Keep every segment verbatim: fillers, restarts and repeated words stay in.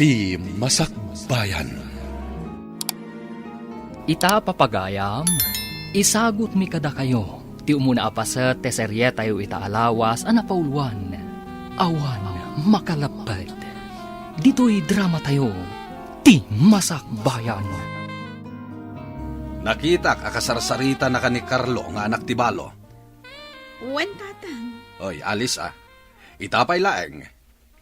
Ti Masakbayan. Ita, papagayam, isagutmi kadakayo ti umuna a paset ti serietayo ita a lawas a napauluan, Awan Makalapped. Ditoy dramatayo, Ti Masakbayan. Nakitak a kasarsaritana ken ni Carlo nga anak ti balo. Wen, Tatang. Oy, Alice, a. Ita pay laeng,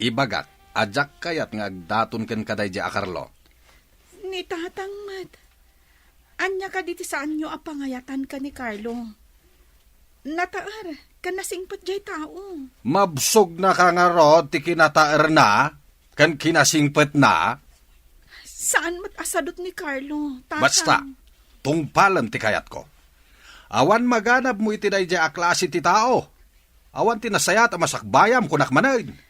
ibagak a diak kayat nga agdaton kenka daydiay a Carlo. Ni Tatang met. Ania kadi ti saanyo a pangayatan ken ni Carlo? Nataer ken nasingpet diay tao. Mabsogna ka ngarud ti kinataerna ken kinasingpetna? Saan met a sadut ni Carlo, Tatang. Basta, tungpalem ti kayatko. Awan maganabmo iti daydiay a klase ti tao. Awan ti nasayaat a masakbayam, kunak manen.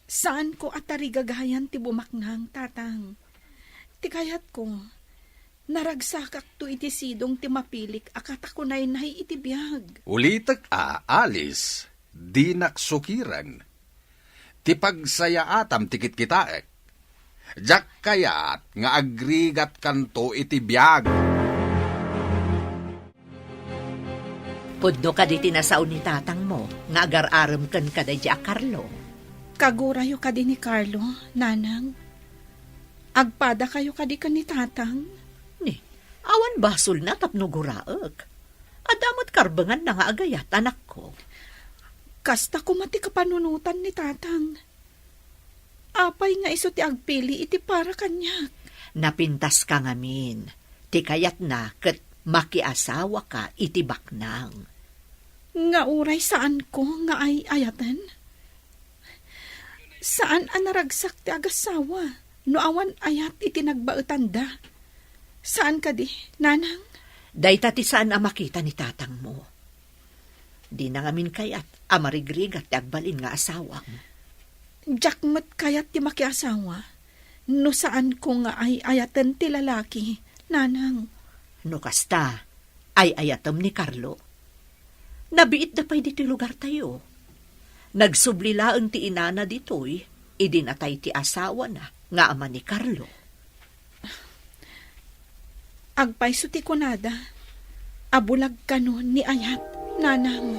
Saanko a tarigagayan ti bumaknang, Tatang. Ti kayatko, naragsakakto iti sidong ti mapilik a katakunaynay iti biag. Ulitek a, Alice, dinak sukiren. Ti pagsayaatam ti kitkitaek. Diak kayat nga agrigatkanto iti biag. Pudno kadi ti nasao ni tatangmo nga agar-arem kenka daydiay a Carlo? Kagurayo kadi ni Carlo, Nanang? Agpadakayo kadi ken ni Tatang? Ni, awan basolna tapno guraek. Adda met karbenganna nga agayat, anakko. Kasta koma ti kapanunotan ni Tatang. Apay nga isu ti agpili iti para kaniak? Napintaska ngamin. Ti kayatna ket makiasawaka iti baknang. Nga uray saanko nga ay-ayaten? Saan a naragsak ti agassawa no awan ayat iti nagbaetanda. Saan kadi, Nanang? Dayta ti saan a makita ni tatangmo. Dina ngamin kayat a marigrigat ti agbalin nga asawam. Diak met kayat ti makiasawa no saanko nga ay-ayaten ti lalaki, Nanang. No kasta, ay-ayatem ni Carlo. Nabiitda pay ditoy lugartayo. Nagsubli laeng ti inana ditoy idi natay ti asawana nga ama ni Carlo. Agpayso ti kunada a bulag kano ni ayat, Nanang.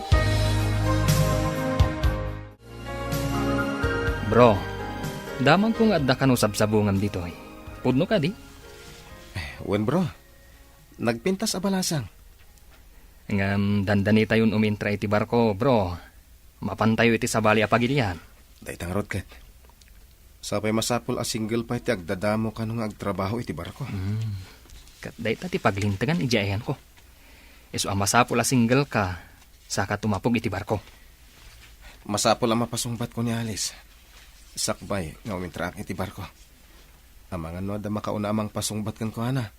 Bro, damagko nga adda kano sabsabungam ditoy. Pudno kadi? Wen, bro. Nagpintas a balasang. Ngem dandanitayon umintra iti barko, bro. Mapantayo iti sabali a pagilian. Dayta ngarud ket. Sapay masapul a single pay ti agdadamo kano nga agtrabaho iti barko. Hmm. Ket dayta ti paglintegan idiay ayanko. Isu a masapul a single ka, saka tumapog iti barko. Masapul a mapasungbatko ni Alice. Sakbay nga umintraak iti barko. Amangan no adda makauna a mangpasungbat kenkuana.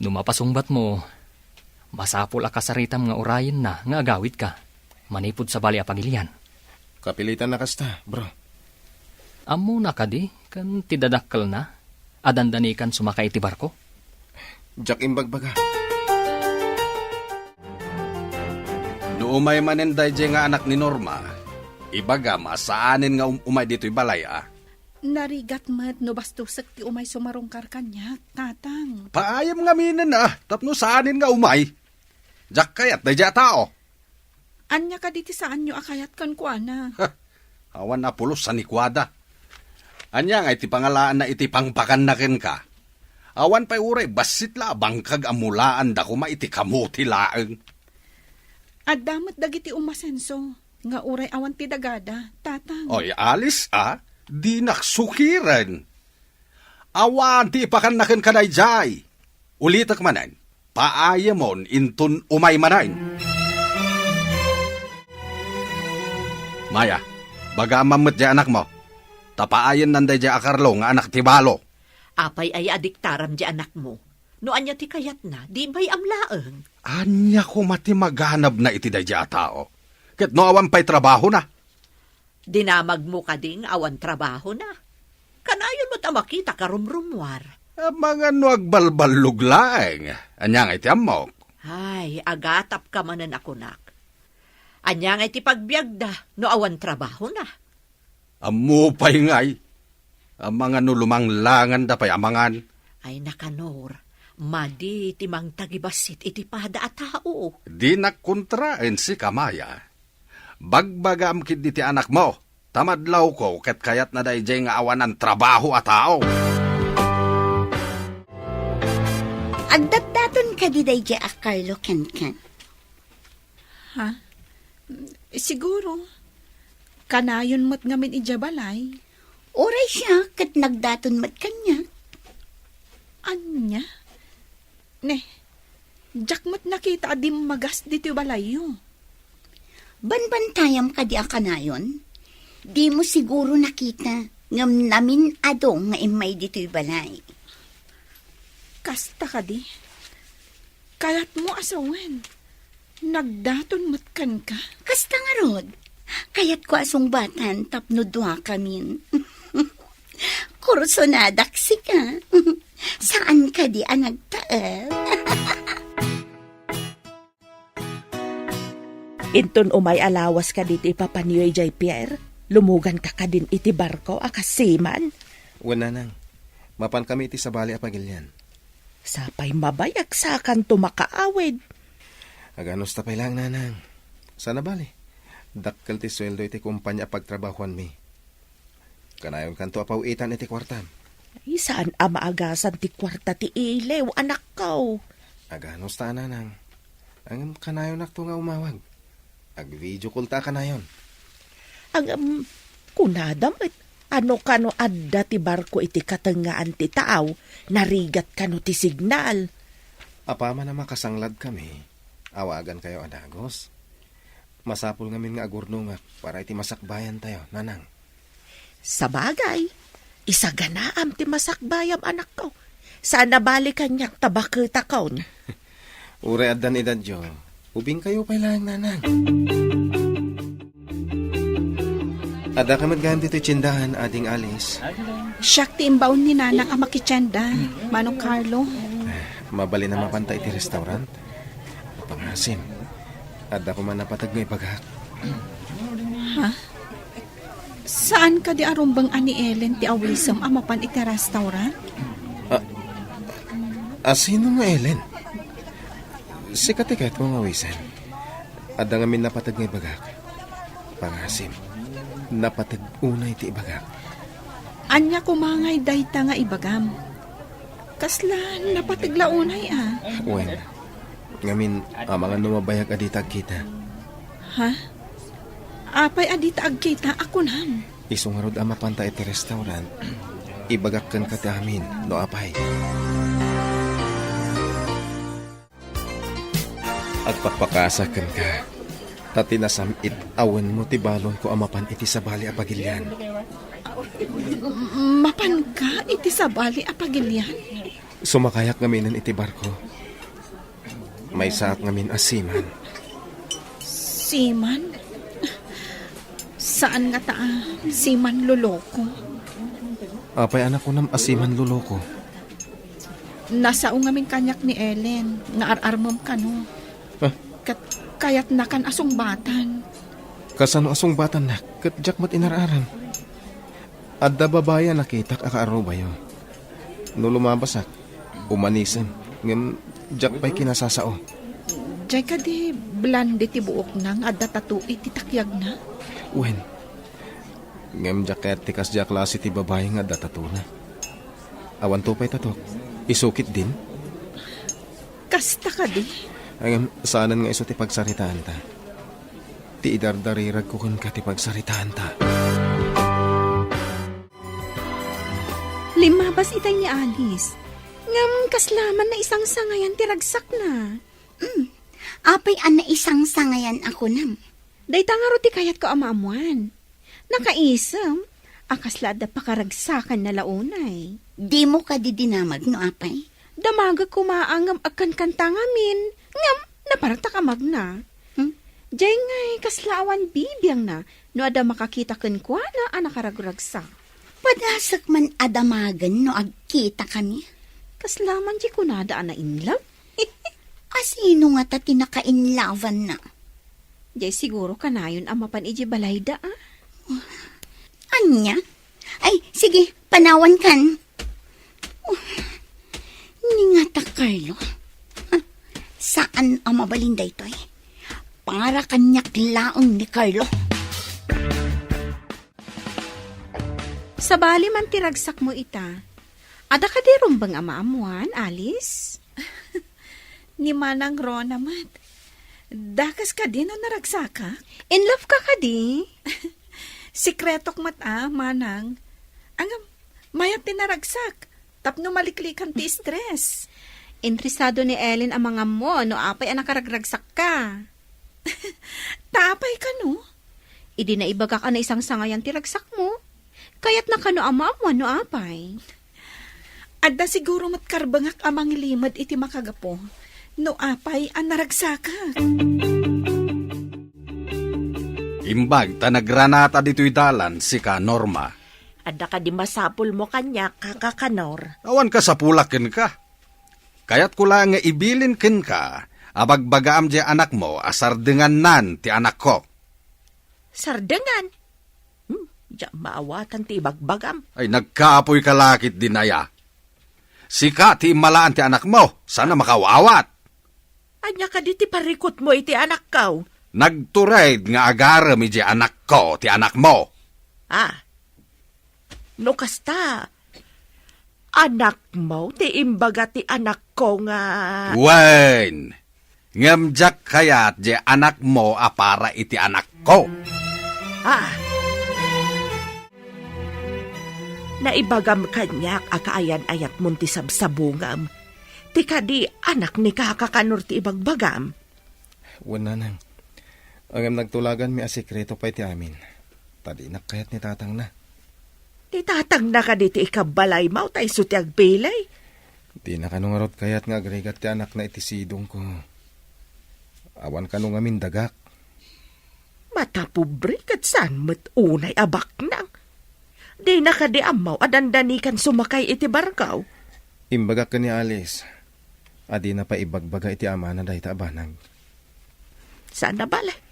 No mapasungbatmo, masapul a kasaritam nga urayenna nga agawidka manipud sabali a pagilian. Kapilitan a kasta, bro. Ammona kadi ken ti dadakkelna a dandanikan sumaka iti barko? Diak imbagbaga. No umay manen daydiay nga anak ni Norma, ibagam a saanen nga um-, umay ditoy balay a. Narigat met no bastosek ti umay sumarungkar kaniak, Tatang. Paayem ngaminen a, tapno saanen nga umay. Diak kayat daydiay a tao. Ania kadi ti saanyo a kayat kenkuana? Awan a pulos a ni kuada. Ania ngay ti pangalaanna iti pangpakanna kenka? Awan pay uray bassit la a bangkag a mulaanda koma iti kamuti laeng. Adda met dagiti umasenso nga uray awan ti dagada, Tatang. Oy, Alice, a, dinak sukiren. Awan ti ipakanna kenka daydiay. Ulitek manen, paayemon inton umay manen. Maya, baga man met diay anakmo. Ta paayennan daydiay a Carlo nga anak ti balo. Apay aya a diktaram diay anakmo? No ania ti kayatna, di bay-am laeng. Ania koma ti maganabna iti daydiay a tao? Ket no awan pay trabahona? Dinamagmo kadi nga awan trabahona? Kanayon met a makita karumrumuar. Amangan no agbalballog laeng. Ania ngay ti ammok? Ay, agatapka manen a kunak. Ania ngay ti pagbiagda no awan trabahona? Ammo pay ngay. Amangan no lumanglanganda pay amangan. Ay, nakanor, madi ti mangtagibassit iti pada a tao. Dinak kontraen sika, Maya. Bagbagaam ketdi ti anakmo, ta madlawko ket kayatna daydiay nga awanan trabaho a tao. Agdatdaton kadi daydiay a Carlo kenkan? Ha? Siguro. Kanayon met ngamin idiay balay. Uray siak ket nagdaton met kaniak. Ania? Ne, diak met nakita a dimmagas ditoy balayyo. Banbantayam kadi a kanayon? Dimo siguro nakita, ngem namin-ado nga immay ditoy balay. Kasta kadi? Kayatmo a sawen, nagdaton met kenka? Kasta ngarud, kayatko a sungbatan tapno duakamin. Kursonadak sika. Saan kadi a nagtaed? Inton umay a lawas kadi ti ipapanyo idiay pier, lumuganka kadin iti barko a kas seaman? Wen, nanang. Mapankami iti sabali a pagilian. Sapay mabayag sakanto makaawid. Aganusta pay laeng, nanang. Sana bali, dakkel ti sueldo iti kumpania a pagtrabahuanmi. Kanayonkanto a paw-itan iti kuartam. Ay, saan a maagasan ti kuarta ti iliw, anakko. Aganusta, nanang. Ngem kanayonakto nga umawag. Ag-video call ta a kanayon. Ngem, kunada met, ano kano adda ti barko iti katengngaan ti taaw, narigat kano ti signal? Apaman a makasangladkami, awagankayo a dagus. Masapul ngamin nga agurnongak para iti masakbayantayo, nanang. Sabagay, isaganaam ti masakbayam, anakko. Saan a bali kaniak ta baketakon. Uray addan edadyo, ubingkayo pay laeng, nanang. Addaka met gayam ditoy tiendahan, Ading Alice. Siak ti imbaon ni nanang a makitienda, Manong Carlo. Mabalin a mapanta iti restaurant? Pangasim. Adda koma napateg nga ibagak. Ha? Saan kadi a rumbeng a ni Ellen ti awisem a mapan iti restaurant? A, a sino nga Ellen? Sika ti kayatko nga awisen. Adda ngamin napateg nga ibagak. Pangasim, napateg unay ti ibagak. Ania koma ngay dayta nga ibagam? Kasla napateg la unay a? Wen, ngamin, amangan no mabayag a dita agkita. Ha? Apay a dita agkita a kunam? Isu ngarud a mapanta iti restaurant, ibagak kenka ti amin, no apay. Agpakpakasak kenka, ta ti nasam-it a wenmo ti balonko a mapan iti sabali a pagilian. Mapanka iti sabali a pagilian? Sumakayak ngaminen iti barko. Maysaak ngamin a seaman. Seaman? Saan ngata a seaman loloko? Apay a nakunam a seaman loloko? Nasao ngamin kaniak ni Ellen nga ar-armem kano. Ah. Ket kayatnakan a sungbatan. Kasano a sungbatannak ket diak met inar-aram? Adda babai a nakitak a kaarubayo. No lumabasak, umanisem, ngem diak pay kinasasao. Diay kadi blonde ti buokna nga adda tattoo iti takyagna? Wen. Ngem diak kayat ti kasdiay a klase ti babai nga adda tattoo-na. Awanto pay tattoo-k. Isu ketdin? Kasta kadi? Ngem saanen nga isu ti pagsaritaanta. Ti idardariragko kenka ti pagsaritaanta. Limmabas itay ni Alice. Ngem kasla man naisangsangayan ti ragsakna. Hmm. Apay a naisangsangayan a kunam? Dayta ngarud ti kayatko a maammoan. Nakaisem a kasla adda pakaragsakanna la unay. Dimo kadi dinamag no apay? Damagek koma a ngem agkankanta ngamin, ngem napartak a magna. Hmm? Diay ngay kasla awan bibiangna no adda makakita kenkuana a nakaragragsak. Padasek man a damagen no agkitakami. Kasla man diay kunada a na-in love? A sino ngata ti naka-in love-anna? Diay siguro kanayon a mapan idiay balayda, a? Ania? Ay, sige, panawan kan. Oh, ni nga ta, Carlo. Ha? Saan a mabalin daytoy? Para kaniak laeng ni Carlo. Sabali man ti ragsakmo ita. Adda kadi rumbeng a maammuan, Alice? Ni Manang Rona met. Dakas kadi no naragsakak? In love ka kadi? Sekretok met a, Manang. Ngem, mayat ti naragsak. Tapno maliklikan ti stress. Interesado ni Ellen a mangammo no apay a nakaragragsak ka. Ta apay kano? Idi naibagak a naisangsangayan ti ragsakmo. Kayatna kano a maammuan no apay. Adda siguro met karbengak a mangilimed iti makagapu no apay a naragsakak. Imbag ta nagranata ditoy dalan sika, Norma. Adda kadi masapulmo kaniak, Kaka Kanor? Awan kasapulak kenka. Kayatko la nga ibilin kenka a bagbagaam diay anakmo a sardengannan ti anakko. Sardengan? Hmm, diak maawatan ti ibagbagam. Ay, nagkapoy ka la ketdi, Naya. Sika ti immalaan ti anakmo, saan a makaawat. Ania kadi ti parikutmo iti anakko? Nagtured nga agarem idiay anakko ti anakmo. Ah. No kasta, anakmo ti imbaga ti anakko nga Wen, ngem diak kayat diay anakmo a para iti anakko. Ah. Naibagam kaniak a kaayan-ayatmon ti sabsabungam. Ti kadi anak ni Kaka Kanor ti ibagbagam? Wen, Nanang. Ngem nagtulaganmi a sekreto pay ti amin. Ta dinak kayat ni tatangna. Ti tatangna kadi ti ikabbalaymo ta isu ti agpili? Dina kano ngarud kayat nga agrigat ti anakna iti sidongko. Awan kano ngamin dagak. Matapobre ket saan met unay a baknang. Dina kadi ammo a dandanikan sumakay iti barko? Imbagak ken ni Alice a dina pay ibagbaga iti amana dayta a banag. Saan a bale.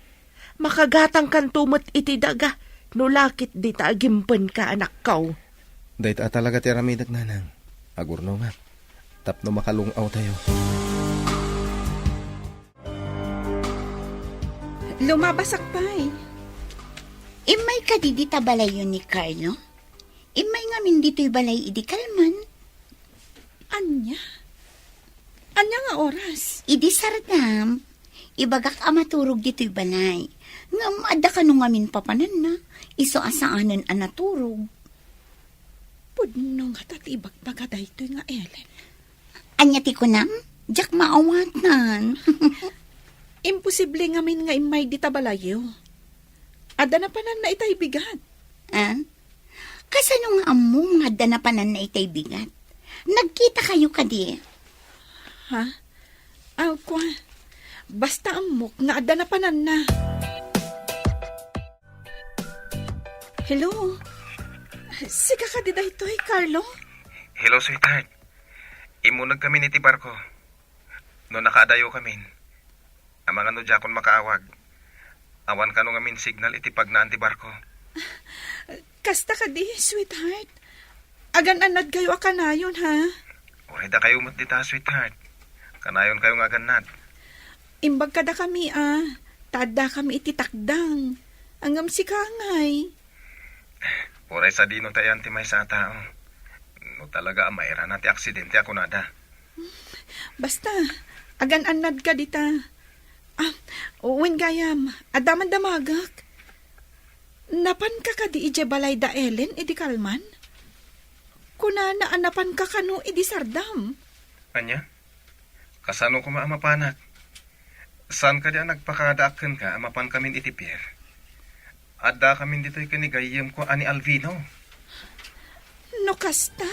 Makagatangkanto met iti daga no la ketdi ta agimpenka, anakko. Dayta a talaga ti aramidek, Nanang. Agurnongak tapno makalung-awtayo. Lumabasak pay. Immay kadi dita balayyo ni Carlo? Immay ngamin ditoy balay idi kalman. Ania? Ania nga oras? Idi sardam, ibagak a maturog ditoy balay. Ngem adda kano ngamin papananna, isu a saanen a naturog. Pudno ngata ti ibagbaga daytoy nga Ellen. Ania ti kunam? Diak maawatan. Imposible ngamin nga immay dita balayyo. Adda napananna itay bigat. Ah? Kasano nga ammom nga adda napananna itay bigat? Nagkitakayo kadi? Ha? Aw, kua. Basta ammok nga adda napananna. Hello? Sika kadi daytoy, Carlo? Hello, sweetheart. Immuneg kamin iti barko. No nakaadayo kamin, amangan no diakon makaawag. Awan kano ngamin signal iti pagnaan ti barko. Kasta kadi, sweetheart. Agan-annadkayo a kanayon, ha? Uray dakayo met dita, sweetheart. Kanayonkayo nga agannad. Imbag kadakami, a, ta addakami iti takdang. Ngem sika ngay. Uray sadino ti ayan ti maysa a tao. No talaga a mairana ti aksidente a kunada. Basta, agan-annadka dita. Ah, wen gayam, adda man damagek. Napanka kadi idiay balay da Ellen idi kalman? Kunana a napanka kano idi sardam. Ania? Kasano koma a mapanak? Saan kadi a nagpakadaak kenka a mapankamin iti pier? Addakamin ditoy ken ni gayyemko a ni Alvino. No kasta,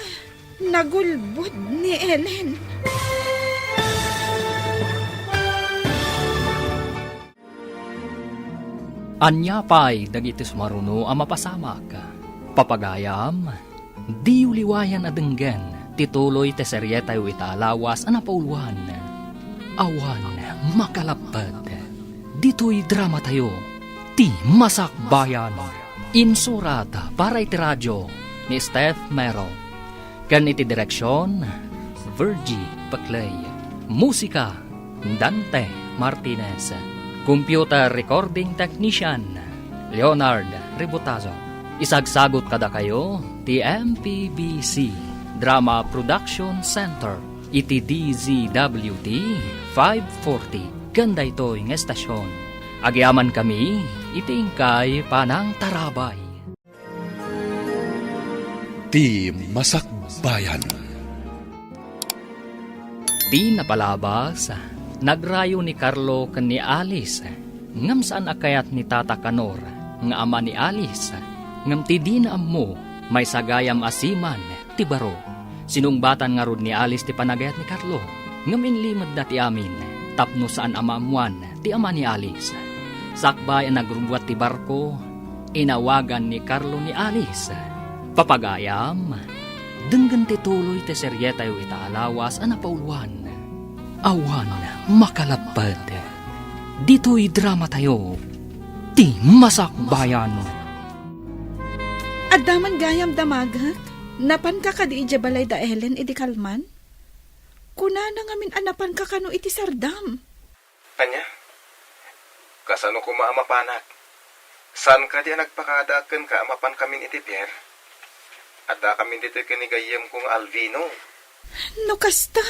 nagulbod ni Ellen. Ania pay dagiti sumaruno a mapasamak? Papagayam, diyo liwayan a denggen ti tuloy ti serietayo ita a lawas a napauloan. Awan makalapped. Ditoy dramatayo, Ti Masakbayan. Insurat para iti radio, ni Steph Mero. Ken iti direksion, Virgie Paclay. Musika, Dante Martinez. Computer recording technician, Leonard Ributazo. Isagsagot kadakayo ti M P B C Drama Production Center iti D Z W T five forty ken daytoy nga estasion. Agyamankami iti inkay panangtarabay. Ti Masakbayan. Di napalabas, nagrayo ni Carlo ken ni Alice, ngem saan a kayat ni Tata Kanor nga ama ni Alice, ngem ti dina ammo, maysa gayam a siman ti baro. Sinungbatan ngarud ni Alice ti panagayat ni Carlo, ngem inlimedda ti amin tapno saan a maammoan ti ama ni Alice. Sakbay a nagrubbuat ti barko, inawagan ni Carlo ni Alice. Papagayam, denggen ti tuloy ti serietayo ita a lawas a napauluan. Awan makalapped. Ditoy dramatayo, ti Masakbayan. Adda man gayam damagek? Napanka kadi idiay balay da Ellen idi kalman? Kunana ngamin a napanka kano iti sardam. Ania? Kasano koma a mapanak? Saan kadi a nagpakadaak kenka a mapankamin iti pier? Addakamin ditoy ken ni gayyemko nga Alvino. No kasta,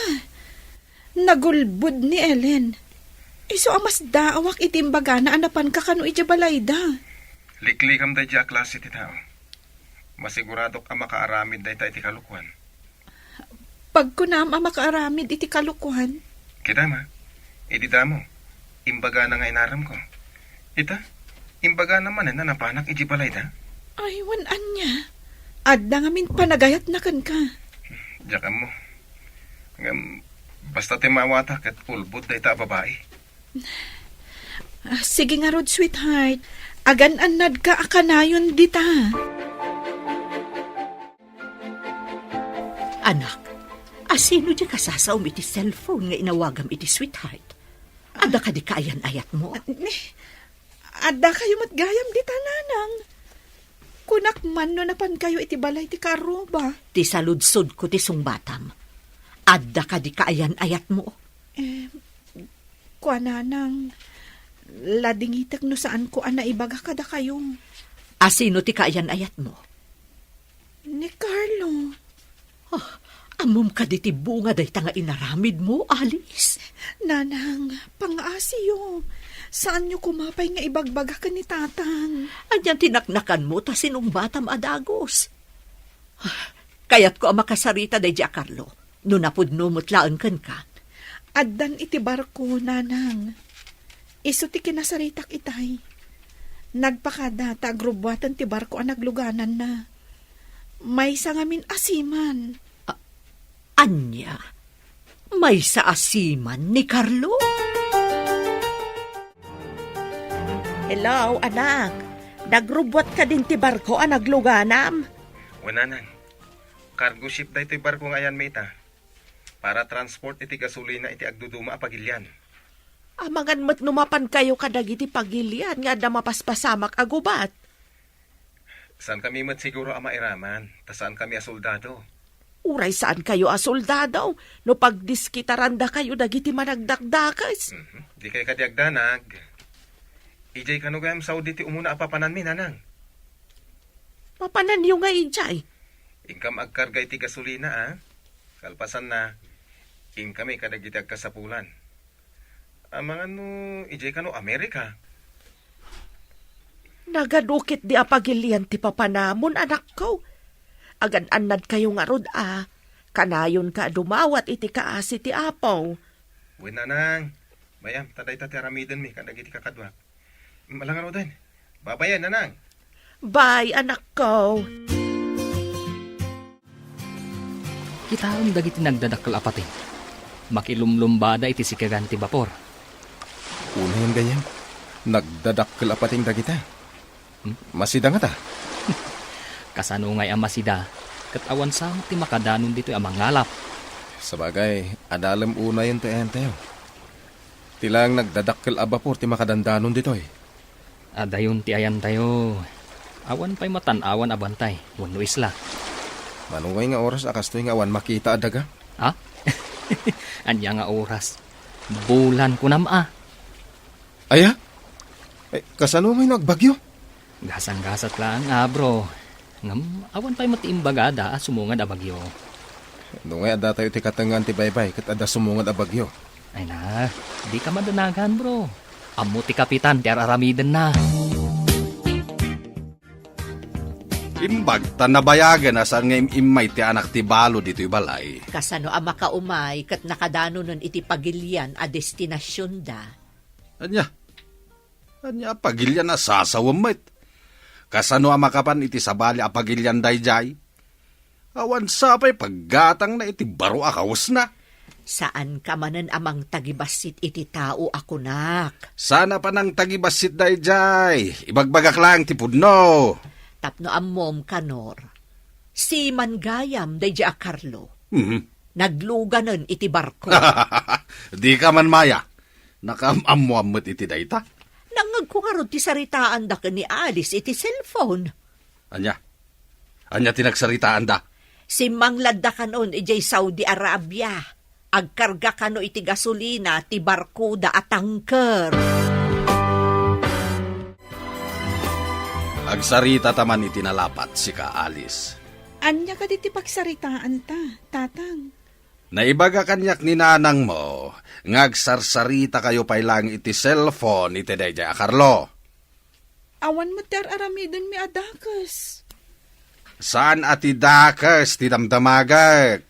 nagulbod ni Ellen. Isu a masdaawak iti imbagana a napanka kano idiay balayda. Liklikam daydiay a klase ti tao. Masiguradok a makaaramid dayta iti kalokuan. Pagkunam a makaaramid iti kalokuan? Kita ma, idi damo, imbagana nga inaramko. Ita, imbagana manen a napanak iti balayda? Ay, wen ania? Adda ngamin panagayatna kenka. Diak ammo. Ngem, basta ti maawata ket ulbod dayta a babai. Ah, sige ngarud, sweetheart. Agan-annadka a kanayon dita. Anak, asino di kasasaom iti cellphone nga inawagam iti sweetheart? Adda kadi kaayan-ayatmo? Ni, adda kayo met gayam dita, nanang. Kunak man no napan kayo iti balay ti kaarruba. Ti saludsodko ti sungbatam. Adda kadi kaayan-ayatmo? Eh, kuananang, ladingitek no saanko a naibaga kadakayo. Asino ti kaayan-ayatmo? Ni Carlo. Ah, ammom kadi ti bunga dayta nga inaramidmo, Alice? Nanang, pangaasiyo. Saanyo koma pay nga ibagbaga ken ni Tatang. Anian ti naknakanmo ta sinungbatam a dagus? Ah, kayatko a makasarita daydiay a Carlo. No napudno met laeng kenka. Addan iti barko, nanang. Isu ti kinasaritak itay. Nagpakada ta agrubbuaten ti barko a naglugananna. Maysa ngamin a siman. A-, ania? Maysa a siman ni Carlo? Hello, anak. Nagrubbuat kadin ti barko a nagluganam? Wen, nanang. Cargo ship daytoy barko nga ayanmi ita. Para transport iti gasolina iti agduduma a pagilian. Amangan met no mapan kayo kadagiti pagilian nga adda mapaspasamak a gubat. Saan kami met siguro a mairaman, ta saan kami a soldado. Uray saan kayo a soldado, no pagdiskitaranda kayo dagiti managdakdakes. Mhm. Di kay kadi agdanag. Ijay kano gayam Saudi ti umuna a papananmi, nanang? Papananyo nga ijay? Inkam agkarga iti gasolina, a? Kalpasanna, inkami kadagiti agkasapulan. Amangan no ijay kano Amerika? Nagadukit di a pagilian ti papanamon, anakko. Agan-annad kayo ngarud a, kanayon ka dumawat iti kaasi ti Apo. Wen, nanang. Mayam, ta dayta ti aramidenmi kadagiti kakaduak. Malangaruden. Babayen, nanang. Bye, anakko. Kitaem dagiti nagdadakkel a pateng. Makilumlumbada iti sikegan ti bapor. Unayen gayam, nagdadakkel a pateng dagita. Hmm? Masida ngata? Kasano ngay a masida? Ket awan sa ti makadanon ditoy a mangalap. Sabagay, adalem unayen ti ayantayo. Ti laeng nagdadakkel a bapor ti makadandanon ditoy. Adayon ti ayantayo. Awan pay matan-awan a bantay wenno isla. Mano ngay nga oras a kastoy nga awan makita a daga? Ha? Ania nga oras? Bulan kunam a. Aya? Eh, kasano ngay no agbagyo? Gasang-gasat lang, ah, bro. Ngem, awan pay met ti imbagada a sumungad a bagyo. No ngay adda tayo ti katengngaan ti baybay ket adda sumungad a bagyo. Ay na, di ka madanagan, bro. Ammo ti kapitan ti ar-aramidenna. Imbag ta nabayagen a saan nga im-immay ti anak ti balo ditoy balay. Kasano a makaumay ket nakadanonen iti pagilian a destinasionda? Ania? Ania a pagilian a sasawem met? Kasano a makapan iti sabali a pagilian daydiay? Awan sa pay paggatangna iti baro a kawesna. Saanka manen a mangtagibassit iti tao a kunak. Saan a panangtagibassit daydiay. Ibagbagak laeng ti pudno. Tapno ammom, Kanor, siman gayam daydiay a Carlo. Mhm. Nagluganen iti barko. Dika man maya. Nakaam-ammoam met iti dayta. Nangngegko ngarud ti saritaanda ken ni Alice iti cellphone. Ania? Ania ti nagsaritaanda? Simmangladda kanon idiay Saudi Arabia. Agkarga kano iti gasolina ti barkoda a tanker. Agsaritata man iti nalapat, sika, Alice. Ania kadi ti pagsaritaanta, Tatang? Naibaga kaniak ni nanangmo nga agsarsarita kayo pay laeng iti cellphone iti daydiay a Carlo. Awan met ti ar-aramidenmi a dakes. Saan a ti dakes ti damdamagek?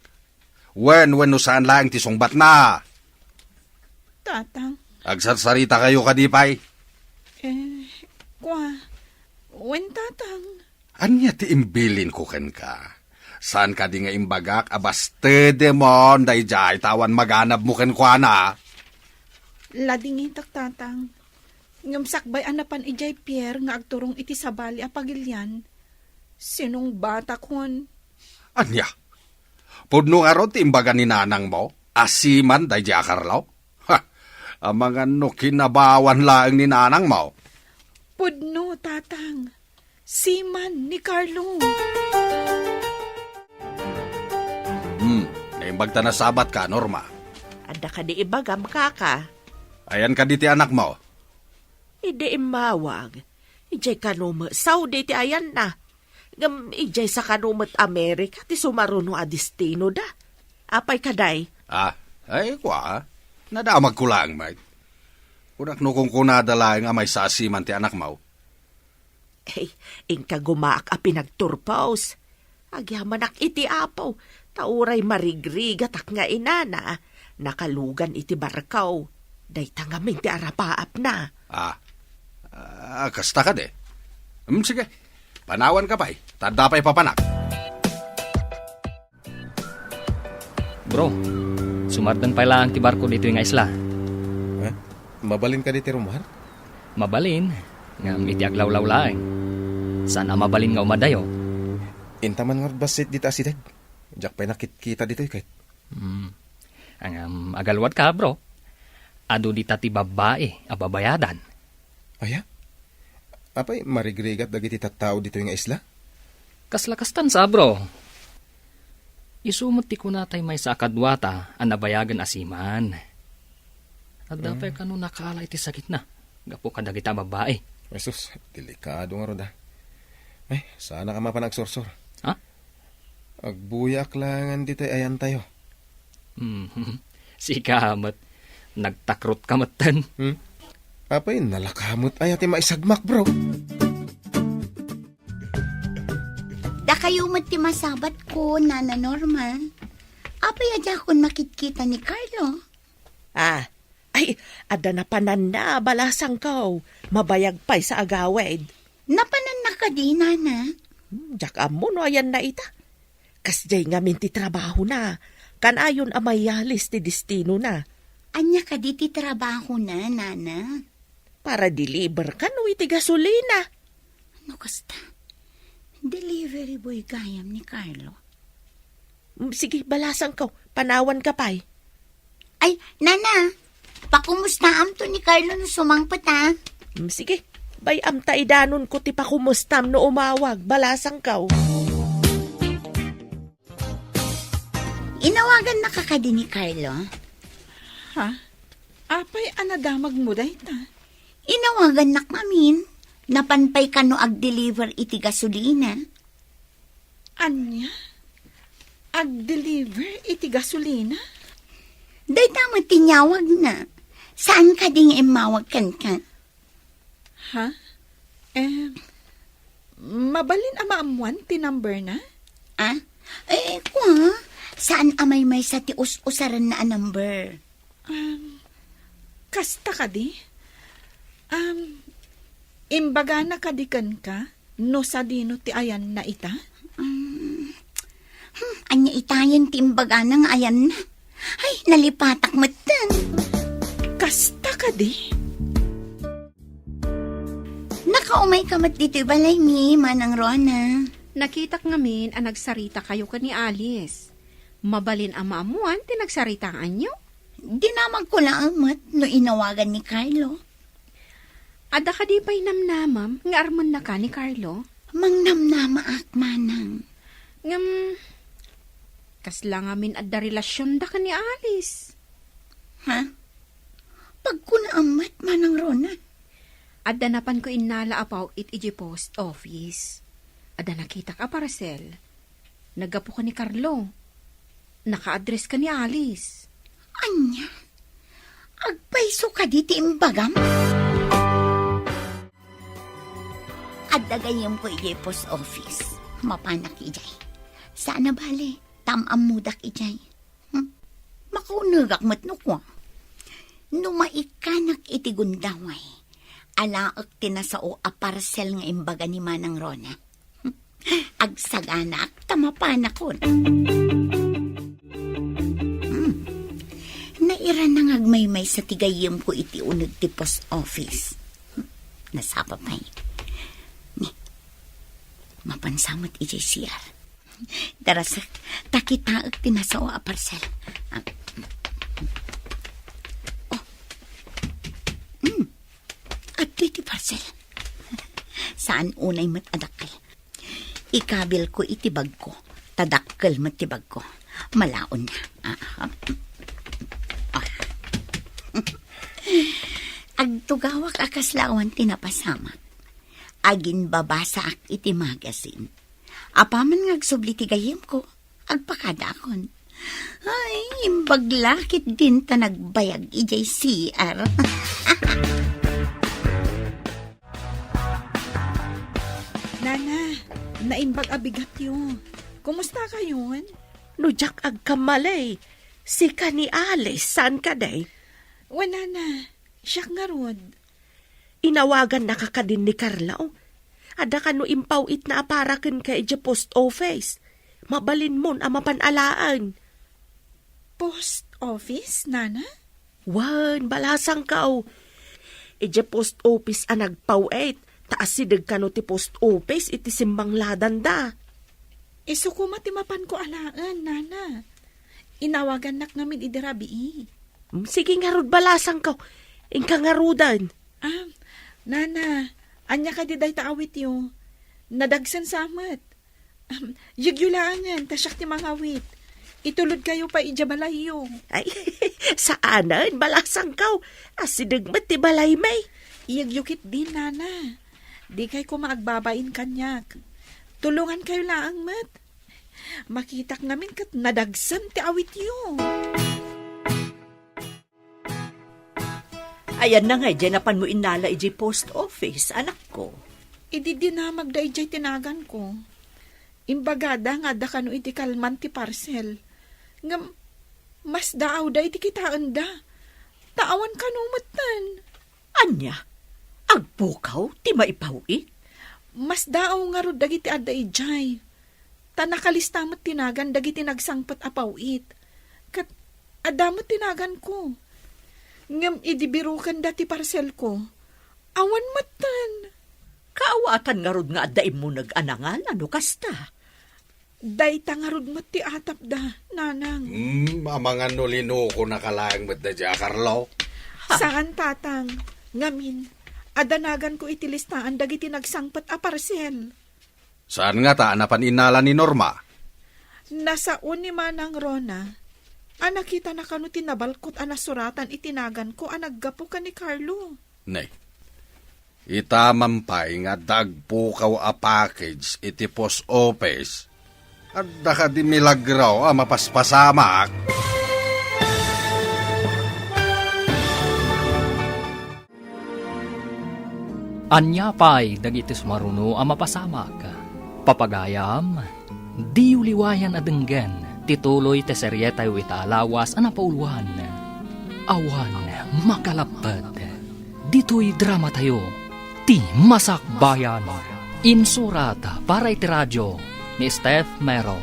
Wen, wenno saan laeng ti sungbatna? Tatang. Agsarsarita kayo kadi pay? Eh, kua, wen, Tatang. Ania ti imbilinko kenka? Saan kadi nga imbagak a bastedemon daydiay ta awan maganabmo kenkuana? Ladingitak, Tatang. Ngem sakbay a napan idiay pier nga agturong iti sabali a pagilian, sinungbatakon. Ania? Pudno ngarud ti imbaga ni nanangmo a siman daydiay a Carlo? Ha! Amangan no kinabawan laeng ni nanangmo. Pudno, Tatang. Siman ni Carlo. Hmm, naimbag ta nasabatka, Norma. Adda kadi ibagam, kaka? Ayan kadi ti anakmo? Idi immawag, idiay kano met Saudi ti ayanna. Ngem idiay sa kano met Amerika ti sumaruno a destinoda. Apay kadi? Ah, ay, kua, nadamagko laeng met. Kunak no kunkunada laeng a maysa a siman ti anakmo. Ay, inka gumaak a pinagturpos. Agyamanak iti Apo, ta uray marigrigatak nga inana, nakalugan iti barko. Dayta ngamin ti arapaapna. Ah, ah, kasta kadi. Hmm, sige, panawanka pay, ta adda pay papanak. Bro, sumardan pay laeng ti barko ditoy nga isla. Eh? Mabalin kadi ti rummuar? Mabalin, ngem iti aglawlaw laeng. Saan a mabalin nga umadayo. Inta man ngarud bassit dita asideg. Diak pay nakitkita ditoy ket. Hmm. Ngem agalwadka, bro. Adu dita ti babbai a babayadan. Aya? Apay, marigrigat dagiti tattao ditoy nga isla? Kasla kastan sa, bro. Isu met ti kunatay maysa a kaduata a nabayagen a siman. Adda pay kano nakaala iti sakitna gapu kadagita a babbai. Jesus, delikado ngarud, ah. Ay, saanak a mapan agsursor. Ha? Agbuyaak laengen ditoy ayantayo. Hmm, sika met. Nagtakrotka metten. Hmm? Apay, nalaka met aya ti maisagmak, bro? Dakayo met ti masabatko, Nana Norma. Apay a diakon makitkita ni Carlo? Ah, ay, adda napananna, balasangko. Mabayag pay sa agawid. Napananna kadi, Nana? Hmm, diak ammo no ayanna ita. Kasdiay ngamin ti trabahona. Kanayon a mayalis ti destinona. Ania kadi ti trabahona, Nana? Para deliver kano iti gasolina. No kasta, delivery boy gayam ni Carlo. Mm, sige, balasangko. Panawanka pay. Ay, Nana, pakumustaamto ni Carlo no sumangpet, a. Mm, sige, bay-am ta idanonko ti pakumustam no umawag, balasangko. Inawagannaka kadi ni Carlo? Ha? Apay a nadamagmo dayta? Inawagannak ngamin. Napan pay kano agdeliver iti gasolina. Ania? Agdeliver iti gasolina? Dayta met ti inyawagna. Saan kadi nga immawag kenka? Ha? Eh, mabalin a maammuan ti number na? Ah? Eh, kua, saan a maymaysa ti us-usaranna a number? Um, kasta kadi? Um, imbagana kadi kenka no sadino ti ayanna ita? Um, hmm, ania itayen ti imbagana nga ayanna? Ay, nalipatak metten. Kasta kadi? Nakaumayka met ditoy balaymi, Manang Rona. Nakitak ngamin a nagsarita kayo ken ni Alice. Mabalin a maammuan ti nagsaritaanyo? Dinamagko laeng met no inawagan ni Carlo. Adda kadi pay namnamam nga armennaka ni Carlo? Mangnamnamaak, Manang. Ngem, kasla ngamin adda relasionda ken ni Alice? Ha? Pagkunaam met, Manang Rona. Adda napanko innala a paw-it idiay post office. Adda nakitak a parcel. Naggapu ken ni Carlo. Naka-address ken ni Alice. Ania? Agpayso kadi ti imbagam? Adda gayyemko idiay post office. Mapanak idiay. Saan a bale, ta am-ammodak idiay. Hmm? Makaunegak met no kua. No maikkanak iti gundaway, alaek ti nasao a parcel nga imbaga ni Manang Rona. Hmm? Agsaganaak ta mapanakon. Hmm. Nairana nga agmaymaysa ti gayyemko iti uneg ti post office. Hmm. Nasapa pay. Ni, mapansa met idiay C R. Darasek, ta kitaek ti nasao a parcel. Ah. Oh. Hmm. Adtoy ti parcel. Saan unay met a dakkel. Ikabilko iti bagko. Ta dakkel met ti bagko. Malaonna. Ah, ah. Ah. Agtugawak a kasla awan ti napasamak. Aginbabasaak iti magazine. Apaman nga agsubli ti gayyemko, agpakadaakon. Ay, imbag la ketdin ta nagbayag idiay C R. Nana, naimbag a bigatyo. Kumusta kayon? No diak agkamali, sika ni Alice, saan kadi? Wen, Nana, siak ngarud. Inawagannaka kadin ni Carlo? Adda kano impaw-itna a para kenka idiay post office. Mabalinmon a mapan alaen. Post office, Nana? Wen, balasangko. Idiay post office a nagpaw-it, ta asideg kano ti post office iti simmangladanda. Isu koma ti mapanko alaen, Nana. Inawagannak ngamin idi rabii. Mm, sige ngarud, balasangko. Inka ngaruden. Ah, Nana, ania kadi dayta awityo? Nadagsen sa met. Ahem, yegyo laengen, ta siak ti mangawit. Itulodkayo pay idiay balayyo. Ay, saanen, balasangko. Asideg met ti balaymi. Yegyo ketdin, Nana. Dikay koma agbabain kaniak. Tulongankayo laeng met. Makitak ngamin ket nadagsen ti awityo. Ayanna nga idiay napanmo innala idiay post office, anakko? Idi dinamagda idiay ti naganko, imbagada nga adda kano iti kalman ti parcel. Ngem, masdaawda iti kitaenda. Ta awan kano metten. Ania? Agpukaw ti maipaw-it? Masdaaw ngarud dagiti adda idiay. Ta nakalista met ti nagan dagiti nagsangpet a paw-it. Ket adda met ti naganko. Ngem idi birokenda ti parselko, awan metten. Kaawatan ngarud nga adda immuneg a nangan no kasta? Dayta ngarud met ti atapda, Nanang. Hmm, amangan no linukonaka laeng met daydiay a Carlo? Saan, Tatang. Ngamin, adda naganko iti listaan dagiti nagsangpet a parsel. Saan ngata a napan innala ni Norma? Nasao ni Manang Rona a nakitana kano ti nabalkot a nasuratan iti naganko a naggapu ken ni Carlo. Ne, ita man pay nga adda agpukaw a package iti post office. Adda kadi milagro a mapaspasamak? Ania pay dagiti sumaruno a mapasamak? Papagayam, diyo liwayan a denggen ti tuloy ti serietayo ita a lawas a napauluan, Awan Makalapped. Ditoy dramatayo, Ti Masakbayan. Insurat para iti radio ni Steph Mero.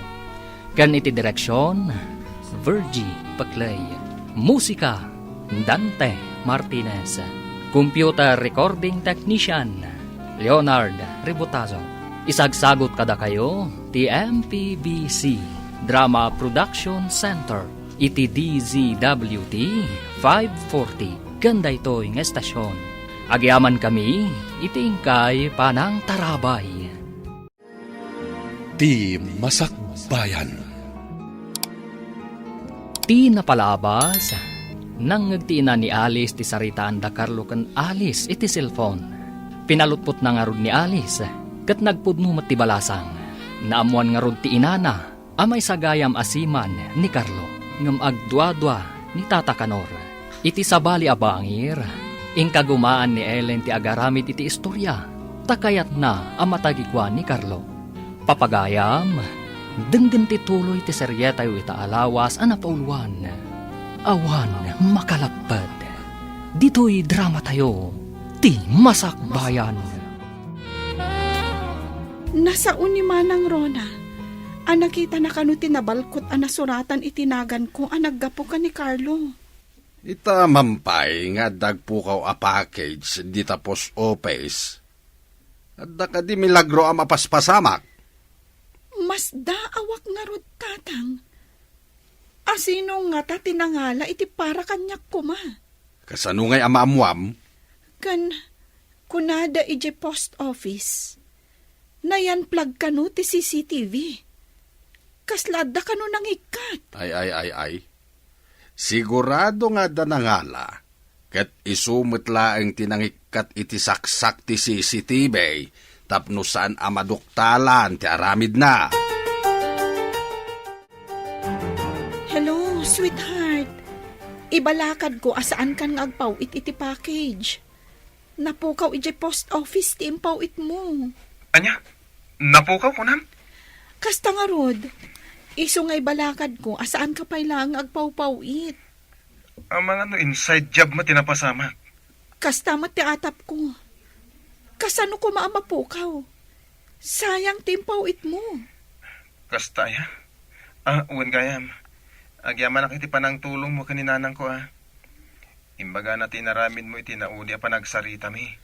Ken iti direksion, Virgie Paclay. Musika, Dante Martinez. Computer recording technician, Leonard Ributazo. Isagsagot kadakayo ti M P B C Drama Production Center iti D Z W T five forty ken daytoy nga estasion. Agyamankami iti inkay panangtarabay. Ti Masakbayan. Ti napalabas, nangngeg ti ina ni Alice ti saritaan da Carlo ken Alice iti cellphone. Pinalutpotna ngarud ni Alice, ket nagpudno met ti balasang. Naammoan ngarud ti inana a maisagayam a siman ni Carlo, ngem agduadua ni Tata Kanor. Iti sabali a bangir, inkagumaan ni Ellen ti agaramid iti istoria, ta kayatna a matagikuan ni Carlo. Papagayam, denggen ti tuloy ti serietayo ita a lawas a napauluan, Awan Makalapped. Ditoy dramatayo, Ti Masakbayan. Nasao ni Manang Rona a nakitana kano ti nabalkot a nasuratan iti naganko a naggapu ken ni Carlo. Ita man pay nga adda agpukaw a package dita post office. Adda kadi milagro a mapaspasamak? Masdaawak ngarud, Tatang. Asino ngata ti nangala iti para kaniak koma? Kasano ngay a maammuam? Ken kunada idiay post office, nayan-plug kano ti C C T V. Kasla adda kano nangikkat? Ay, ay, ay, ay. Sigurado nga adda nangala, ket isu met laeng ti nangikkat iti saksak ti C C T V tapno saan a maduktalan ti aramidna. Hello, sweetheart. Ibalakadko a saankan nga agpaw-it iti package. Napukaw idiay post office ti impaw-itmo. Ania? Napukaw, kunam? Kasta ngarud, isu nga ibalakadko a saanka pay laeng nga agpawpaw-it. Amangan no inside job met ti napasamak. Kasta met ti atapko. Kasano koma a mapukaw? Sayang ti impaw-itmo. Kasta aya? Ah, wen gayam. Agyamanak iti panangtulongmo ken ni nanangko, ah. Imbagana ti inaramidmo iti naudi a panagsaritami.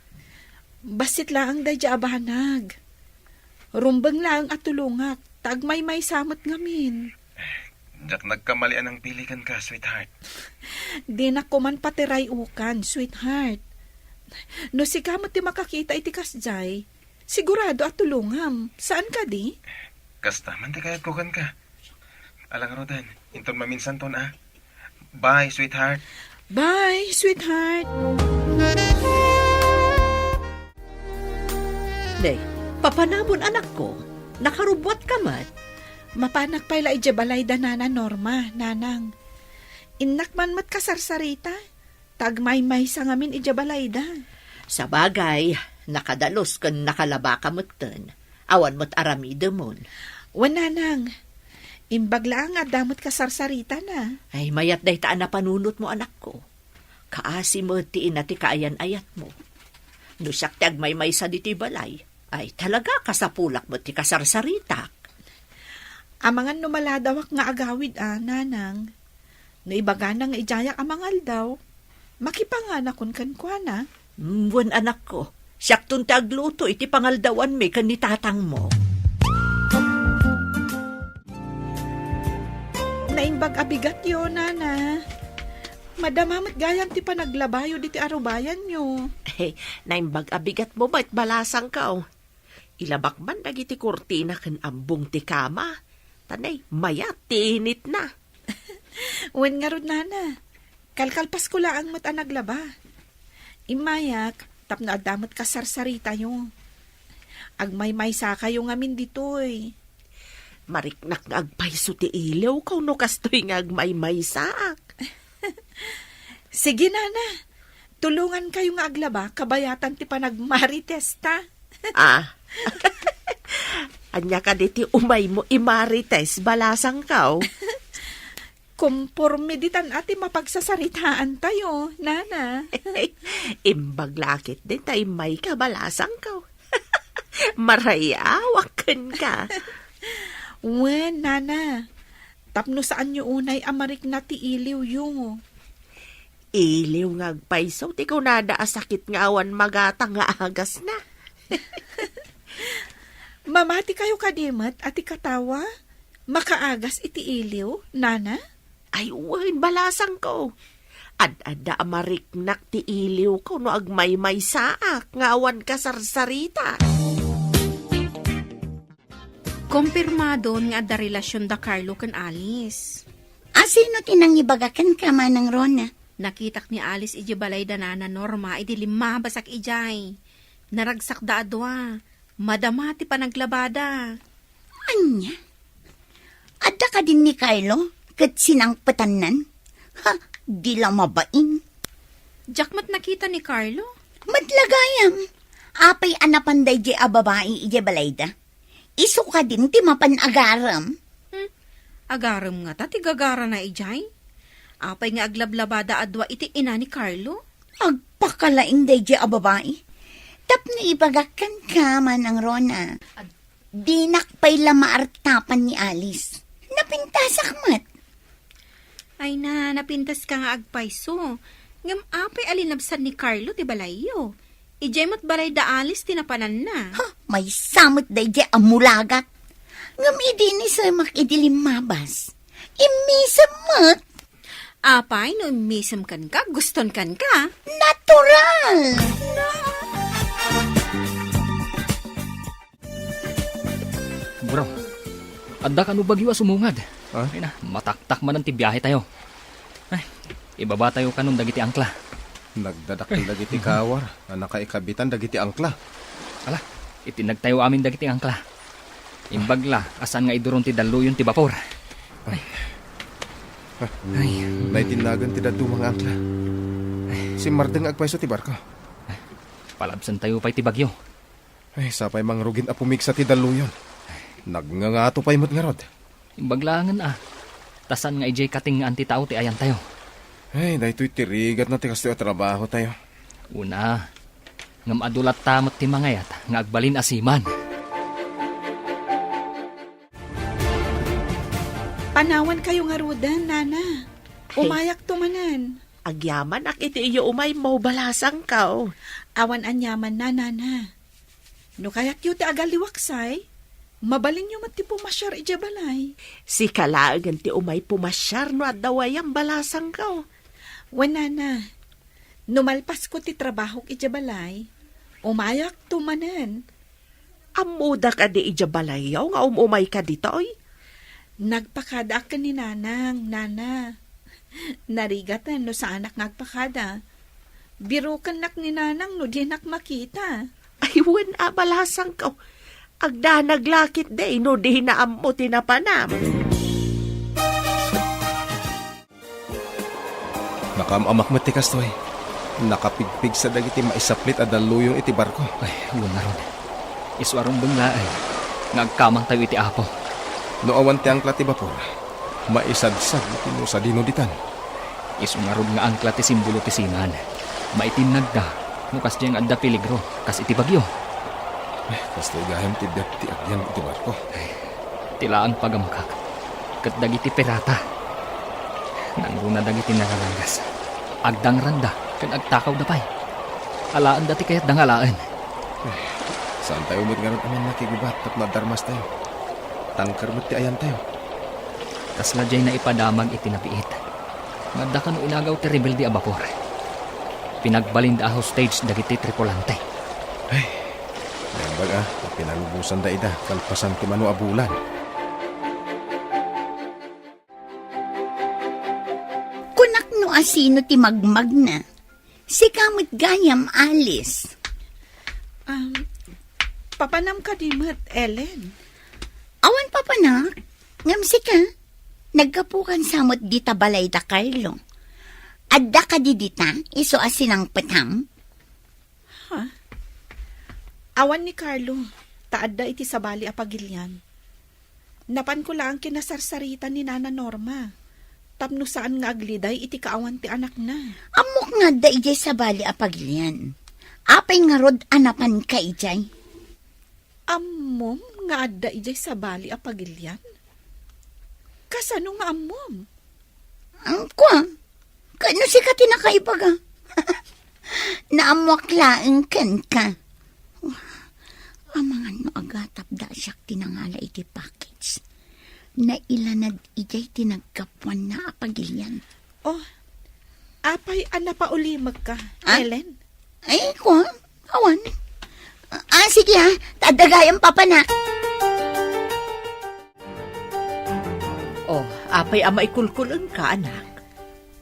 Bassit laeng daydiay a banag. Rumbeng laeng a tulongak, ta agmaymaysa met ngamin. Diak nagkamali a nangpili kenka, sweetheart. Dinak koman patiray-ukan, sweetheart. No sika met ti makakita iti kasdiay, sigurado a tulongam. Saan kadi? Kasta man ti kayatko kenka. Ala ngaruden, inton maminsanton, ah. Bye, sweetheart. Bye, sweetheart. Nay, papanamon, anakko. Nakarubbuatka met. Mapanak pay la idiay balayda, Nana Norma, Nanang. Innak man met kasarsarita, ta agmaymaysa ngamin idiay balayda. Sabagay, nakadalus ken nakalabaka metten. Awan met aramidemon. Wen, Nanang. Imbag laeng nga adda met kasarsaritana. Ay, mayat dayta a napanunotmo, anakko. Kaasi met ti ina ti kaayan-ayatmo. No siak ti agmaymaysa ditoy balay, ay, talaga, kasapulak met ti kasarsaritak. Amangan no maladawak nga agawid a, Nanang. No ibagana nga idiayak a mangaldaw, makipanganakon kenkuana. Mm, wen, anakko, siakton ti agluto iti pangaldawanmi ken ni tatangmo. Naimbag a bigatyo, Nana. Madama met gayam ti panaglabayo diti arubayanyo. Naimbag a bigatmo met, balasangko. Ilabak man dagiti kurtina ken ambong ti kama. Ta nay, mayat ti initna. Wen ngarud, nana, kalkalpasko laeng met a naglaba. Immayak, tapno adda met kasarsaritayo. Agmaymaysakayo ngamin ditoy. Mariknak nga agpayso ti iliwko no kastoy nga agmaymaysaak. Sige, nana. Tulongankayo nga aglaba, kabayatan ti panagmaritesta. Ah. Ania kadi ti umaymo imarites, balasangko? Komporme ditan a ti mapagsasaritaantayo, nana. Imbag la ketdin ta immayka, balasangko. Marayawak kenka. Wen, nana. Tapno saanyo unay a marikna ti iliwyo. Iliw nga agpayso ti kunada a sakit nga awan magatang nga agasna. Mamatikayo kadi met a ti katawa? Makaagas iti iliw, nana? Ay, wen, balasangko. Ad-adda a mariknak ti iliwko no agmaymaysaak nga awan kasarsarita. Kompirmadon nga adda relasion da Carlo ken Alice. A, sino ti nangibaga kenka, Manang Rona? Nakitak ni Alice idiay balay da Nana Norma idi limmabasak idiay. Naragsakda a dua. Madama ti panaglabada. Ania? Adda kadin ni Carlo ket sinangpetannan? Ha, di la mabain. Diak met nakita ni Carlo. Met la gayam. Apay a napan daydiay a babai idiay balayda? Isu kadin ti mapan agarem. Hmm, agarem ngata ti gagarana idiay? Apay nga aglablabada a dua iti ina ni Carlo? Agpakalaing daydiay a babai. Tapno ibagak kenka, Manang Rona. Dinak pay la maartapan ni Alice. Napintasak met. Ay na, napintaska nga agpayso. Ngem apay a linabsan ni Carlo ti balayyo? Idiay met balay da Alice ti napananna. Ha, maysa met daydiay a mulagat. Ngem idi inisemak idi limmabas, immisem met. Apay no immisem kenka, guston kenka? Natural! Bro, adda kano bagyo a sumungad. Ha? Ay na, mataktak manen ti biahe tayo. Ay, ibaba tayo kanon dagiti angkla. Nagdadakkel dagiti kawar a nakaikabitan dagiti angkla. Ala, itinnag tayo amin dagiti angkla. Imbag la, a saan nga iduron ti dalluyon ti bapor. Ay. Ay. Naitinnagan ti dadduma nga angkla. Simmardeng nga agpayso ti barko. Palabsan tayo pay ti bagyo. Ay, sapay mangrugin a pumigsa ti dalluyon. Nagngangato pay met ngarud. Imbag laengen a. Ta saan nga idiay katengngaan ti tao ti ayantayo. Ay, daytoy ti rigatna ti kastoy a trabahotayo. Una, ngem adu latta met ti mangayat nga agbalin a seaman. Panawankayo ngaruden, nana. Ay. Umayakto manen. Agyamanak iti iyo umaymo, balasangko. Awan aniamanna, nana. No kayatyo ti agalliwaksay, mabalinyo met ti pumasiar idiay balay. Sika laengen ti umay pumasiar no adda wayam, balasangko. Wen, nana, no malpasko ti trabahok idiay balay, umayakto manen. Ammoda kadi idiay balayyo nga um-umayka ditoy? Nagpakadaak ken ni Nanang, nana. Narigaten no saanak nga agpakada. Birukennak ni Nanang no dinak makita. Ay, wen a, balasangko. Agdanag la ketdi no dina ammo ti napanam. Nakaam-amak met ti kastoy. Nakapigpigsa dagiti maisaplit a dalluyon iti barko. Ay, wen ngarud. Isu a rumbeng laeng nga agkamangtayo iti Apo. No awan ti angkla ti bapor, maisadsad no sadino ditan. Isu ngarud nga angkla ti simbolo ti seaman. Maitinnagda no kasdiay nga adda peligro, kas iti bagyo. Ay, kastoy gayam ti biag ti agyan iti barko. Ay, ti laeng pagamakak ket dagiti pirata. Nangruna dagiti nararangas. Agdangranda ken agtakawda pay. Alaenda ti kayatda nga alaen. Saantayo met ngarud a mannakigubat tapno adda armastayo. Tanker met ti ayantayo. Kasla diay naipadamag iti nabiit. Nga adda kano inagaw ti rebelde a bapor. Pinagbalinda a hostage dagiti tripulante. Ay, naimbag a, ta pinalubosanda ida kalpasan ti mano a bulan. Asino ti magmagna? Sika met gayam, Alice. Um, papanam kadi met, Ellen? Awan papanak, ngem sika, naggapukan sa met dita balay da Carlo. Adda kadi dita, isu a sinangpetam? Ha? Awan ni Carlo, ta adda iti sabali a pagilian. Napanko laeng kinasarsarita ni Nana Norma, tapno saan nga agliday iti kaawan ti anakna. Ammok nga adda idiay sabali a pagilian. Apay ngarud a napanka idiay? Ammom nga adda idiay sabali a pagilian? Kasano nga ammom? Ang kwa, kano sika ti nakaibaga? Naammoak laeng kenka. Amangan no agatapda a siak ti nangala iti package. Nailanad idiay ti naggapuanna a pagilian. Oh, apay a napaulimekka, Ah? Ellen? Ay, kwa, awan. Ah, sige ha, ta adda gayam papanak. Oh, apay a maikulkul-engka, anak?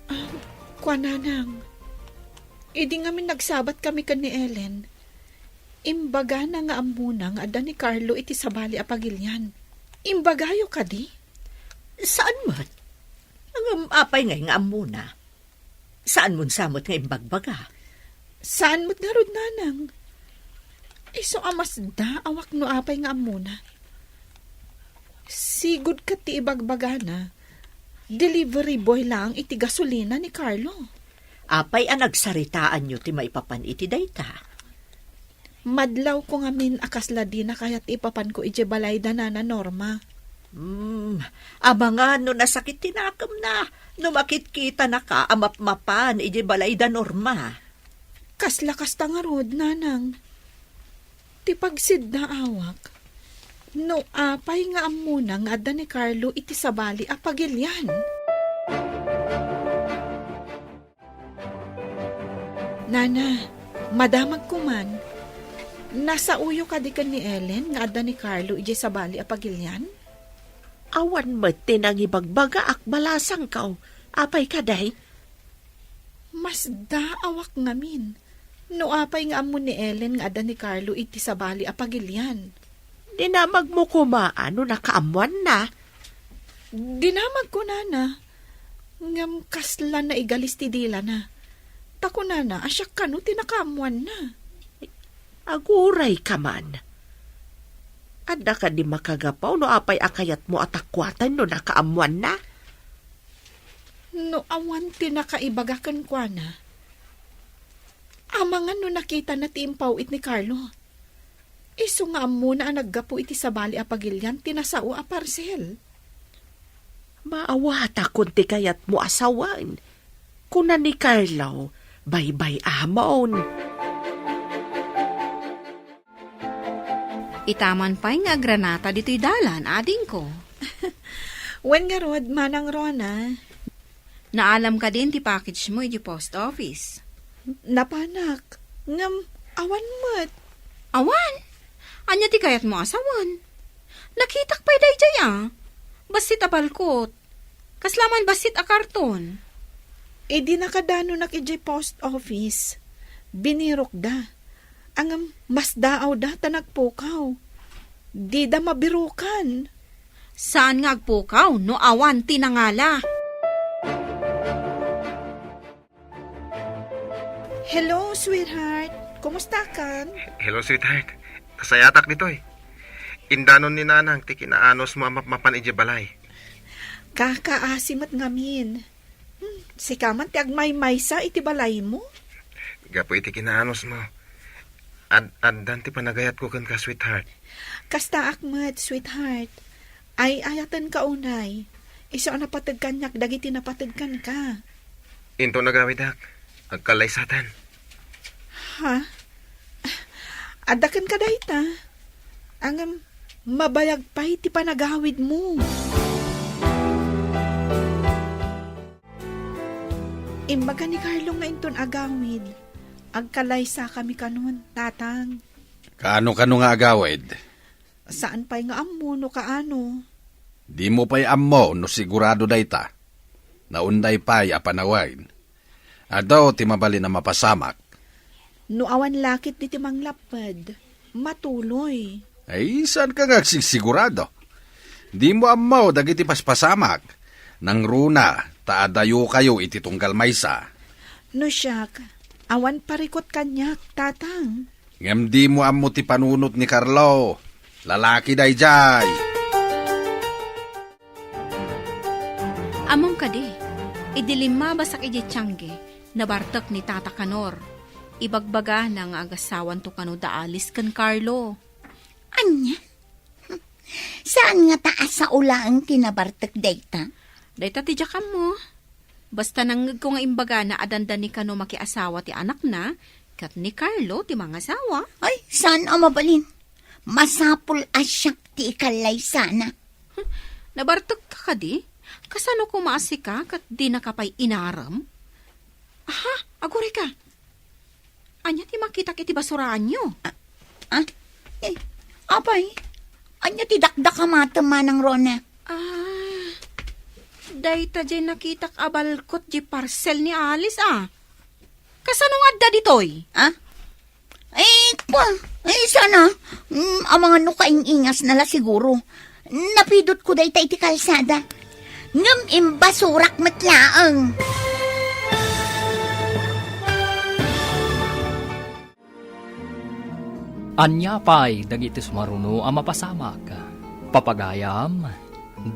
Ah, kua, nanang. Idi ngamin nagsabat kami ken ni Ellen, imbagana nga ammona nga adda ni Carlo iti sabali a pagilian. Imbagayo kadi? Saan met? Ngem apay ngay nga ammona? Saan mon sa met nga imbagbaga? Saan met ngarud, nanang? Isu a masdaawak no apay nga ammona. Sigud ket ti ibagbagana, delivery boy laeng iti gasolina ni Carlo. Apay a nagsaritaanyo ti maipapan iti dayta? Madlawko ngamin a kasla dina kayat ti ipapanko idiay balay da Nana Norma. Hmm, amangan no nasakit ti nakemna, no makitkitanaka a mapmapan idiay balay da Norma. Kasla kasta ngarud, nanang. Ti pagsiddaawak, no apay nga ammona nga adda ni Carlo iti sabali a pagilian. Nana, madamagko man. Nasaoyo kadi ken ni Ellen nga adda ni Carlo idiay sabali a pagilian? Awan met ti nangibagbagaak, balasangko. Apay kadi? Masdaawak ngamin no apay nga ammo ni Ellen nga adda ni Carlo iti sabali a pagilian. Dinamagmo koma no nakaammoanna. Dinamagko, nana, ngem kasla naigalis ti dilana. Ta kunana a siak kano ti nakaammoanna. Agurayka man. Adda kadi makagapu no apay a kayatmo a takuaten no nakaammoanna? No awan ti nakaibaga kenkuana, amangan no nakitana ti impaw-it ni Carlo. Isu nga ammona a naggapu iti sabali a pagilian ti nasao a parsel. Maawatakon ti kayatmo a sawen. Kuna ni Carlo, baybay-amon. Itaman pay nga agranata ditoy dalan, adingko. Wen ngarud, Manang Rona. Naalam kadin ti package mo iti post office? Napanak, ngem awan met. Awan? Ania ti kayatmo a sawen? Nakitak pay daydiay a. Bassit a balkot. Kasla man bassit a karton. Idi nakadanonak idiay post office, binirokda. Ngem masdaawda ta nagpukaw. Dida mabirokan. Saan nga agpukaw no awan ti nangala? Hello, sweetheart. Kumusta kan? Hello, sweetheart. Nasayatak ditoy. Indanon ni Nanang ti kinaanosmo a mapmapan idiay balay. Kakaasi met ngamin. Hmm, sika man ti agmaymaysa iti balaymo? Gapu iti kinaanosmo. Ad-, addan ti panagayatko kenka, sweetheart. Kastaak met, sweetheart. Ay-ayatenka unay. Isu a napateg kaniak dagiti napateg kenka. Inton agawidak, agkallaysatan. Ha? Adda kenka dayta? Ngem, mabayag pay ti panagawidmo. Imbaga ni Carlo nga inton agawid, agkallaysakami kanon, Tatang. Kaano kano nga agawid? Saan pay nga ammo no kaano. Dimo pay ammo no sigurado dayta. Naunday pay a panawen. Adu ti mabalin a mapasamak. No awan lakit diti manglapped, matuloy. Ay, saan ka nga agsigsigurado? Dimo ammo dagiti paspasamak. Nangruna, ta adayo kayo iti tunggal maysa. No siak, awan parikut kaniak, Tatang. Ngem dimo ammo ti panunot ni Carlo. Lalaki daydiay. Ammom kadi, idi limmabasak idiay tiangge, nabartek ni Tata Kanor. Ibagbagana nga agasawanto kano da Alice ken Carlo. Ania? Saan ngata a sao laeng ti nabartek dayta? Dayta ti diak ammo. Basta nangngegko nga imbagana a dandani kano makiasawa ti anakna, ket ni Carlo ti mangasawa. Ay, saan a mabalin. Masapul a siak ti ikallaysana. Hmm, nabartekka kadi? Kasano koma a sika ket dinaka pay inarem? Aha, agurayka. Ania ti makitak iti basuraanyo? Ah, ah? Eh, apay, ania ti dakdakamatem, Manang Rona? Ah, dayta diay nakitak a balkot diay parcel ni Alice, a. Kasano nga adda ditoy? Ah? Eh, kwa, eh, sana, mm, amangan no kaing-ingasna la siguro. Napidutko dayta iti kalsada. Ngem imbasurak met laeng. Ania pay dagiti sumaruno a mapasamak? Papagayam,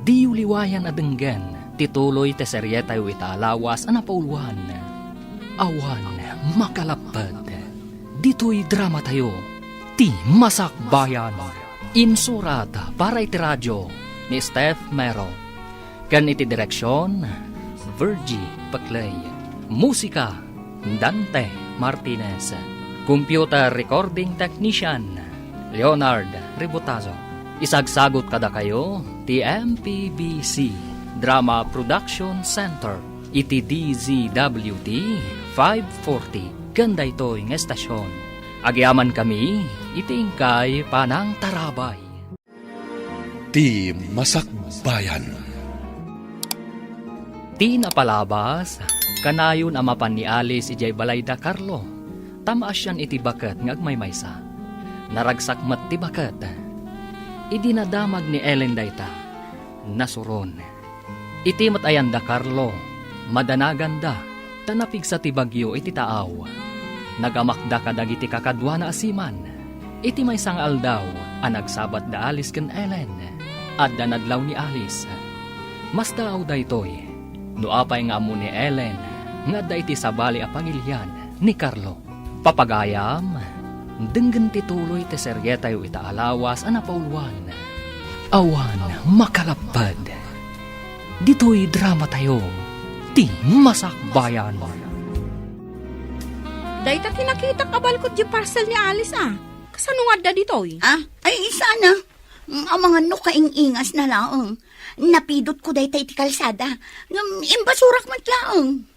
diyo liwayan a denggen ti tuloy ti serietayo ita a lawas a napauluan, Awan Makalapped. Ditoy dramatayo, ti Masakbayan. Insurat para iti radio ni Steph Mero. Ken iti direksion, Virgie Peclay. Musika, Dante Martinez. Computer recording technician, Leonard Ributazo. Isagsagut kadakayo ti M P B C Drama Production Center iti D Z W T five forty ken daytoy nga estasion. Agyamankami iti inkay panangtarabay. Ti Masakbayan. Ti napalabas, kanayon a mapan ni Alice idiay balayda Carlo, ta maasian iti baket nga agmaymaysa. Naragsak met ti baket. Idi nadamag ni Ellen dayta, nasuron. Iti met ayan da Carlo, madanaganda, ta napigsa ti bagyo iti taaw. Nagamakda kadagiti kakaduana a seaman. Iti maysa nga aldaw a nagsabat da Alice ken Ellen, adda nadlaw ni Alice. Masdaaw daytoy, no apay nga ammo ni Ellen nga adda iti sabali a pagilian ni Carlo. Papagayam, denggen ti tuloy ti serietayo ita a lawas a napauluan, Awan Makalapped. Ditoy dramatayo, ti Masakbayan. Dayta ti nakitak a balkot di parcel ni Alice, a. Kasano nga adda ditoy? Ah, ay, sana. Mm, amangan no kaing-ingasna laeng. Napidutko dayta iti kalsada. Ngem imbasurak met laeng.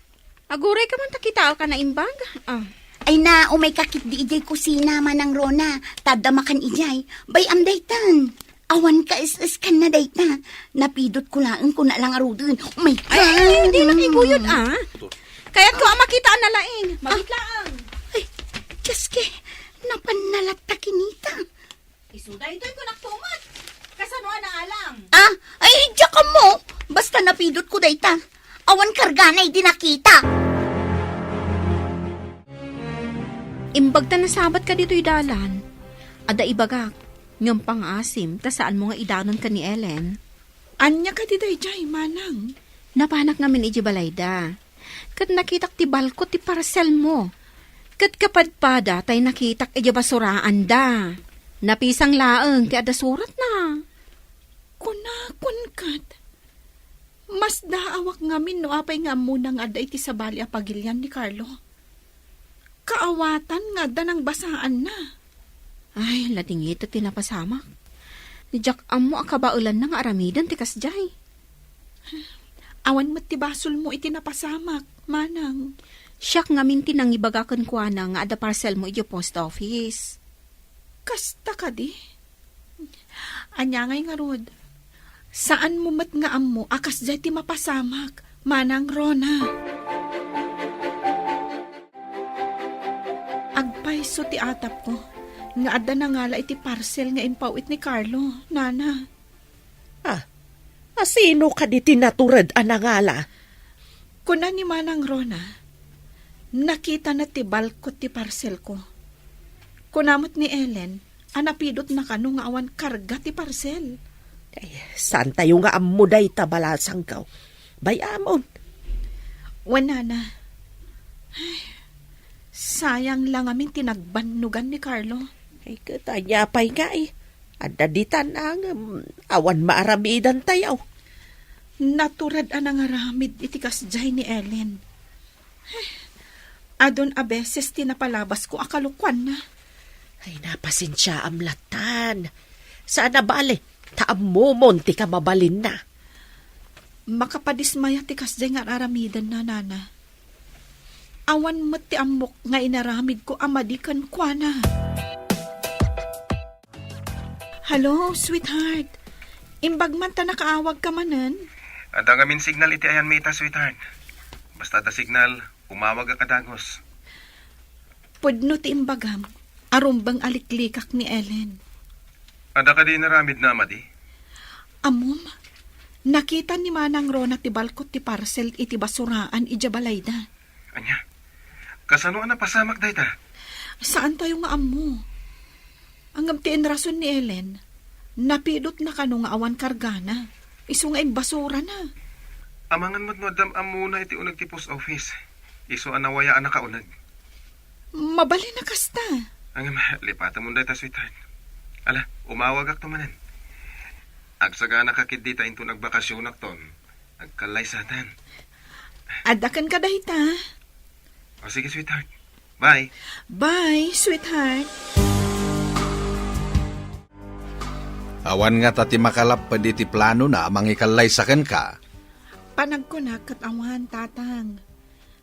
Agurayka man ta kitaek a naimbag? Ah. Ay na, umayka ketdi idiay kusina, Manang Rona. Ta adda makan idiay. Bay-am daytan. Awan kaes-eskanna dayta. Napidutko laeng kuna la ngaruden. Umayka. Ay, ay, ay, di makiguyod, ah. Kayatko a makita a nalaing. Magit laeng. Ay, Diyos ke, napanna latta kinita. Isu daytoy kunak tumet. Kasano a naalang? Ah, ay, diak ammo. Basta napidutko dayta. Awan kargana idi nakita. Imbag ta nasabatka ditoy dalan. Adda ibagak, ngem pangaasim ta saanmo nga idanon ken ni Ellen. Ania kadi daydiay, Manang? Napanak ngamin idiay balayda. Ket nakitak ti balkot ti parselmo. Ket kapadpada tay nakitak idiay basuraanda. Napisang laeng ti adda suratna. Kunakon ket, masdaawak ngamin no apay nga ammona nga adda iti sabali a pagilian ni Carlo. Kaawatan nga adda nangbasaanna. Ay, ladingit ti napasamak. Diak ammo a kabaelanna nga aramiden ti kasdiay. Awan met ti basolmo iti napasamak, Manang. Siak ngamin ti nangibaga kenkuana nga adda parselmo idiay post office. Kasta kadi? Ania ngay ngarud? Saanmo met nga ammo a kasdiay ti mapasamak, Manang Rona. Payso ti atapko nga adda nangala iti parcel nga impaw-it ni Carlo, nana. Ah, asino kadi ti natured a nangala? Kuna ni Manang Rona, nakitana ti balkot ti parcelko. Kuna met ni Ellen, a napidotna kano nga awan karga ti parcel. Ay, saan tayo nga ammo dayta, balasangko. Bay-amon. Wen, nana. Ay, sayang la ngamin ti nagbannogan ni Carlo. Ay, ket ania pay nga, eh. Adda ditan, ah, ngem awan maaramidan tayo. Natured a nangaramid iti kasdiay ni Ellen. Adun a beses ti napalabasko a kalokuanna. Ay, napasensiaam latan. Saan a bale, ta ammomon ti kamabalinna. Makapadismaya ti kasdiay nga ar-aramidenna, nana. Awan met ti ammok nga inaramidko a madi kenkuana. Hello, sweetheart. Imbag man ta nakaawagka manen? Adda ngamin signal iti ayanmi ita, sweetheart. Basta adda signal, umawagak a dagus. Pudno ti imbagam, a rumbeng a liklikak ni Ellen. Adda kadi inaramidna a madi? Ammom, nakita ni Manang Rona ti balkot ti parcel iti basuraan idiay balayda. Ania? Kasano a napasamak dayta? Saan tayo nga ammo. Ngem ti inrason ni Ellen, napidotna kano nga awan kargana, isu nga imbasurana. Amangan met no addam ammona iti uneg ti post office. Isu a nawaya a nakauneg. Mabalin a kasta. Ngem, lipatemon dayta, sweetheart. Ala, umawagakto manen. Agsaganaka ketdi ta inton agbakasionakton, agkallaysatan. Adda kenka dayta. O, sige, sweetheart. Bye. Bye, sweetheart. Awan ngata ti makalapped iti planona a mangikallaysa kenka. Panagkunak ket awan, tatang.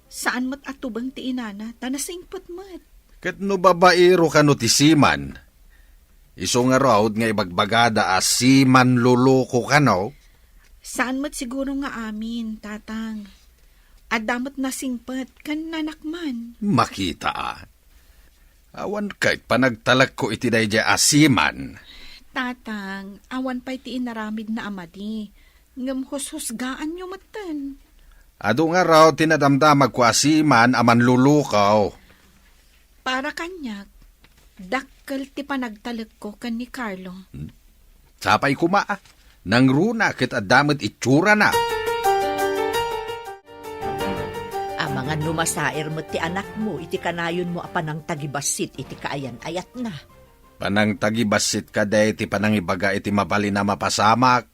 Saan met a tubeng ti inana, ta nasingpet met. Ket no babaero kano ti seaman, isu ngarud nga ibagbagada a seaman loloko kano? Saan met siguro nga amin, tatang. Adda met nasingpet ken nanakman. Makita a. Awan ket panagtalekko iti daydiay a seaman. Tatang, awan pay ti inaramidna a madi, ngem hushusgaanyo metten. Adu ngarud ti nadamdamagko a seaman a manlulukaw. Para kaniak, dakkel ti panagtalekko ken ni Carlo. Hmm. Sapay koma, a. Nangruna ket adda met itsurana. Amangan no masair met ti anakmo iti kanayonmo a panangtagibassit iti kaayan-ayatna. Panangtagibassit kadi ti panangibaga iti mabalin a mapasamak?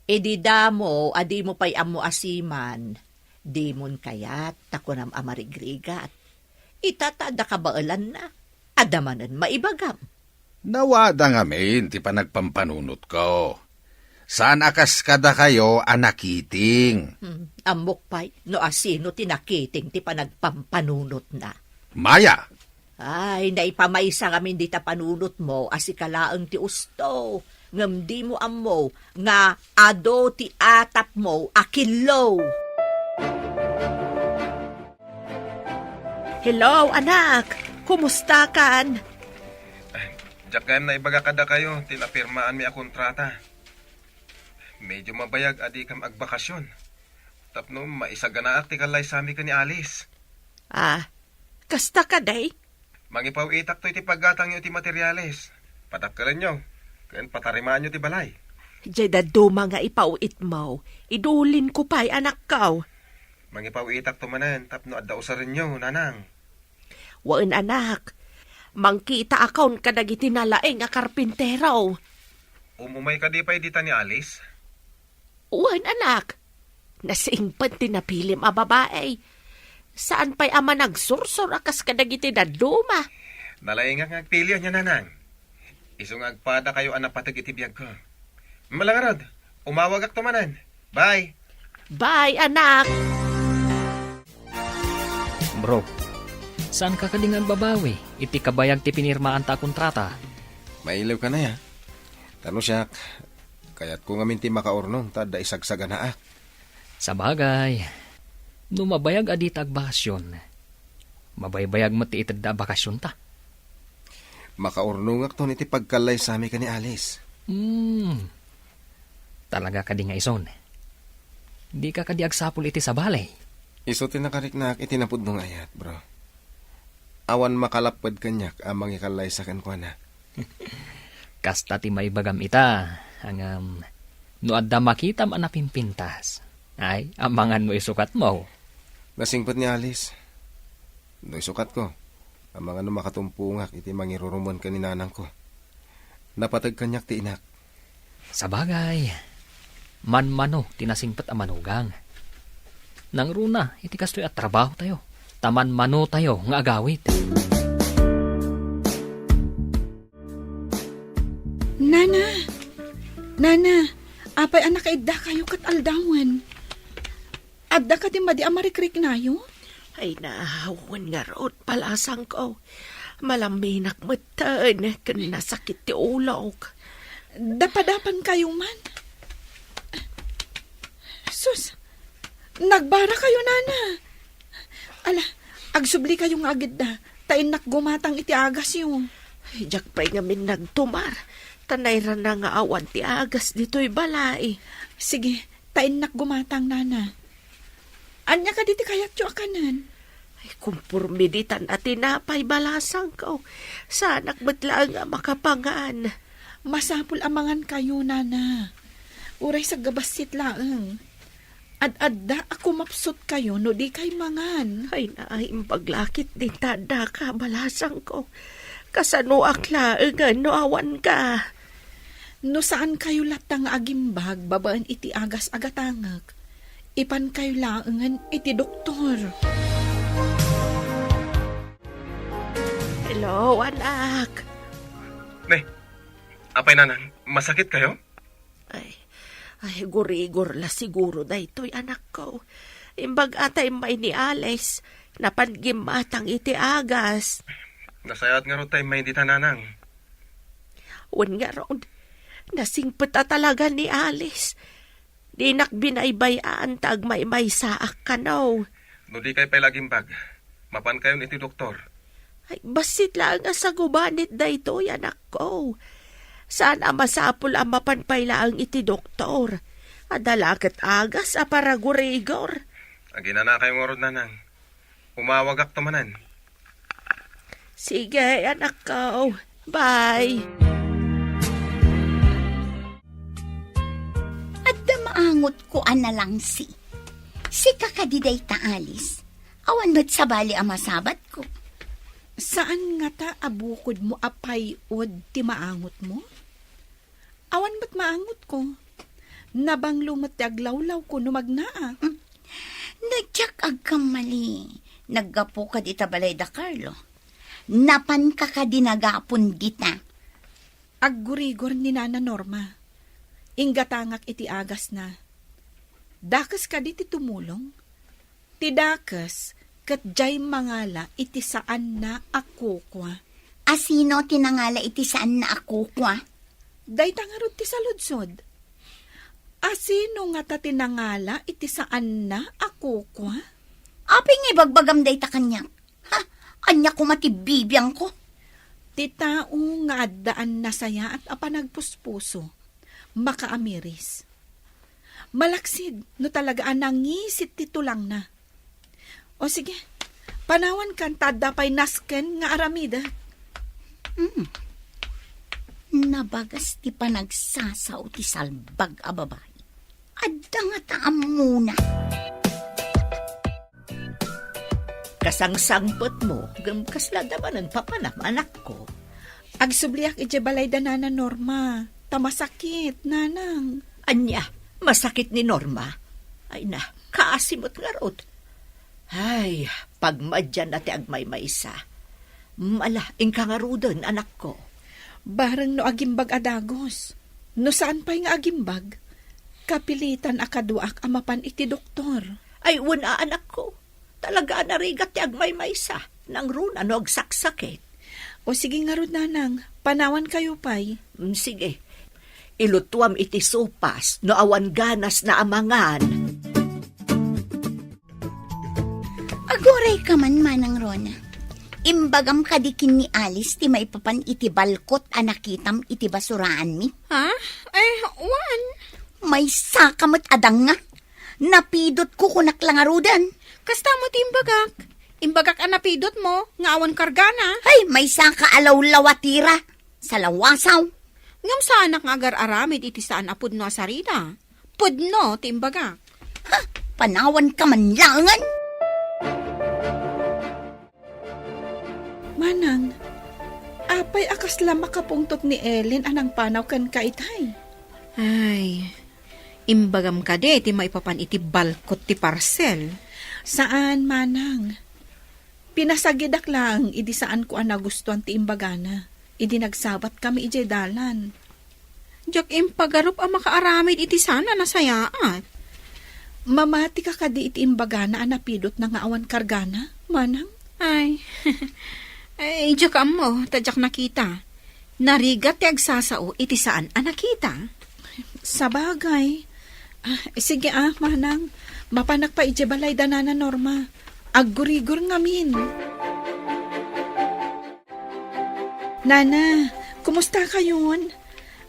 Idi damo a dimo pay ammo a seaman, dimon kayat ta kunam a marigrigat. Ita ta adda kabaelanna, adda manen maibagam. Nawada ngamin ti panagpampanunotko. Saan a kas kadakayo a nakiting. Hmm, ammok pay no asino ti nakiting ti panagpampanunotna. Maya! Ay, naipamaysa ngamin dita panunotmo a sika laeng ti usto, ngem dimo ammo nga adu ti atapmo a killo. Hello, anak! Kumustakan? Diak gayam naibaga kadakayo ti napirmaanmi a kontrata. Medyo mabayag a dikam agbakasyon tapno maisaganaak ti kallaysami ken ni Alice. Ah, kasta kadi? Mangipaw-itak toy ti paggatangyo iti materiales. Padakkelenyo ken patarimaanyo ti balay. Diay dadduma nga ipaw-itmo, idulinko pay, anakko. Mangipaw-itakto manen tapno adda usarenyo, nanang. Wen, anak. Mangkitaakon kadagiti nalaing a karpintero. Umumay kadi pay dita ni Alice? Wen, anak. Nasingpet ti napilim a babai. Saan pay a managsursor a kas kadagiti dadduma. Nalaingak nga agpili ania, nanang. Isu nga agpadakayo a napateg iti biagko. Malangarod, umawagakto manen. Bye. Bye, anak. Bro, saanka kadi nga agbabawi iti kabayag ti pinirmaanta a kontrata? Mailiwka aya? Ta no siak, kayatko ngamin ti makaurnong ta adda isagsaganaak. Sabagay, no mabayag a dita agbakasyon, mabaybayag met ti itedda a bakasyonta. Makaurnongakton iti pagkallaysami ken ni Alice. Hmm. Talaga kadi nga ison? Dika kadi agsapul iti sabali? Isu ti nakariknaak iti napudno nga ayat, bro. Awan makalapped kaniak a mangikallaysa kenkuana. Kasta ti maibagam ita, ngem no adda makitam a napimpintas, ay, amangan no isukatmo. Nasingpet ni Alice. No isukatko, amangan no makatumpongak iti mangirurumon ken ni nanangko. Napateg kaniak ti inak. Sabagay, manmano ti nasingpet a manugang. Nangruna iti kastoy a trabahotayo, ta manmanotayo nga agawid. Nana! Nana! Apay a nakaiddakayo ket aldawen? Adda kadi madi a marikriknayo? Ay, na, wen ngarud, balasangko. Malaminak metten ken nasakit ti ulok. Dapadapankayo man? Sus, nagbara kayo, Nana. Ala, agsubli kayo nga agidda, ta innak gumatang iti agasyo. Ay, diak pay ngamin nagtumar, ta nairana nga awan ti agas ditoy balay. Sige, ta innak gumatang, Nana. Ania kadi ti kayatyo a kanen? Ay, kumporme ditan a tinapay, balasangko. Saanak met laeng a makapangan. Masapul a mangan kayo, Nana. Uray sagbassit laeng. Ad-adda a kumapsut kayo no di kay mangan. Ay, naimbag lakit din ta addaka, balasangko. Kasanoak laengen no awan ka? No saan kayo latta nga agimbag babaen iti agas a gatangek, ipan kayo laengen iti doktor. Hello, anak. Ne, apay nanang, masakit kayo? Ay, ay, gurigor la siguro daytoy, anakko. Imbag a ta immay ni Alice, napan gimmatang iti agas. Nasayaat ngarud ta immay dita, nanang. Wen ngarud, nasingpet a talaga ni Alice. Dinak binaybay-an ta agmaymaysaak kano. No di kay pay lagimbag, mapan kayon iti doktor. Ay, bassit laeng a sagubanit daytoy, anakko. Saan a masapul a mapan pay laeng iti doktor. Adda la ket agas a paragurigor. Aginana kayo ngarud, nanang. Umawagakto manen. Sige, anakko. Bye. Adda maangotko a nalangsi. Sika kadi dayta, Alice. Awan met sabali a masabatko. Saan ngata a bukodmo a pay-od ti maangotmo? Awan met maangotko. Nabanglo met ti aglawlawko no magnaak. Mm. No diak agkammali, naggapuka dita balay da Carlo. Napanka kadi nagapon dita? Aggurigor ni Nana Norma. Inggatangak iti agasna. Dakes kadi ti tumulong? Ti dakes ket diay mangala iti saanna a kukua. A sino ti nangala iti saanna a kukua? Dayta ngarud ti saludsod. A sino ngata ti nangala iti saanna a kukua? Apay nga ibagbagam dayta kaniak? Ha? Ania koma ti bibiangko? Ti tao nga addaan nasayaat a panagpuspuso, makaamiris. Malaksid no talaga a nangisit ti tulangna. O sige, panawankan ta adda pay nasken nga aramidek. Hmm. Nabagas ti panagsasao ti salbag a babai. Adda ngata ammona. Kasangsangpetmo, ngem kasla adda manen papanam, anakko. Agsubliak idiay balay da Nana Norma, ta masakit, nanang. Ania, masakit ni Norma? Ay na, kaasi met ngarud. Ay, pagmadianna ti agmaymaysa. Mala, inka ngaruden, anakko. Bareng no agimbag a dagus. No saan pay nga agimbag, kapilitan a kaduaak a mapan iti doktor. Ay, wen a, anakko. Talaga a narigat ti agmaymaysa. Nangruna no agsaksakit. O sige ngarud, nanang, panawankayo pay. Mm, sige. Ilutuam iti sopas no awan ganasna a mangan. Agurayka man, Manang Rona. Imbagam kadi ken ni Alice ti maipapan iti balkot a nakitam iti basuraanmi? Ha? Ay, wen. Maysaka met a danga. Napidotko, kunak la ngaruden. Kasta met ti imbagak. Imbagak a napidotmo nga awan kargana. Ay, maysaka a lawlawatira. Salawasaw. Ngem saanak nga agar-aramid iti saan a pudno a sarita. Pudno ti imbagak. Ha? Panawanka man laengen? Manang, apay a kasla makapungtot ni Ellen a nangpanaw kenka itay? Ay, imbagam kadi ti maipapan iti balkot ti parcel? Saan, Manang. Pinasagidak laeng idi saanko a nagustuan ti imbagana, idi nagsabatkami idiay dalan. Diak impagarup a makaaramid iti saan a nasayaat. Mamatika kadi iti imbagana a napidotna nga awan kargana, Manang? Ay, ay, diak ammo, ta diak nakita. Narigat ti agsasao iti saan a nakita. Sabagay. Ah, sige ah, Manang. Mapanak pay idiay balay da Nana Norma. Aggurigor ngamin. Nana, kumusta kayon?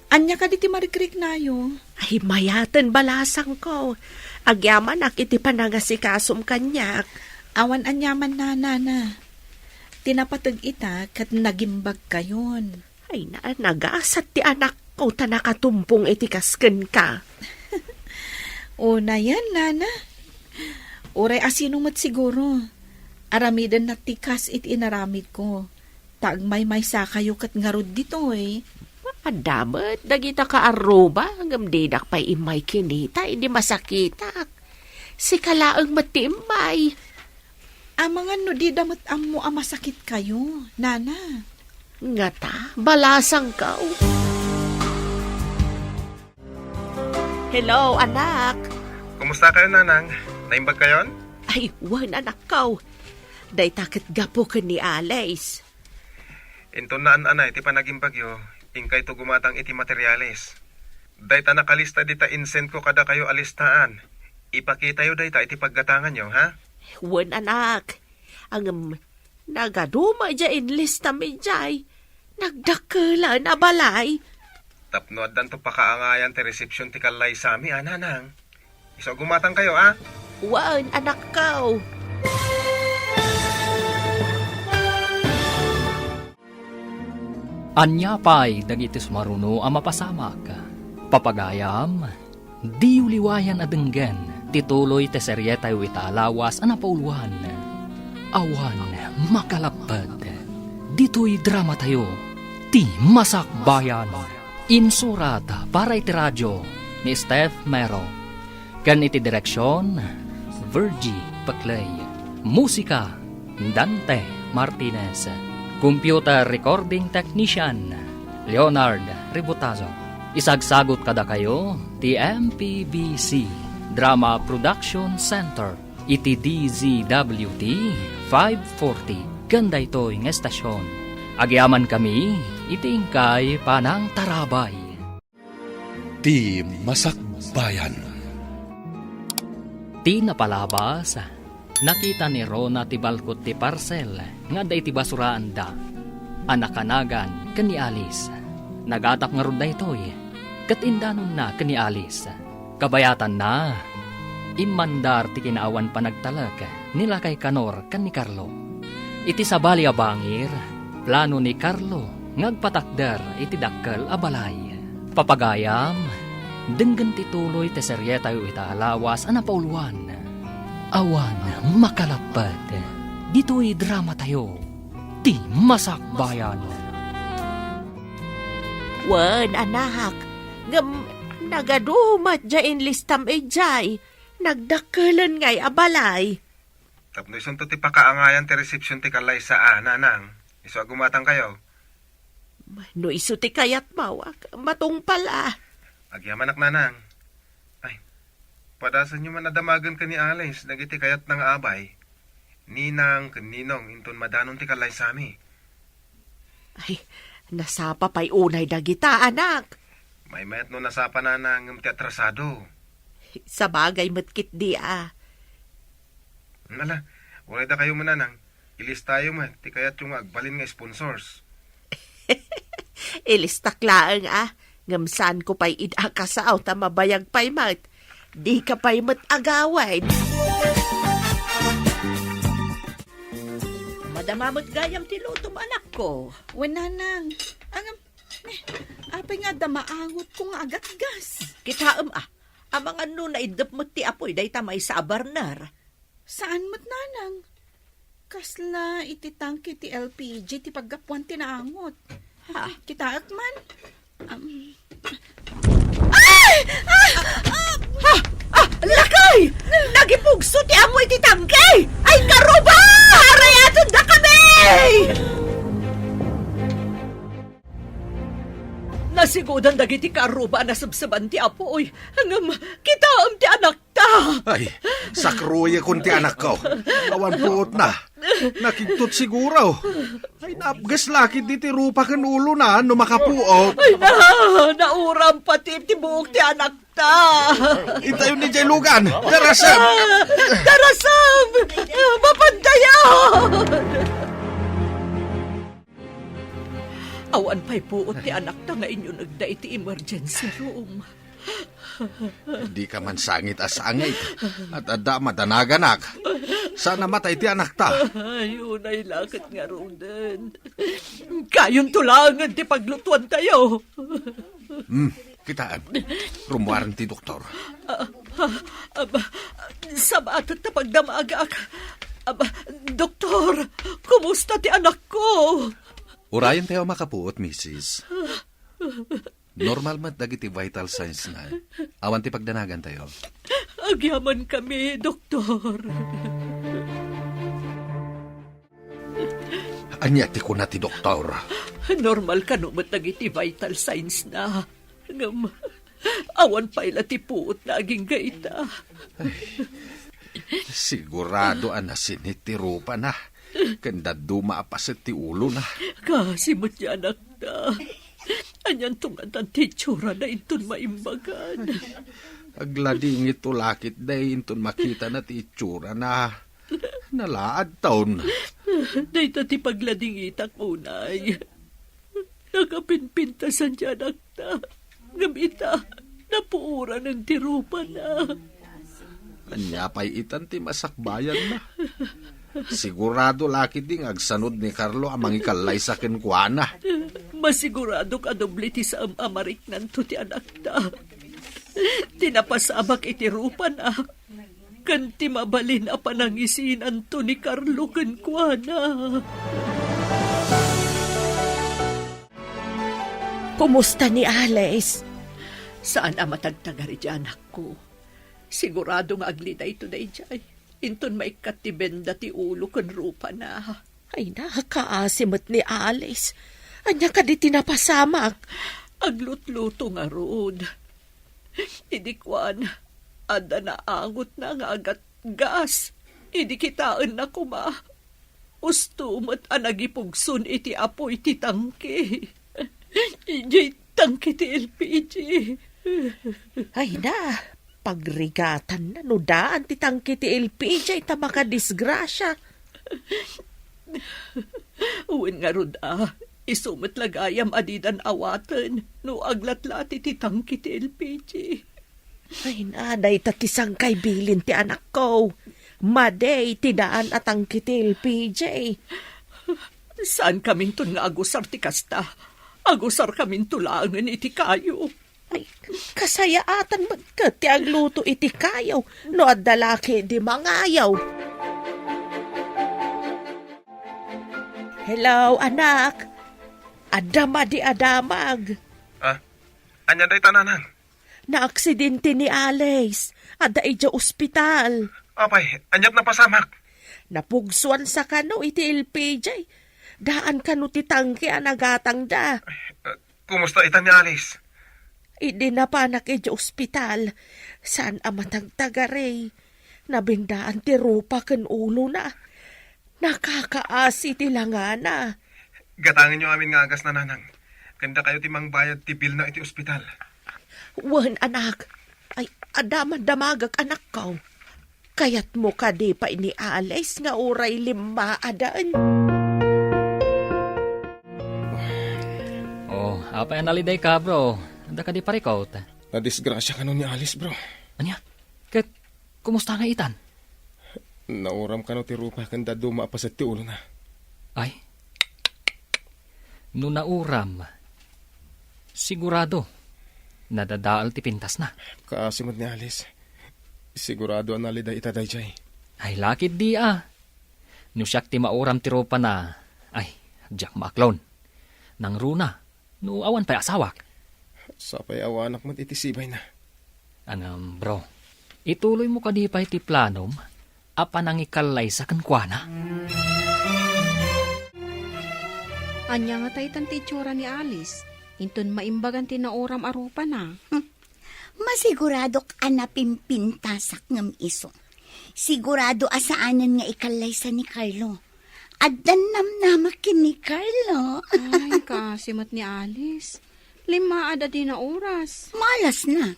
Ania kadi ti marikriknayo? Ay, mayaten balasangko. Agyamanak iti panangasikasom kaniak. Awan aniaman, Nana. Ti napateg ita ket nagimbagkayon. Ay, na, nagasat ti anakko ta nakatumpong iti kas kenka. Unayen, Nana. Uray asino met siguro. Aramidenna ti kas iti inaramidko. Ta agmaymaysakayo ket ngarud ditoy. Adda met dagita kaarruba, ngem dinak pay immay kinita idi masakitak. Sika laeng met ti immay. Amangan no dida met ammo a masakitkayo, Nana. Ngata, balasangko. Hello, anak. Kumusta kayo, Nanang? Naimbag kayon? Ay, wen, anakko. Dayta ket gapu ken ni Alice. Inton naan-anay ti panagimbagyo, inkayto gumatang iti materialis. Dayta nakalista dita insendko kadakayo a listaan. Ipakitayo dayta iti paggatanganyo, ha? Wen, anak. Ngem, nagadu met diay inlistam idiay. Nagdakkelen a balay. Tapno addanto pakaangayan ti resepsion ti kallaysami, a, Nanang. Isu a gumatangkayo, a? Wen, anakko. Ania pay dagiti sumaruno a mapasamak? Papagayam, diyo liwayan a denggen ti tuloy ti serietayo ita a lawas a napauluan, Awan Makalapped. Ditoy dramatayo, Ti Masakbayan. Insurat para iti radio ni Steph Mero. Ken iti direksion, Virgie Peclay. Musika, Dante Martinez. Computer recording technician, Leonard Ributazo. Isagsagut kadakayo ti M P B C Drama Production Center iti D Z W T five forty ken daytoy nga estasion. Agyamankami iti inkay panangtarabay. Ti Masakbayan. Ti napalabas, nakita ni Rona ti balkot ti parsel nga adda iti basuraanda a nakanagan ken ni Alice. Nagatap ngarud daytoy ket indanonna ken ni Alice. Kabayatanna, immandar ti kinaawan panagtalek ni Lakay Kanor ken ni Carlo. Iti sabali a bangir, plano ni Carlo nga agpatakder iti dakkel a balay. Papagayam, denggen ti tuloy ti serietayo ita a lawas a napauluan. Awan Makalapped. Ditoy dramatayo, Ti Masakbayan. Wen, anak, ngem nagadu met diay inlistam idiay. Nagdakkelen ngay a balay. Tapno isunto ti pakaangayan ti resepsion ti kallaysa a, Nanang. Isu a gumatangkayo. No isu ti kayatmo, ak-, matungpal a. Agyamanak, Nanang. Ay, padasenyo man a damagen ken ni Alice dagiti kayatna nga abay, ninang ken ninong inton madanon ti kallaysami. Ay, nasapa pay unay dagita, anak. Maymayat no nasapa, Nanang, ngem ti atrasado. Sabagay met ketdi a. Ala, uray dakayo met, Nanang. Ilistayo met ti kayatyo nga agbalin nga sponsors. Ilistak laeng a, ngem saanko pay ida a kasao ta mabayag pay met. Dika pay met agawid. Madama met gayam ti lutom, anakko. Wen, nanang. Ngem, eh, apay nga adda maangotko nga agatgas? Kitaem a, amangan no naiddep met ti apuy dayta maysa a burner. Saan met, nanang? Kasla iti tangke ti L P G ti paggapuan ti naangot. Ha? Kitaek man. Am. Ay! Ah! Ah! Ah! Ah! Lakay! Nagipugso ti amoy ti tangke! Ay, karuba! Arayaten da kami! Nasigudan dagiti karuba a nasebseban ti apoy. Ngem, kitaem ti anakta. Ay, sakruyekon ti anakko. Awan puotna. Nakigtot siguro. Ay, naapges la ketdi ti rupa ken ulona no makapuot. Ay, na, nauram pati ti buok ti anakta. Intayon idiay lugan. Darasem! Ah, darasem! Mapandayan! Awan pay puot ti anakta nga inyunegda iti emergency room. Dika man sangit a sangit. At adda madanaganak. Saan a matay ti anakta. Ay, unay la ket ngaruden. Kayonto laengen ti paglutuantayo. Hmm, kitaem. Rummuaren ti doktor. Ah, ah, aba, sabaat ta pagdamagak. Aba, doktor, kumusta ti anakko? Urayentayo a makapuot, misis. Normal met dagiti vital signs na. Awan ti pagdanagantayo. Agyamankami, doktor. Ania ti kuna ti doktor? Normal kano met dagiti vital signs na. Ngem, awan pay la ti puot na agingga ita. Sigurado a nasinit ti rupana, ken dadduma a paset ti ulona. Kaasi met ti anakta. Anianto ngatan ti itsurana inton maimbagan? Agladingitto la ketdi inton makitana ti itsurana. Nalaadton. Dayta ti pagladingitak unay. Nakapimpintasan ti anakta. Ngem ita, napuoranen ti rupana. Ania pay itan ti masakbayanna? Sigurado la ketdi nga agsanud ni Carlo a mangikallaysa kenkuana. Masiguradok a doble ti saem a mariknanto ti anakta. Ti napasamak iti rupana, ken ti mabalin a panangisinanto ni Carlo kenkuana. Kumusta ni Alice? Saan a matagtagari ti anakko. Sigurado nga aglidayto daydiay. Inton maikkat ti benda ti ulo ken rupana. Ay, nakaasi met ni Alice. Ania kadi ti napasamak? Aglutluto ngarud. Idi kuan, adda naangotna nga agatgas. Idi kitaenna koma, usto met a nagipugson iti apuy ti tangke. Idiay tangke ti L P G. Ay na, pagrigatanna no daan ti tangke ti L P G ta makadisgrasia. Wen ngarud a, isu met la gayam a didan awaten no aglatlati ti tangke ti L P G. Ay na, dayta ti sangkay bilin ti anakko. Madi ti daan a tangke ti L P G. Saankaminton nga agusar ti kasta. Agusarkaminto laengen iti kayo. Ay, kasayaatan met ket ti agluto iti kayo no adda la ketdi mangayo. Hello, anak. Adda madi a damag. Ah, ania dayta, nanang? Naaksidente ni Alice. Adda idiay ospital. Apay, aniat napasamak? Napugsuan sa kano iti L P G. Daan kano ti tangke a nagatangda. Eh, kumusta ita ni Alice? Idi napanak idiay ospital, saan a matagtagari. Nabendaan ti rupa ken ulona. Nakakaasi ti langana. Gatangenyo amin nga agasna, nanang. Ken dakayo ti mangbayad ti bilna iti ospital. Wen, anak. Ay, adda man damagak, anakko. Kayatmo kadi pay ni Alice nga uray limmaadaen? Oh, apay a nalidayka, bro? Adda kadi parikut? Nadisgrasia kano ni Alice, bro. Ania? Ket kumusta nga itan? Nauram kano ti rupa ken dadduma a paset ti ulona. Ay? No nauram, sigurado, nadadael ti pintasna. Kaasi met ni Alice. Sigurado a naliday ita daydiay. Ay, lakit di a. No siak ti mauram ti rupana, ay, diak maaklon. Nangruna, no awan pay asawak. Sapay awanak met iti sibayna. Ngem, bro, ituloymo kadi pay ti planom a panangikallaysa kenkuana? Ania ngata itan ti itsura ni Alice, inton maimbagan ti nauram a rupana? Masiguradok a napimpintasak ngem isu. Sigurado a saanen nga ikallaysa ni Carlo. Addan namnamak ken ni Carlo. Ay, kaasi met ni Alice. Limmaad a dina oras. Malasna.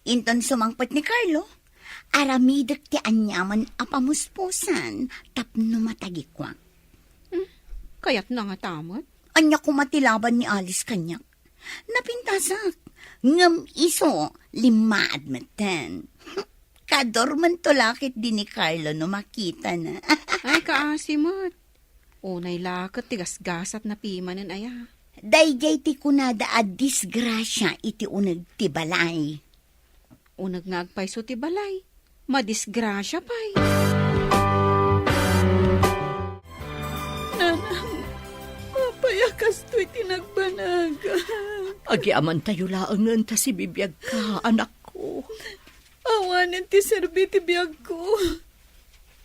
Inton sumangpet ni Carlo, aramidek ti aniaman a pamuspusan tapno matagikuak. Hmm, kayatna ngata met? Ania koma ti laban ni Alice kaniak? Napintasak. Ngem isu, limmaad metten. Kadormento la ketdi ni Carlo no makitana. Ay, kaasi met. Unay la ket ti gasgasatna pimanen aya. Daydiay ti kunada a disgrasia iti uneg ti balay. Uneg nga agpayso ti balay, madisgrasia pay. Nanang, apay a kastoy ti nagbanag? Agyamaentayo laengen ta sibibiagka, anakko. Awanen ti serbi ti biagko.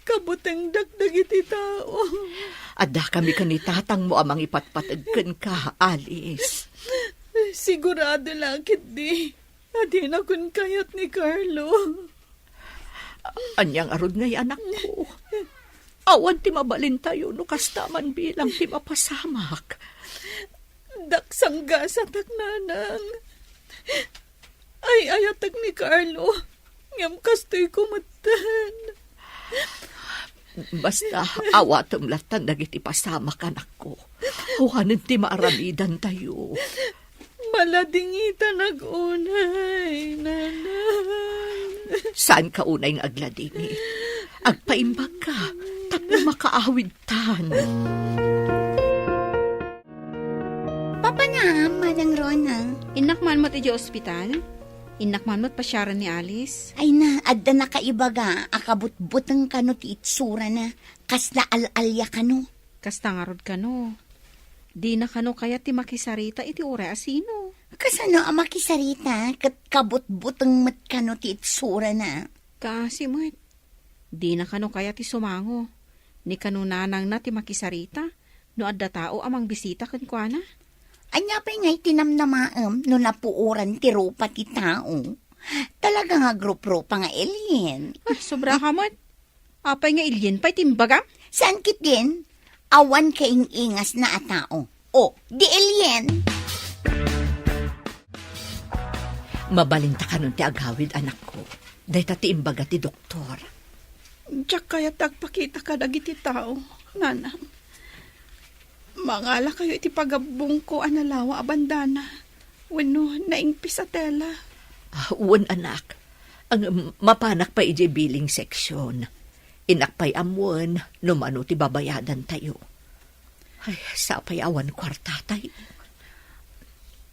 Kabutengdak dagiti tao. Addakami ken ni tatangmo a mangipatpateg kenka, Alice. Sigurado la ketdi a dinakon kayat ni Carlo. Ania ngarud ngay, anakko? Awan ti mabalintayo no kasta man bilang ti mapasamak. Daksanggasatak, nanang. Ay-ayatek ni Carlo, ngem kastoyko metten. Basta, awatem lattan dagiti pasamak, anakko. Awanen ti maaramidantayo. Maladingitan unay, nanang. Saanka unay nga agladingit. Agpaimbagka, tapno makaawidtan. Papa na, Manang Rona. Innak man met idiay ospital? Innak man met pasiaren ni Alice? Ay na, adda nakaibaga a kabutbuteng kano ti itsurana, kasla al-alia kano. Kasta ngarud kano. Dina kano kayat ti makisarita iti uray a sino. Kasano a makisarita ket kabutbuteng met kano ti itsurana? Kaasi met. Dina kano kayat ti sumango. Ni kano nanangna ti makisarita no adda tao a mangbisita kenkuana. Ania pay ngay ti namnamaem no napuoran ti rupa ti tao? Talaga nga agruprupa nga alien. Ah, sobra ka met. Apay nga alien pay ti imbagam? Saan ketdin? Awan kaing-ingasna a tao. O, di alien. Mabalinta kanon ti agawid, anakko. Dayta ti imbaga ti doktor. Diak kayat ti agpakita kadagiti tao, nanang. Mangalakayo iti pagabbongko a nalawa a bandana wenno naingpis a tela. Ah, wen, anak. Ang, mapanak pay idiay billing section. Innak pay ammoen no mano ti babayadantayo. Ay, sapay awan kuartatayo.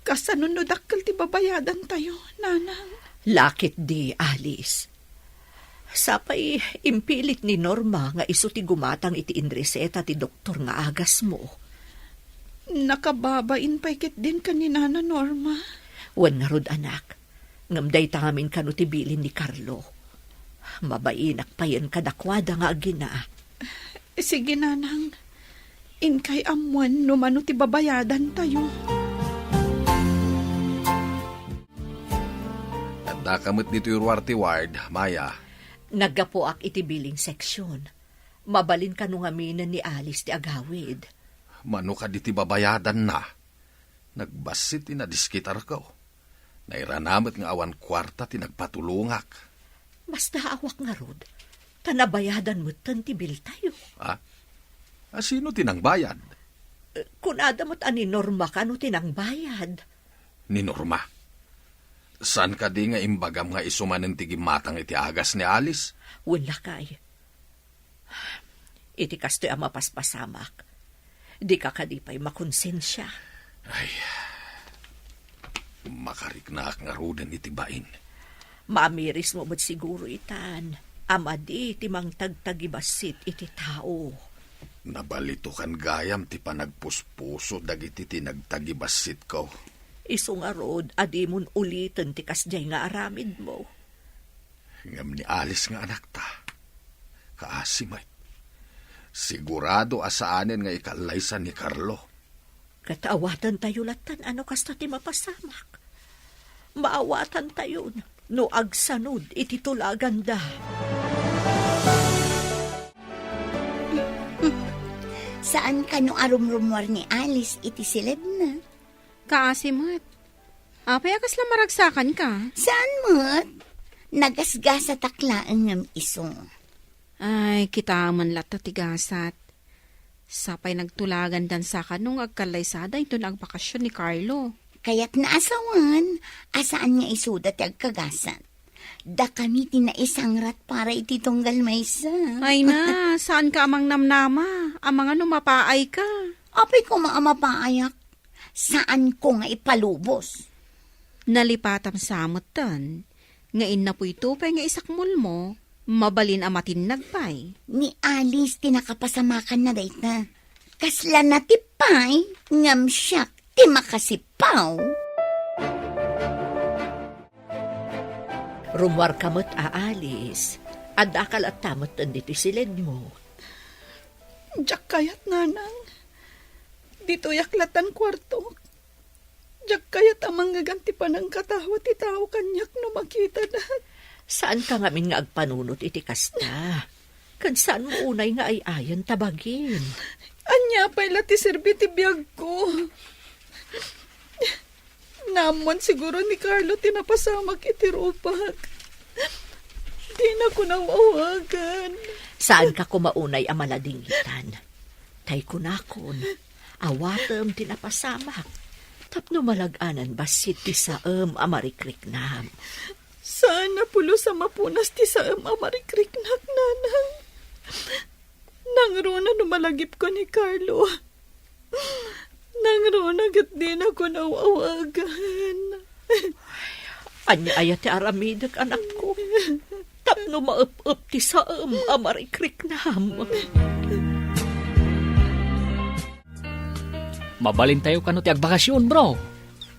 Kasano no dakkel ti babayadantayo, nanang? Lakit di, Alice. Sapay impilit ni Norma nga isu ti gumatang iti inreseta ti doktor nga agasmo. Nakababain pay ketdin ken ni Nana Norma. Wen ngarud, anak. Ngem dayta ngamin kano ti bilin ni Carlo. Mabainak payen kadakuada nga agina. Sige, nanang. Inkay ammoen no mano ti babayadantayo. Addaka met ditoy ruar ti ward, Maya. Naggapuak iti billing section. Mabalin kano ngaminen ni Alice ti agawid. Mano kadi ti babayadanna? Nagbassit ti nadiskitarko. Nairana met nga awan kuarta ti nagpatulongak. Basta awak ngarud. Ta nabayadan metten ti biltayo. Ah? A, sino ti nangbayad? Eh, kunada met a ni Norma kano ti nangbayad. Ni Norma? Saan kadi nga imbagam nga isu manen ti gimmatang iti agas ni Alice? Wen, lakay. Iti kastoy a mapaspasamak, dika kadi pay makonsensia. Ay, makariknaak ngaruden iti bain. Maamirismo met siguro itan a madi ti mangtagtagibassit iti tao. Nabalitokan gayam ti panagpuspuso dagiti ti nagtagibassitko. Isu ngarud a dimon uliten ti kasdiay nga aramidmo. Ngem ni Alice nga anakta, kaasi met. Sigurado a saanen nga ikallaysa ni Carlo. Ket awatantayo lattan a no kasta ti mapasamak. Maawatantayon no agsanod iti tulaganda. Saan kano a rumrumuar ni Alice iti siledna? Kaasi met. Apay a kasla maragsakanka? Saan met? Nagasgasatak laeng ngem isu. Ay, kitaem latta ti gasat. Sapay nagtulagandan sa kano nga agkallaysada inton agbakasyon ni Carlo. Kayatna a sawen a saan nga isuda ti agkagasat. Dakami ti naisangrat para iti tunggal maysa. Ay na, saanka a mangnamnama? Amangan no mapaayka. Apay koma a mapaayak? Saanko nga ipalubos. Nalipatam sa metten nga innapoyto pay nga isakmolmo, mabalin a matinnag pay. Ni Alice ti nakapasamakanna dayta. Kasla natip pay ngem siak ti makasippaw. Rummuarka met a Alice, addaka latta metten ditoy siledmo. Diak kayat, nanang. Ditoyak lattan kuartok. Diak kayat a mangngeg ti panangkatawa ti tao kaniak no makitada. Saanka ngamin nga agpanunot iti kasta. Ket saanmo unay nga ay-ayen ta bagin. Ania pay la ti serbi ti biagko? Naammoan siguro ni Carlo ti napasamak iti rupak. Dinako naw-awagan. Saanka koma unay a maladingitan. Tay kunakon, awatem ti napasamak. Tapno malag-anan bassit ti saem a marikriknam. Saan a pulos a mapunas ti saem a marikriknak, nanang. Nangruna no malagipko ni Carlo. Nangruna ket dinako naw-awagan. Ania aya ti aramidek, anakko? Tapno maep-ep ti saem a marikriknam. Mabalintayo kano ti agbakasyon, bro?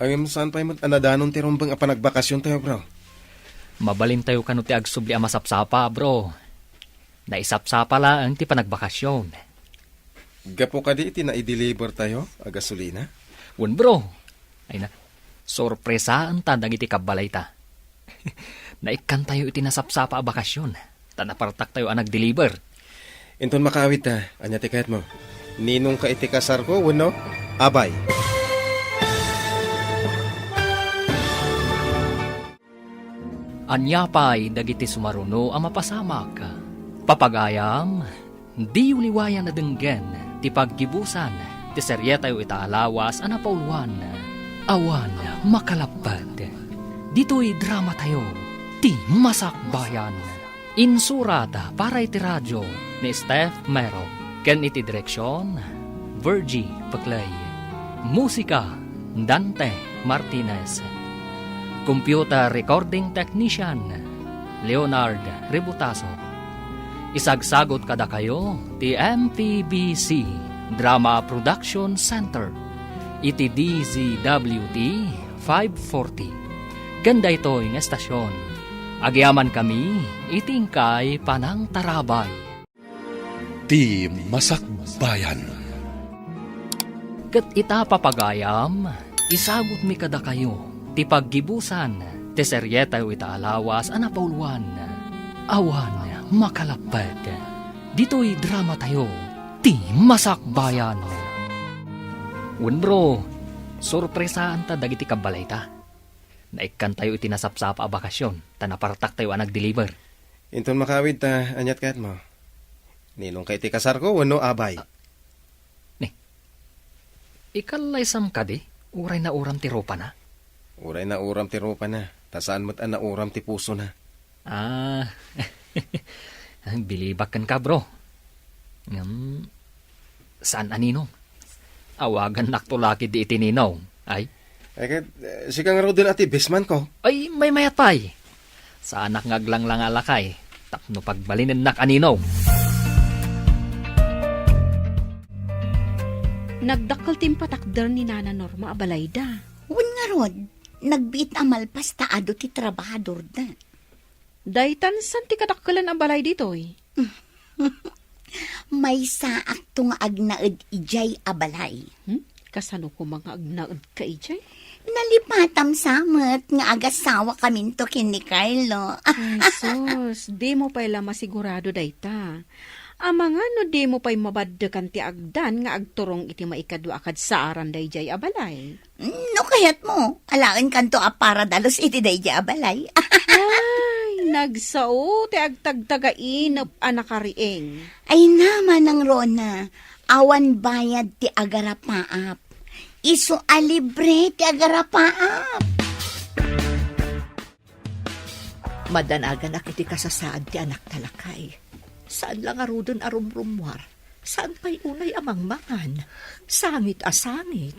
Ngem saan pay met a nadanon ti rumbeng a panagbakasyontayo, bro? Mabalintayo kano ti agsubli a masapsapa, bro. Naisapsapa laeng ti panagbakasyon. Gapu kadi iti naidelivertayo a gasolina? Wen, bro. Ay na, sorpresaenta dagiti kabbalayta. Naikkantayo iti nasapsapa a bakasyon, ta napartaktayo a nagdeliver. Inton makaawidta, ania ti kayatmo? Ninongka iti kasarko wenno abay? Ania pay dagiti sumaruno a mapasamak? Papagayam, diyo liwayan a denggen ti paggibusan ti serietayo ita a lawas a napauluan, Awan Makalapped. Ditoy dramatayo, Ti Masakbayan. Insurat para iti radio ni Steph Mero ken iti direksion, Virgie Peclay. Musika, Dante Martinez. Computer recording technician, Leonard Ributaso. Isagsagot kadakayo ti M P B C Drama Production Center iti D Z W T five forty. Ken daytoy nga estasion, agyamankami iti inkay panangtarabay. Ti Masakbayan. Ket ita, papagayam, isagutmi kadakayo ti paggibusan ti serietayo ita a lawas a napauluan, Awan Makalapped. Ditoy dramatayo, Ti Masakbayan. Wen, bro, sorpresaanta dagiti kabbalayta. Naikkantayo iti nasapsapa a bakasyon, ta napartaktayo a nagdeliver. Inton makawid ta, ania't kayatmo? Ninongka iti kasarko wenno abay? Ah, ni, ikallaysam kadi, uray nauram ti rupana? Uray nauram ti rupana, ta saan met a nauram ti pusona. Ah, bilibak kenka, bro. Ngem, saan a ninong. Awagannakto la ketdi iti ninong. Ay? Ay, ket, eh, sika ngaruden a ti bestman ko. Ay, maymayat pay. Saanak nga aglanglanga a lakay tapno pagbalinennak a ninong. Nagdakkel ti impatakder ni Nana Norma a balayda. Wen ngarud, nagbiit a malpas ta adu ti trabahadorda. Daytan san ti kadakkelan a balay ditoy? Maysaakto nga agnaed idiay a balay. Hmm? Kasano koma nga agnaedka idiay? Nalipatam sa met nga agasawakaminto ken ni Carlo. Ay, sus, dimo pay la masigurado dayta. Amangan no dimo pay mabaddekan ti agdan nga agturong iti maikadua a kadsaaran daydiay a balay. No kayatmo, alaenkanto a para dalus iti daydiay a balay. Ay, nagsao ti agtagtagainep a nakariing. Ay na, Manang Rona, awan bayad ti agarapaap. Isu a libre ti agarapaap. Madanaganak iti kasasaad ti anakta, lakay. Saan la ngaruden a rumrummuar. Saan pay unay a mangmangan. Sangit a sangit.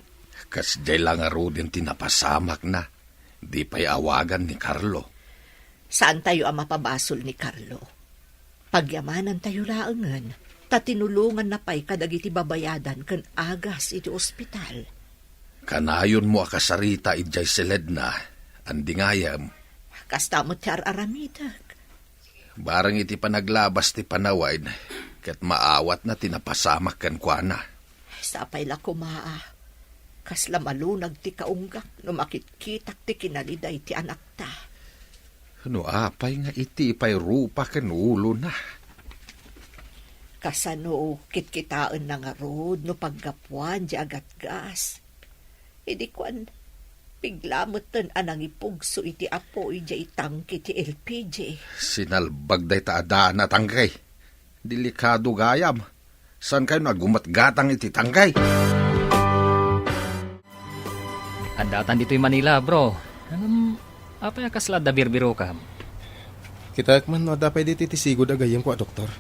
Kasdiay la ngaruden ti napasamakna. Di pay awagan ni Carlo. Saantayo a mapabasol ni Carlo. Pagyamanantayo laengen, ta tinulonganna pay kadagiti babayadan ken agas iti ospital. Kanayonmo a kasarita idiay siledna, andi ngayem. Kasta met ti ar-aramidek. Bareng iti panaglabas ti panawen, ket maawatna ti napasamak kenkuana. Sapay la koma a kasla malunag ti kaunggak no makitkitak ti kinaliday ti anakta. No apay nga iti pay rupa ken ulona? Kasano kitkitaenna ngarud no paggapuan diay agatgas? Idi kuan, bigla metten a nangipugso iti apo idiay tangke ti L P G. Sinalbag dayta a daan a tangke. Delikado gayam. Saankayo nga aggumatgatang iti tangke? Addatan ditoy Manila, bro. Ngem, apay a kasla adda birbirokam? Kitaek man no adda pay ditoy ti sigud a gayyemko a doktor.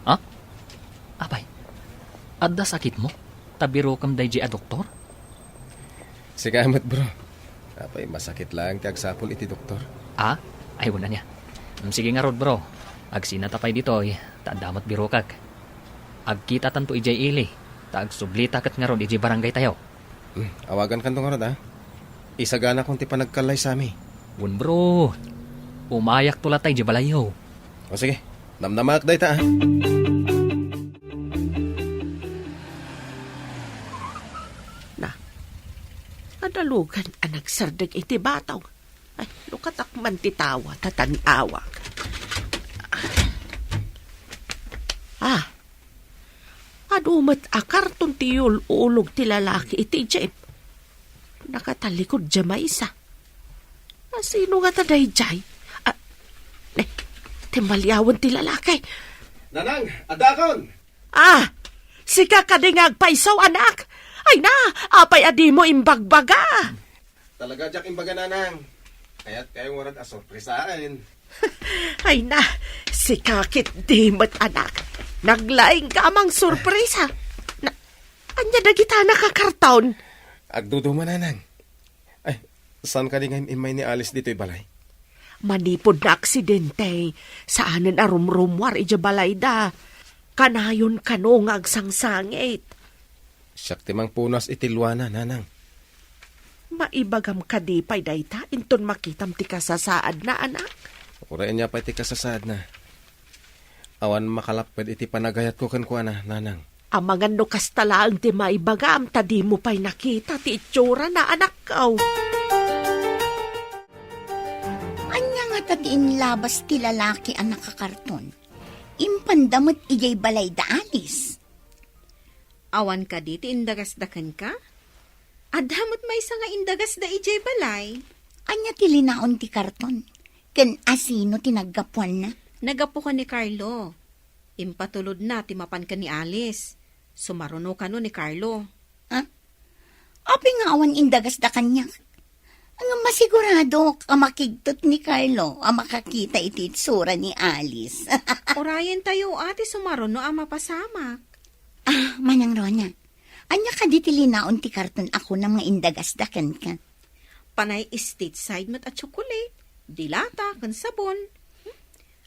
Ha? Apay, adda sakitmo? Ta birokam daydiay a doktor? Sika met, bro. Apay, masakit laeng ti agsapul iti doktor. Ah? Ay, wen ania. Mm, sige ngarud, bro. Agsinata pay ditoy, ta adda met birokak. Agkitatanto idiay ili, ta agsublita ket ngarud idiay barangaytayo. Mm, awagankanto ngarud, ah. Isaganakon ti panagkallaysami. Wen, bro. Umayakto latay idiay balayyo. O sige, namnamaak dayta, ah. Na, adalugan a nagsardeng iti batong. Ay, lukatak man ti tawa, ta tan-awak. Ah, adu met a karton ti yul-ulog ti lalaki iti jeep. Nakatalikod diay maysa. Asino ngata daydiay? Ah, ne, ti maliawen ti lalaki. Nanang, addaakon! Ah, sika kadi nga agpayso, anak? Ay na, apay a dimo imbagbaga? Talaga diak imbaga, Nanang. Kayatkayo ngarud a sorpresaen. Ay na, sika ketdi met, anak. Naglaingka a mangsorpresa. Na, ania dagita a nakakarton? Agduduma, Nanang. Ay, saan kadi nga im-immay ni Alice ditoy balay? Manipud naaksidente, saanen a rumrummuar idiay balayda. Kanayon kano nga agsangsangit. Siak ti mangpunas iti luana, Nanang. Maibagam kadi pay dayta inton makitam ti kasasaadna, anak? Uray ania pay ti kasasaadna. Awan makalapped iti panagayatko kenkuana, Nanang. Amangan no kasta laeng ti maibagam ta dimo pay nakita ti itsurana, anakko. Ania ngata ti inlabas ti lalaki a nakakarton? Impanda met idiay balayda Alice. Awan kadi ti indagasda kenka? Adda met maysa nga indagasda idiay balay. Ania ti linaon ti karton? Ken asino ti naggapuanna? Naggapu ken ni Carlo. Impatulodna ti mapan ken ni Alice. Sumaruno kano ni Carlo. Ha? Apay nga awan indagasda kaniak? Ngem masiguradok a makigtot ni Carlo a makakita iti itsura ni Alice. Urayentayo a ti sumaruno a mapasamak. Ah, Manang Rona, ania kadi ti linaon ti karton a kunam nga indagasda kenka? Panay stateside met a tsokolate, dilata, ken sabon. Hmm?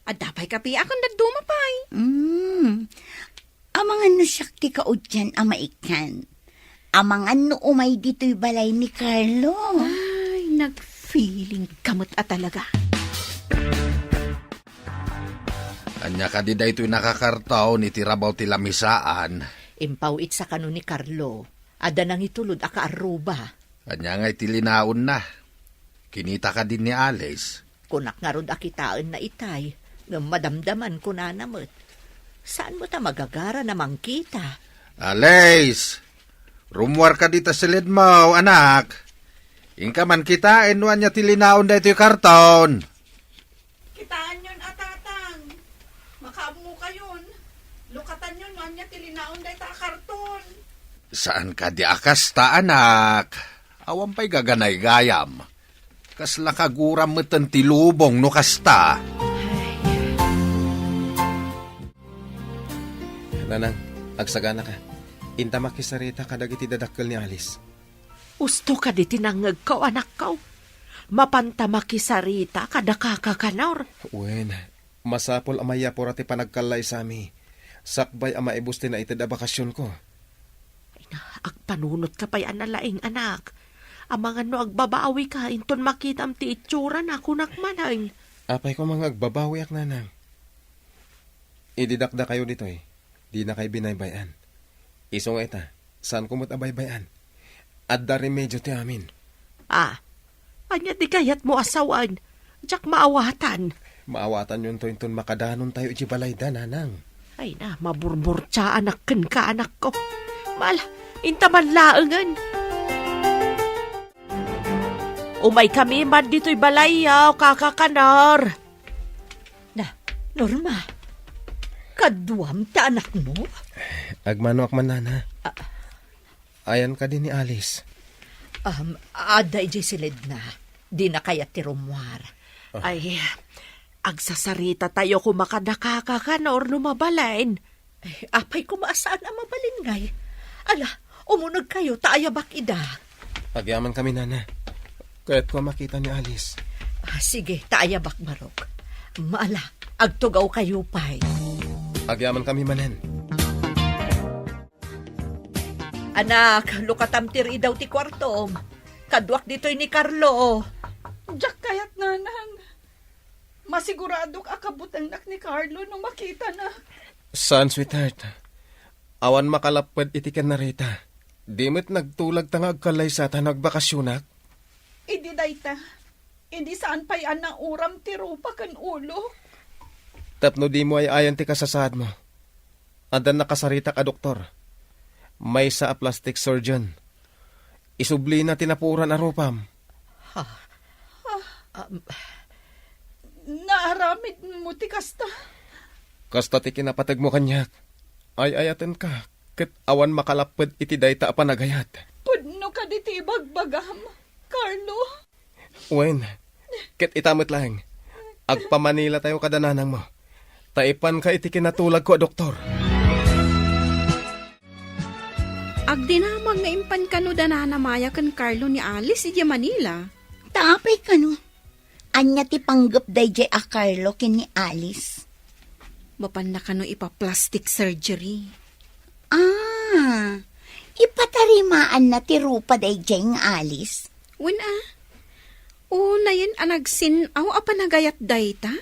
Adda pay kape a ken dadduma pay. Mm. Amangan no siak ti kaudyan a maikkan. Amangan no umay ditoy balay ni Carlo. Ay, nag-feeling ka met a talaga. Ania kadi daytoy nakakarton iti rabaw ti lamisaan? Impaw-itsa kano ni Carlo. Adda nangitulod a kaarruba. Ania ngay ti linaonna? Kinita kadi ni Alice? Kunak ngarud a kitaenna itay, ngem madamdaman kunana met. Saan met a magagara na mangkita? Alice! Rummuar kadi ta siledmo, anak. Inka man kitaen no ania ti linaon daytoy karton. Kitaenyon a, Tatang. Makaammokayon. Lukatanyon no ania ti linaon dayta a karton. Saan kadi a kasta, anak? Awan pay gaganaygayam. Kasla kaguram meten ti lubong no kasta. Nanang, agsaganaka. Inta makisarita kadagiti dadakkel ni Alice. Usto kadi ti nangngegko, anakko. Mapanta makisarita kada kaka Kanor. Wen, masapul a mayapura ti panagkallaysami. Sakbay a maibus ti naited a bakasionko. Ay na, agpanunotka pay a nalaing, anak. Amangan no agbabawika inton makitam ti itsurana, kunak manen. Apay koma nga agbabawiak, Nanang? Idi dakdakayo ditoy, dinakay binaybay-an. Isu nga ita, saanko met a baybay-an. Adda remedio ti amin. Ah, ania ti kayatmo a sawen? Diak maawatan. Maawatanyonto inton makadanontayo idiay balayda, Nanang. Ay na, maburburtiaanak kenka, anakko. Mala, inta man laengen. Umaykami man ditoy balayyo, kaka Kanor. Na, Norma, kaduam ti anakmo? Agmanoak man, Nana. Ah. Ayan kadi ni Alice? Um, adda idiay siledna. Dina kayat ti rummuar. Ah. Ay, agsasaritatayo koma kada kaka Kanor no mabalin. Ay, apay koma a saan a mabalin ngay? Ala, umunegkayo ta ayabak ida. Agyamankami, Nana. Kayatko a makita ni Alice. Ah, sige, ta ayabak, barok. Maala, agtugawkayo pay. Agyamankami manen. Anak, lukatam ti ridaw ti kuartom. Kaduak ditoy ni Carlo. Diak kayat, Nanang. Masiguradok a kabutelnak ni Carlo no makitana. Saan, sweetheart. Awan makalapped iti ken Rita. Di met nagtulag ta nga agkallaysa ta nagbakasionak. Idi dayta, idi saan pay a nauram ti rupa ken ulok. Tapno dimo ay-ayan ti kasasaadmo. Adda nakasaritak a doktor. Maysa a plastic surgeon. Isublina ti napuoran a rupam. Ha? Ah, um, naaramidmo ti kasta? Kasta ti kinapategmo kaniak. Ay-ayatenka, ket awan makalapped iti dayta a panagayat. Pudno kadi ti ibagbagam, Carlo? Wen, ket ita met laeng, agpamanilatayo kada nanangmo, ta ipanka iti kinatulagko a doktor. Agdinamag nga impan kano da Nana Maya ken Carlo ni Alice idiay Manila. Ta apay kano? Ania ti panggep daydiay a Carlo ken ni Alice? Mapanna kano ipa-plastic surgery. Ah, ipatarimaanna ti rupa daydiay nga Alice? Wen a. Unayen a nagsin-aw a panagayat dayta?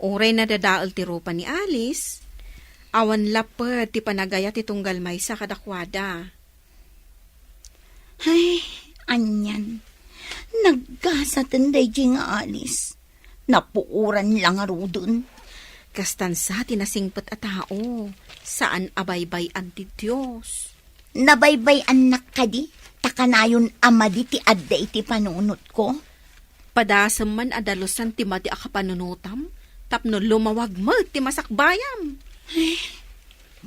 Uray nadadael ti rupa ni Alice, awan lapped ti panagayat ti tunggal maysa kadakuada. Ay, anian. Naggasaten daydiay nga Alice. Napuoran la ngaruden. Kastan sa ti nasingpet a tao, saan a baybay-an ti Dios. Nabaybay-annak kadi, ta kanayon a madi ti adda iti panunotko? Padasem man a dalusan ti madi a kapanunotam, tapno lumawag met ti masakbayam.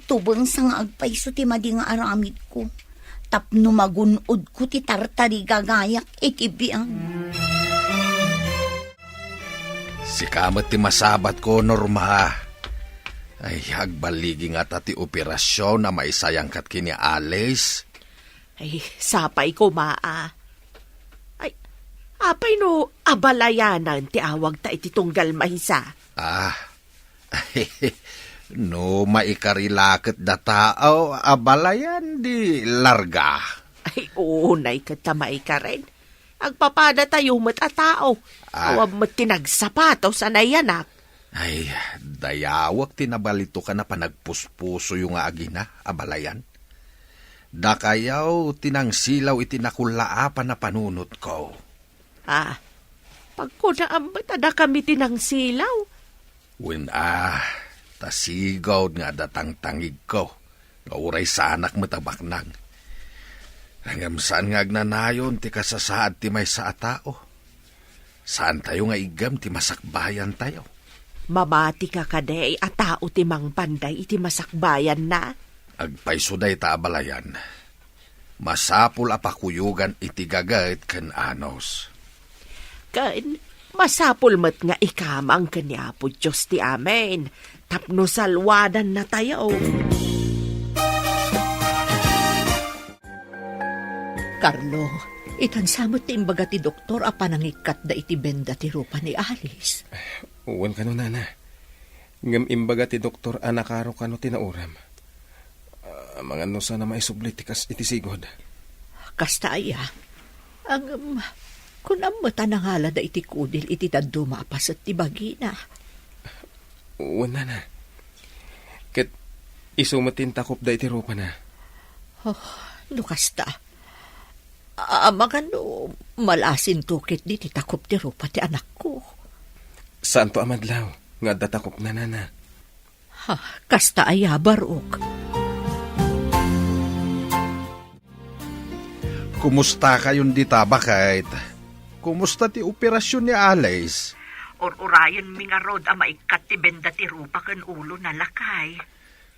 Tubengsa nga agpayso ti madi nga aramidko, tapno magun-odko ti tartarigagayak iti biag. Sika met ti masabatko, Norma. Ay, agballigi ngata ti operasyon a maisayangkat ken ni Alice. Ay, sapay koma a. Ay, apay no abalayanan ti awagta iti tunggal maysa? Ah, no maikari la ket data, o, abalayan di larga. Ay, unay ket ta maikaren. Agpapadatayo met a tao. Ah. Awan met ti nagsapatos a nayanak. Ay, dayawek ti nabalitokan a panagpuspusoyo nga agina, abalayan. Dakayo ti nangsilaw iti nakullaapan a panunotko. Ah, pagkunaam met a dakami ti nangsilaw? Wen a, ta sigud nga adda tangtangigko nga uray saanak met a baknang. Ngem saan nga agnanayon ti kasasaad ti maysa a tao. Saantayo nga iggem ti masakbayantayo. Mamatika kadi a tao ti mangpanday iti masakbayanna? Agpayso dayta abalayan. Masapul a pakuyogan iti gaget ken anus. Ken masapul met nga ikamang ken ni Apo Dios ti amin tapno salwadannatayo. Carlo, itan sa met ti imbaga ti doktor a panangikkatda iti benda ti rupa ni Alice. Wen kano, nana. Ngem imbaga ti doktor a nakaro kano ti nauram. Ah, amangan no saan a maisubli ti kas iti sigud. Kasta aya. Ngem, kunam met a nangalada iti kudil iti dadduma a paset ti bagina. Wen, nana. Ket isu met ti intakopda iti rupana. Oh, no kasta. Amangan no malasinto ketdi ti takop ti rupa ti anakko. Saanto a madlaw nga adda takopna, nana. Ha, kasta aya, Barok. Kumustakayon dita, baket? Kumusta ti operasyon ni Alice? Ur-urayenmi ngarud a maikkat ti benda ti rupa ken ulona, lakay.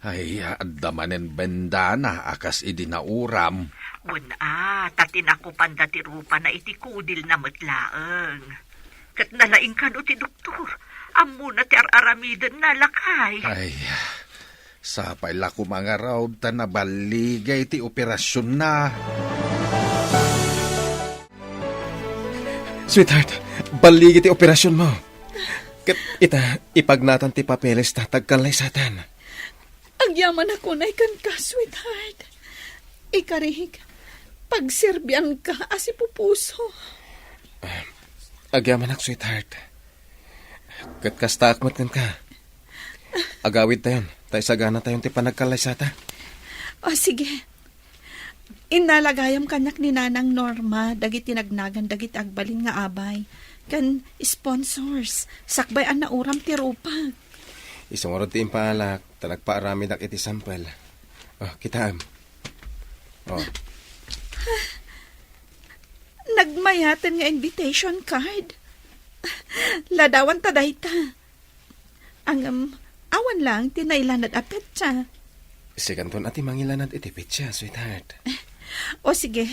Ay, adda manen bendana a kas idi nauram. Wen a, ta tinakopanda ti rupana iti kudilna met laeng. Ket nalaing kano ti doktor. Ammona ti ar-aramidenna, lakay. Ay, sapay la koma ngarud ta naballigay ti operasionna. Sweetheart, balligi ti operasionmo. Ket ita, ipagnatan ti papeles ta agkallaysatan. Agyamanak unay kenka, sweetheart. Ikarik, pagserbianka a sipupuso. Ah, agyamanak, sweetheart. Ket kastaak met kenka. Agawidtayon, ta isaganatayon ti panagkallaysata. O, sige. Innala gayam kaniak ni Nanang Norma dagiti nagnagan dagiti agbalin nga abay ken sponsors sakbay a nauram ti rupak. Isu ngarud ti impaalak ta nagpaaramidak iti sampel. O, kitaem. O. Nagmayaten nga invitation card. Ladawanta dayta. Ngem, awan laeng ti nailanad a petsa. Sikanton a ti mangilanad iti petsa, sweetheart. O sige.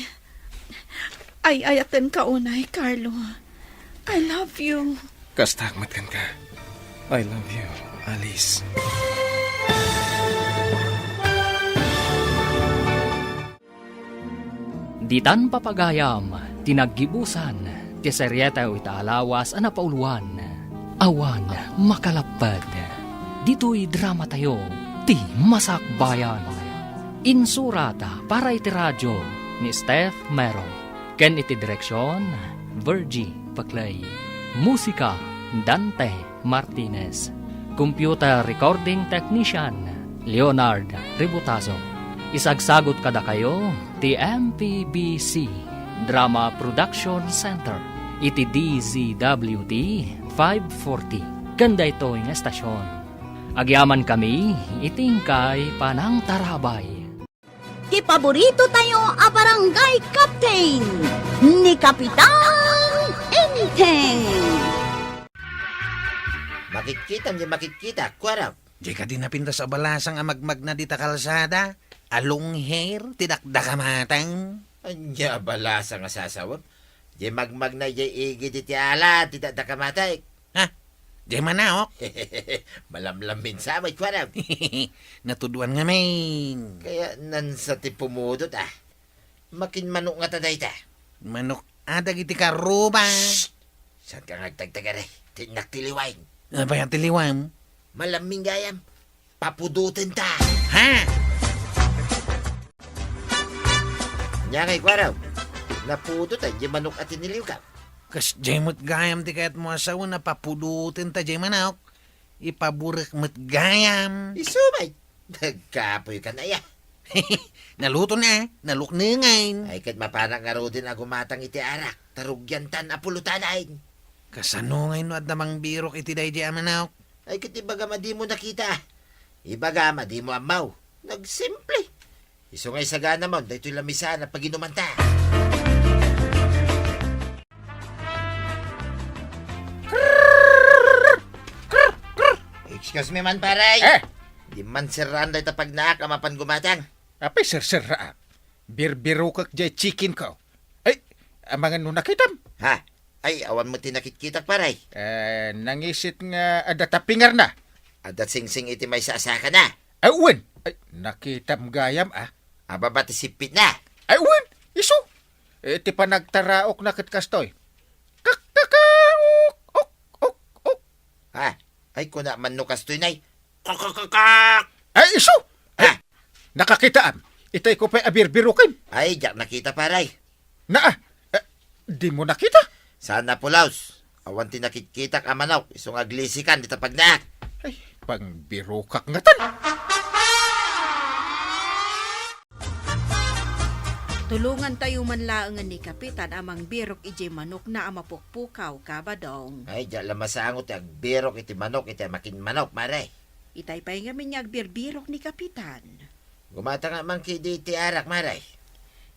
Ay-ayatenka unay, Carlo. I love you. Kastaak met kenka. I love you, Alice. Ditan papagayam ti naggibusan ti serietew ita a lawas a napauloan, Awan Makalapped. Ditoy dramatayo ti masakbayan. Insurat para iti radio ni Steph Mero, ken iti direksion, Virgie Paclay. Musika, Dante Martinez. Computer Recording Technician, Leonard Ributazo. Isagsagut kadakayo ti M P B C Drama Production Center iti D Z W T five forty ken daytoy nga estasion. Agyamankami iti inkay panangtarabay. Ti paborito tayo a barangay captain, ni Kapitan Enteng. Kitkitam diay makitkitak, kuarok. Diay kadi napintas a balasang a magmagna dita kalsada? A long hair ti dakdakamatang? Ania a balasang a sasawem? Diay magmagna idiay igid iti ala ti dakdakamatek. Ha? Diay manaok? Malamlammin sa met, kuarok. Natudoan ngamin. Kayatnan sa ti pumudot, a. Makinmanok ngata dayta? Manok a dagiti karrubak. Shh! Saanka nga agtagtagari? Ti innak ti liwaem. Apay a ti liwaem? Malammin gayam. Papudotenta. Ha? Ania ngay, kuarok? Napudot a diay manok a tiniliwka. Kasdiay met gayam ti kayatmo a sawen a papudotenta diay manok. Ipaburek met gayam. Isu met. Nagkapoykan aya? Nalutona, naluknengen. Ay, ket mapanak ngaruden a gumatang iti arak, ta rugiantan a pulutanna. Kasano ngay no adda mangbirok iti daydiay a manok? Ay, ket ibagam a dimo nakita. Ibagam a dimo ammo. Nagsimple. Isu nga isaganamon daytoy lamisaan a paginumanta. Excuse me man, pare. Eh? Di man serraan dayta pagnaak a mapan gumatang. Apay serserraak? Birbirokek diay chicken ko. Ay, amangan no nakitam? Ha? Ay, awan met ti nakitkitak, pare. Eh, nangisit nga adda tapingarna. Adda singsing iti maysa a sakana. Ay, wen. Ay, nakitam gayam, a. Ababa ti sippitna. Ay, wen. Isu. Eh, ti panagtaraokna ket kastoy. Kak, kaka, uk, uk, uk, uk. Ha? Ay, kuna man no kastoy, nay. Kak, kak, kak, kak. Ay, isu. Ay, ha? Nakakitaam. Itay ko pay a birbiroken. Ay, diak nakita, pare. Naa, eh, dimo nakita? Saan a pulos. Awan ti nakitkitak a manok, isu nga aglisikan dita pagnaak. Ay, pangbirokak ngatan. Tulongantayo man laengen ni Kapitan a mangbirok idiay manokna a mapukpukaw, Kabadong. Ay, diak la masango ti agbirok iti manok iti makinmanok, mare. Itay pay ngamin nga agbirbirok ni Kapitan. Gumatangak man ketdi iti arak, mare.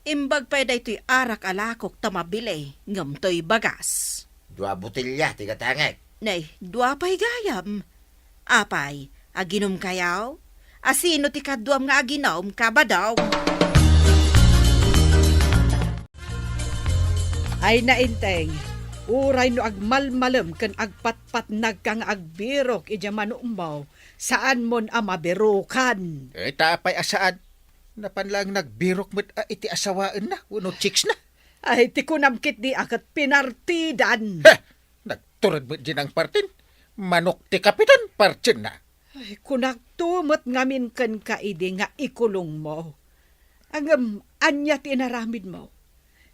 Imbag pay daytoy arak a lakok ta mabili, ngem toy bagas. Dua botelya ti gatangek. Nay, dua pay gayam. Apay, aginumkayo? A sino ti kaduam nga aginum, Kabadong? Ay, Nainteng, uray no agmalmalem ken agpatpatnagka nga agbirok idiay manokmo, saanmon a mabirokan. Eh, ta apay a saan? Napan laeng nagbirok met a iti asawaenna wenno chicksna. Ay, ti kunam ketdi a ket pinartidan. Heh! Nagtured met diay nangpartin. Manok ti Kapitan, partienna. Ay, kunakto met ngamin kenka idi nga ikulongmo. Ngem ania ti inaramidmo?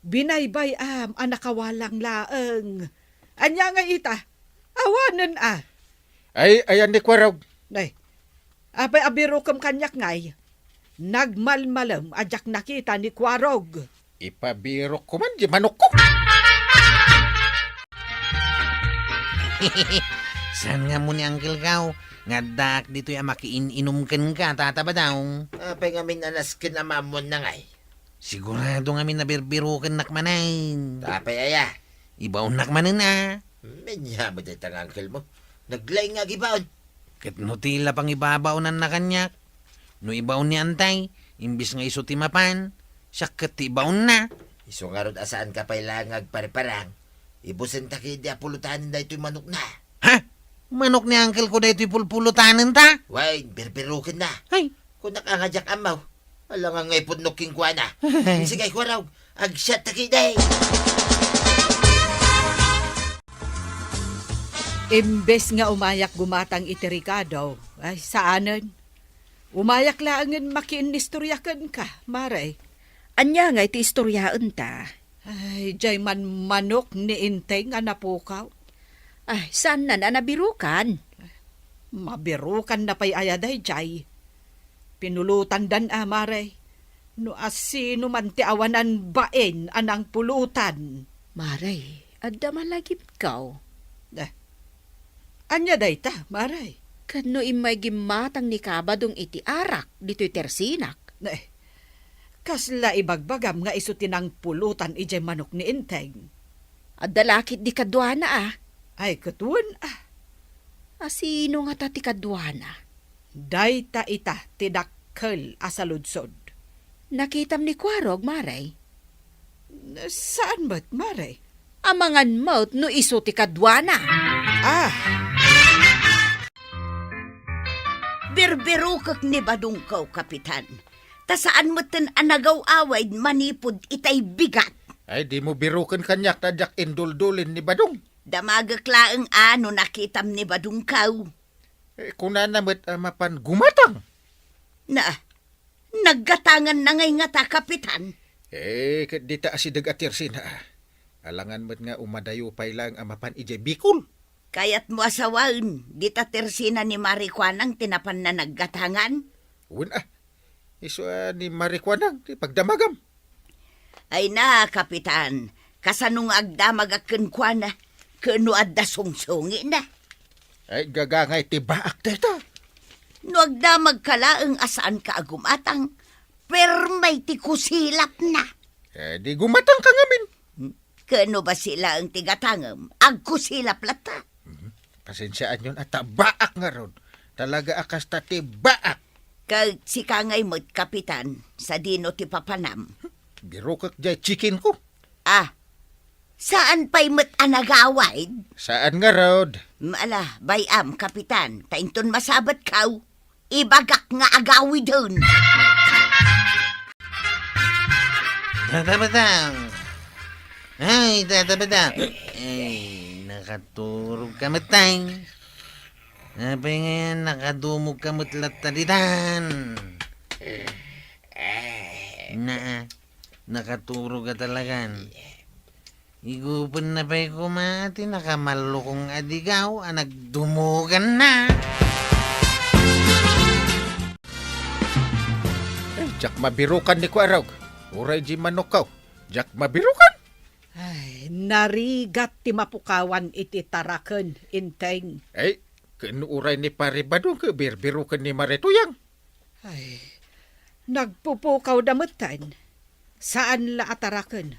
Binaybay-am a nakawalang laeng. Ania ngay ita? Awanen a. Ay, ayan ni Kuarog. Nay, apay a birokem kaniak ngay? Nagmalmalem a diak nakita ni Kuarog. Ipabirokko man diay manokko. Saan nga ammo ni Uncle Gaw nga addaak ditoy a makiin-inum kenka, Tata Badong? Apay ngamin a nasken a maammuanna ngay? Sigurado ngamin a birbirokennak manen. Apay aya? Ibaonnak manen a. Ania met dayta nga uncle mo. Naglaing nga agibaon. Ket no ti la pangibabaonanna kaniak, no ibaon ni Antay, imbes nga isu ti mapan, siak ket ti ibaonna. Isu ngarud a saanka pay laeng nga agpariparang, ibusenta ketdi a pulotanen daytoy manokna. Ha? Manok ni uncle ko daytoy pulpulotanenta? Wen, birbirokenna. Ay. Kunak a nga diak ammo. Alangan nga ipudnok kenkuana. Sige, Kuarog, agsiatta ketdi. Imbes nga umayak gumatang iti rekado, ay, saanen. Umayak laengen makiinnistorya kenka, Mare. Ania ngay ti istoryaenta? Ay, diay man manok ni Inteng a napukaw. Ay, saannan a nabirokan? Mabirokanna pay aya daydiay? Pinulotandan a, Mare. No asino man ti awanan bain a nangpulotan. Mare, adda malagipkaw. Eh, ania dayta, Mare? Ket no immay gimmatang ni Kabadong iti arak ditoy tersinak. Eh, kasla ibagbagam nga isu ti nangpulotan idiay manok ni Inteng? Adda la ketdi kaduana a. Ay, ket wen a. Asino ngata ti kaduana? Dayta ita ti dakkel a saludsod. Nakitam ni Kuarog, Mare? Saan met, Mare. Amangan met no isu ti kaduana. Ah! Birbirokek ni Badongko, Kapitan. Ta saan metten a nagaw-awid manipud itay bigat. Ay, dimo biroken kaniak ta diak induldulin ni Badong. Damagek laeng a no nakitam ni Badongko. Eh, kunana met a mapan gumatang. Na, naggatanganna ngay ngata, Kapitan? Eh, ket dita asideg a tersina, ah. Alangan met nga umadayo pay laeng a mapan idiay Bicol. Kayatmo a sawaen, dita tersina ni Mare Kuanang ti napanna naggatangan? Wen, ah. Isu a ni Mare Kuanang ti pagdamagam. Ay na, Kapitan, kasano nga agdamagak kenkuana, ken no adda sungsungina? Ay, gagangay ti baak dayta. No agdamagka laeng a saanka a gumatang, permay ti kusilapna. Eh, di gumatangka ngamin. Ken no bassit laeng ti gatangem, agkusilap latta. Mhm. Pasensiaanyon a ta baak ngarud. Talaga a kasta ti baak. Ket sika ngay met, Kapitan, sadino ti papanam? Birokek diay chicken ko. Ah, saan pay met a nagawid? Saan ngarud? Ala, bay-am, Kapitan, ta inton masabetkaw, ibagak nga agawiden. Tata Badong! Ay, Tata Badong! Ay, nakaturogka met, tay. Apay ngay a nakadumogka met latta ditan? Na, nakaturog a talagan. Igupenna pay koma ti nakamallukong a digaw a nagdumoganna. Ay, diak mabirokan ni Kuarog. Uray di manokko. Diak mabirokan. Ay, narigat ti mapukawan iti taraken, Inteng. Ay, ken uray ni Pare Badong ket birbiroken ni Mare Tuyang. Ay, nagpupukawda metten. Saan la a taraken,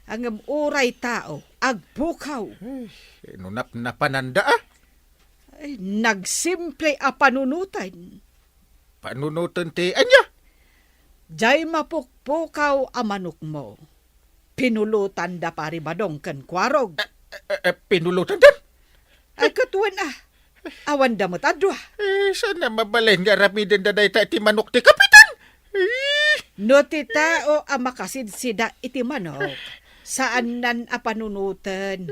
ngem uray tao, agpukaw. Ay, no napnapananda, ah. Ay, nagsimple a panunoten. Panunoten ti ania? Diay mapukpukaw a manokmo. Pinulotan da Pare Badong ken Kuarog. Eh, eh, eh, pinulotan dan? Ay, ket wen, ah. Awan da met a dua. Eh, saan a mabalin nga aramiden da dayta iti manok ti kapitan? Eh. No ti tao a makasidsida iti manok, saannan a panunoten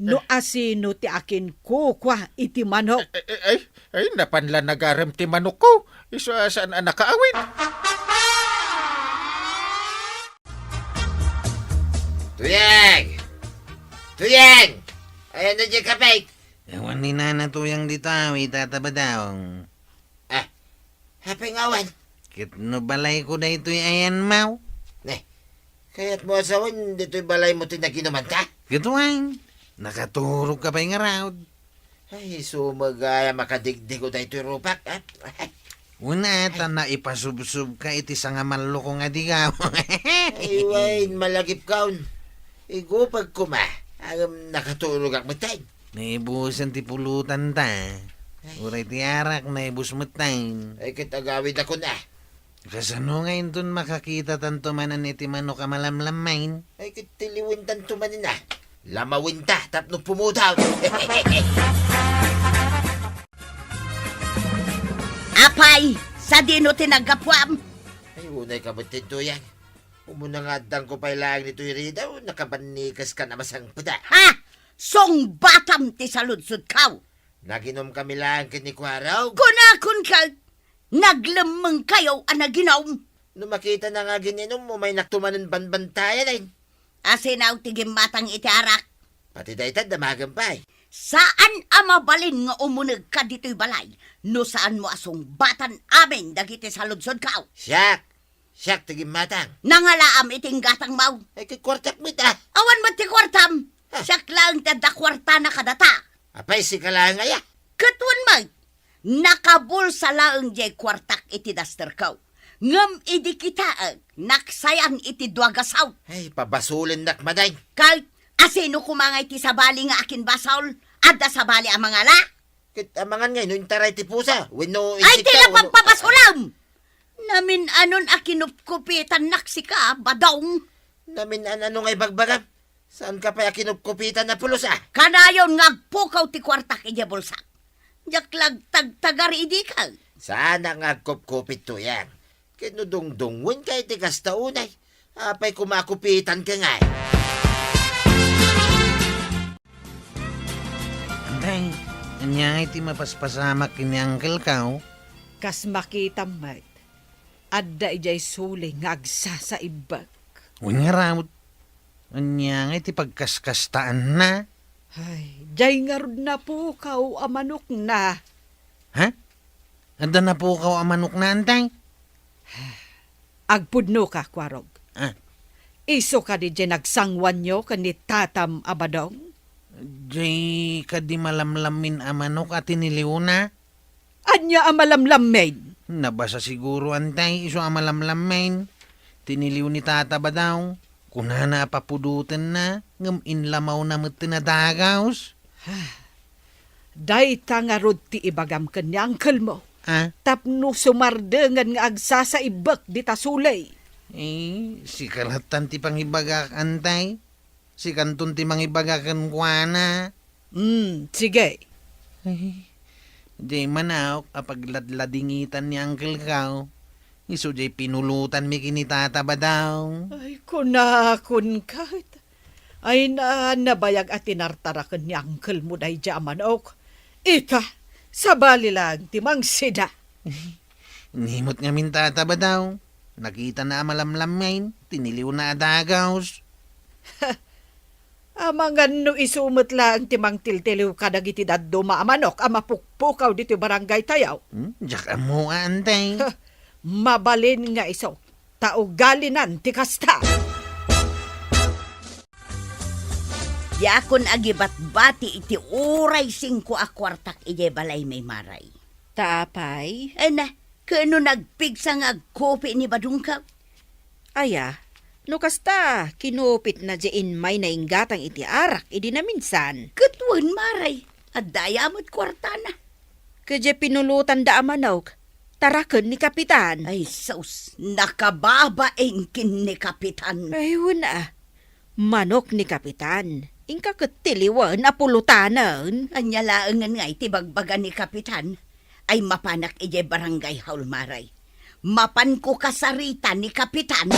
no asino ti akinkukua iti manok. Eh, eh, ay, ay, napan la nagarem ti manokko. Isu a saan a nakaawid. Tuyeng! Tuyeng! Ay, ano di kapay? Awan ni Nana Tuyang dita, wi, Tata Badong. Ah, apay nga awan? Ket no balayko daytoy ayan, maw? Ne, kayatmo a sawen, ditoy balaymo ti naginuman ta? Ket wen, nakaturogka pay ngarud. Ay, sumagaya makadigdigo daytoy rupak, ah. Una, ta naipasubsobka iti sangamallukong a digaw. Ay, wen, malagipkon. Igupag koma, ngem nakaturogak metten. Naibusen ti pulotanta. Ay. Uray ti arak, naibus metten. Ay, ket agawidakon, ah. Kasano nga inton makakitatanto manen iti manok a malamlammain? Ay, ket tiliwentanto manen, ah. Lamawenta tapno pumudot. Apay, sadino ti naggapuam? Ay, unay ka met, Tuyang. Umuna nga addangko pay laeng ditoy ridaw, nakabannikas ka na masangpet, ah. Ha? Sungbatam ti saludsodko. Naginom kami laeng ken ni Kuarog. Kunakon ket, naglemmeng kayo a naginom. No makita na nga gin-inom, umaynak tumanen banbantayan, ay. Asinaw ti gimmatang iti arak? Pati dayta, damagem pay. Saan a mabalin nga umunegka ditoy balay no saanmo a sungbatan amin dagiti saludsodko. Siak, siak ti gimmatang. Nangalaam iti inggatangmo. Ay, ket kuartak met, ah. Awan met ti kuartam. Ha? Siak laeng ti adda kuartana kadata. Apay, sika laeng aya? Ket wen met, nakabulsa laeng diay kuartak iti dasterko. Ngem idi kitaek, naksayan iti dua gasaw. Ay, pabasolennak manen. Ket asino koma nga iti sabali nga akinbasol? Adda sabali a mangala? Ket amangan ngay no intaray ti pusa, wenno Ay, insekto, ti wenno napagpapasulam! Namin-anon a kinupkupitannak sika, Badong. Namin-ano nga ibagbagam? Saanka pay a kinupkupitan a pulos, a? Kanayon nga agpukaw ti kuartak idiay bulsak. Diak la agtagtagar idi ka. Saanak nga agkupkupit, Tuyang. Ket no dungdungngoenka iti kasta unay, apay koma a kupitanka ngay? Antay, ania ngay ti mapaspasamak ken ni Uncle Kao? Kas makitam met, adda idiay suley nga agsasaibbek. Wen ngarud, ania ngay ti pagkaskastaanna? Ay, diay ngarud napukaw a manokna. Ha? Adda napukaw a manokna, Antay? Agpudnoka, Kuarog. Ah. Isu kadi diay nagsanguanyo ken ni tatam a Badong? Diay kadi malamlammin a manok a tiniliwna? Ania a malamlammin? Nabasa siguro, Antay, isu a malamlammin. Tiniliw ni Tata Badong. Kunana a papudotenna, ngem inlamawna met ti nadagaws. Dayta ngarud ti ibagam ken ni uncle mo. Ah? Tapno sumardengen nga agsasaibbek dita suley. Eh, sika lattan ti pangibagak, Antay. Sikanton ti mangibaga kenkuana. Hmm, sige. Ay, diay manok a pagladladingitan ni Uncle Kao. Isu diay pinulutanmi ken ni Tata Badong. Ay, kunakon ket. Ay na, nabayag a tinartaraken ni uncle mo daydiay a manok. Ita, sabali lang ti mangsida. Ni met ngamin, Tata Badong. Nakitana a malamlammin, tiniliwna a dagaws. Amangan no isu met laeng ti mangtiltiliw kadagiti dadduma a manok a mapukpukaw ditoy barangay tayo. Hmm, diak ammo, Antay. Mabalin nga isu, ta ugalinan ti kasta. Diakon agibatbati iti uray singko a kuartak idiay balaymi, Maray. Ta apay? Ay na, ken no nagpigsa nga agkupi ni Badong ka? Aya, no kasta, kinupitna diay immay nainggatang iti arak idi naminsan. Ket wen, Maray, adda aya met kuartana. Ket diay pinulotanda a manok, taraken ni Kapitan. Ay sus, nakababain ken ni Kapitan. Ay, wen a. Manok ni Kapitan. Inka ket tiliwen a pulotanen. Ania laengen nga iti bagbaga ni Kapitan? Ay mapanak idiay barangay hall, Maray. Mapanko kasarita ni Kapitan.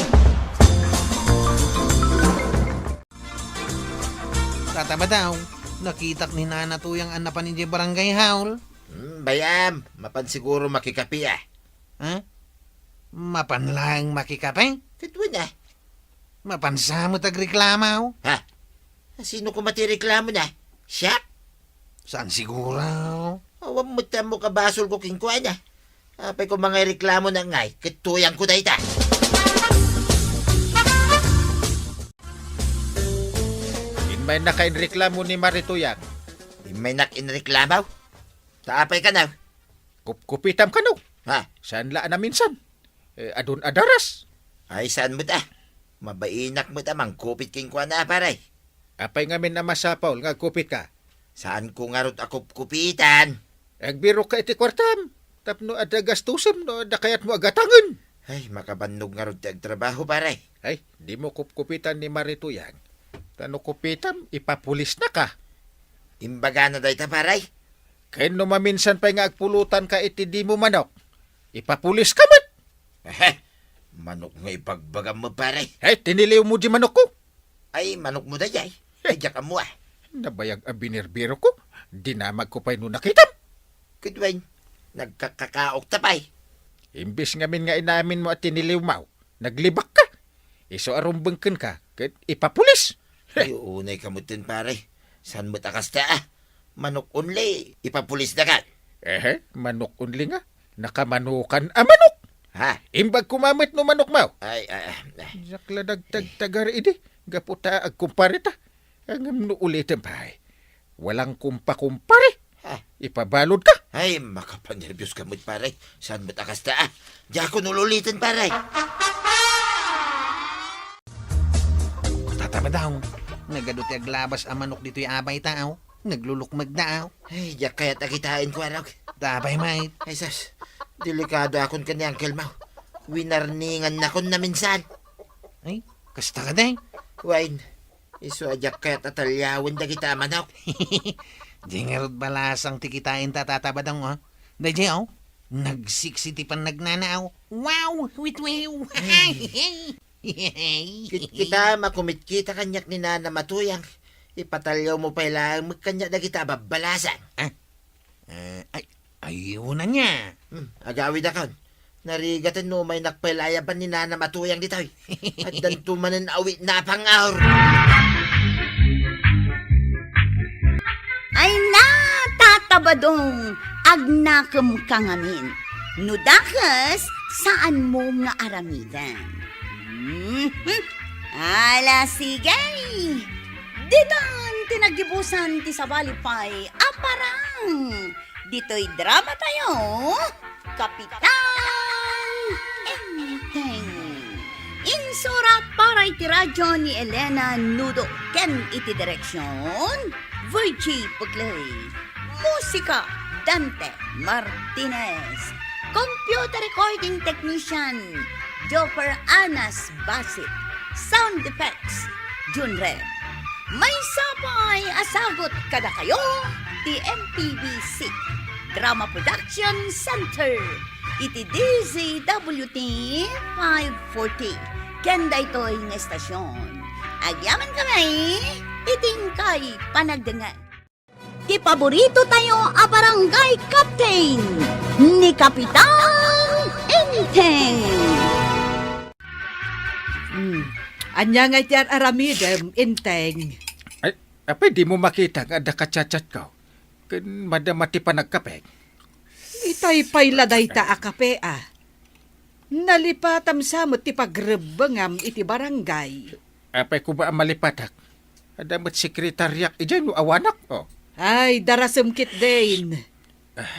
Tata Badong, nakitak ni Nana Tuyang a napan idiay barangay hall. Hmm, bay-am, mapan siguro makikape, a. Ha? Mapan laeng makikape? Ket wen a. Mapan sa met agreklamo? Ha? Sino koma ti reklamona? Siak? Saan siguro? Awan met ti ammok a basolko kenkuana. Apay koma nga ireklamo na ngay, ket tuyangko dayta. Immaynaka inreklamo ni Mari Tuyang. Immaynak inreklamo? Ta apay kano? Kupkupitam kano? Ha? Saan la a naminsan? Eh, adun a daras. Ay, saan met a? Mabainak met a mangkupit kenkuana, pare. Apay ngamin a masapul nga agkupitka? Saanko ngarud a kupkupitan. Agbirokka iti kuartam, tapno adda gastusem no adda kayatmo a gatangen. Ay, makabannog ngarud ti agtrabaho, pare. Ay, dimo kupkupitan ni Mari Tuyang. Ta no kupitam, ipapulisnaka. Imbagana dayta, pare? Ken no maminsan pay nga agpulotanka iti dimo manok, ipapuliska met. Ehe, manok nga ibagbagam met, pare. Ay, tiniliwmo di manokko. Ay, manokmo dayay. Ay, diak ammo, a. Nabayag a binirbirokko, dinamagko pay no nakitam. Ket wen, nagkakakaokta pay. Imbes ngamin nga inaminmo a tiniliwmo, naglibakka. Isu a rumbeng kenka, ket ipapulis. Ay, unayka metten, pare. Saan met a kasta, a? Manok only, ipapulisdaka. Ehe, manok only nga. Nakamanukan a manok. Ha? Imbag koma met no manokmo. Ay, ay, ay, ay. Diak la nagtagtagar idi, gapu ta agkumpareta. Ngem no ulitem pay, walang kumpakumpare. Ha? Ipabaludka. Ay, makapanerbios ka met, pare. Saan met a kasta, a? Diakon ululiten, pare. Tata Badong, nagadu ti aglabas a manok ditoy a bayta, aw. Naglulukmagda, aw. Ay, diak kayat a kitaen, Kuarog. Apay met? Ay, sus. Delikadoakon ken ni Uncle Mau. Winarningannakon a minsan. Ay, kasta kadi? Wen, isu a diak kayat a taliawen dagita a manok. Di ngarud balasang ti kitaenta, Tata Badong, o. Daydiay, o. Nagsiksi ti pannagnana, aw. Wow! Witwiw! Ay. Kitkita, makumitkita kaniak ni Nana Matuyang. Ipataliawmo pay laeng met kaniak dagita a babbalasang. Ah? Eh, ay, ay, una niya. Hmm, agawidakon. Narigaten no umaynak pay la ayaban ni Nana Matuyang ditoy. Addanto manen awitna a pang-aur. Ay na, Tata Badong, agnakemka ngamin. No dakes, saanmo nga aramiden. Mhm. Ala, sige. Ditan ti naggibusan ti sabali pay a parang. Ditoy drama tayo, Kapitan Enteng. Insurat para iti radyo ni Elena Nudo ken iti direksyon, Virgie Pugley. Musika, Dante Martinez. Computer recording technician, Joper Anas Basit. Sound effects, Jun Red. Maysa pay a sagut kadakayo ti M P B C Drama Production Center iti D Z W T five forty. Ken daytoy nga estasyon, agyamankami iti inkay panagdengngeg. Ti paborito tayo a barangay captain, ni Kapitan Enteng. Hmm. Ania ngay ti ar-aramidem, Enteng? Ay, apay dimo makita nga adda ka-chat-chatko? Ken madama ti panagkape? Itay pay la dayta a kape, a. Nalipatam sa met ti pagrebbengam iti barangay. Apay koma a malipatak? Adda met sekretariak idiay no awanak, o. Ay, darasem ketdin.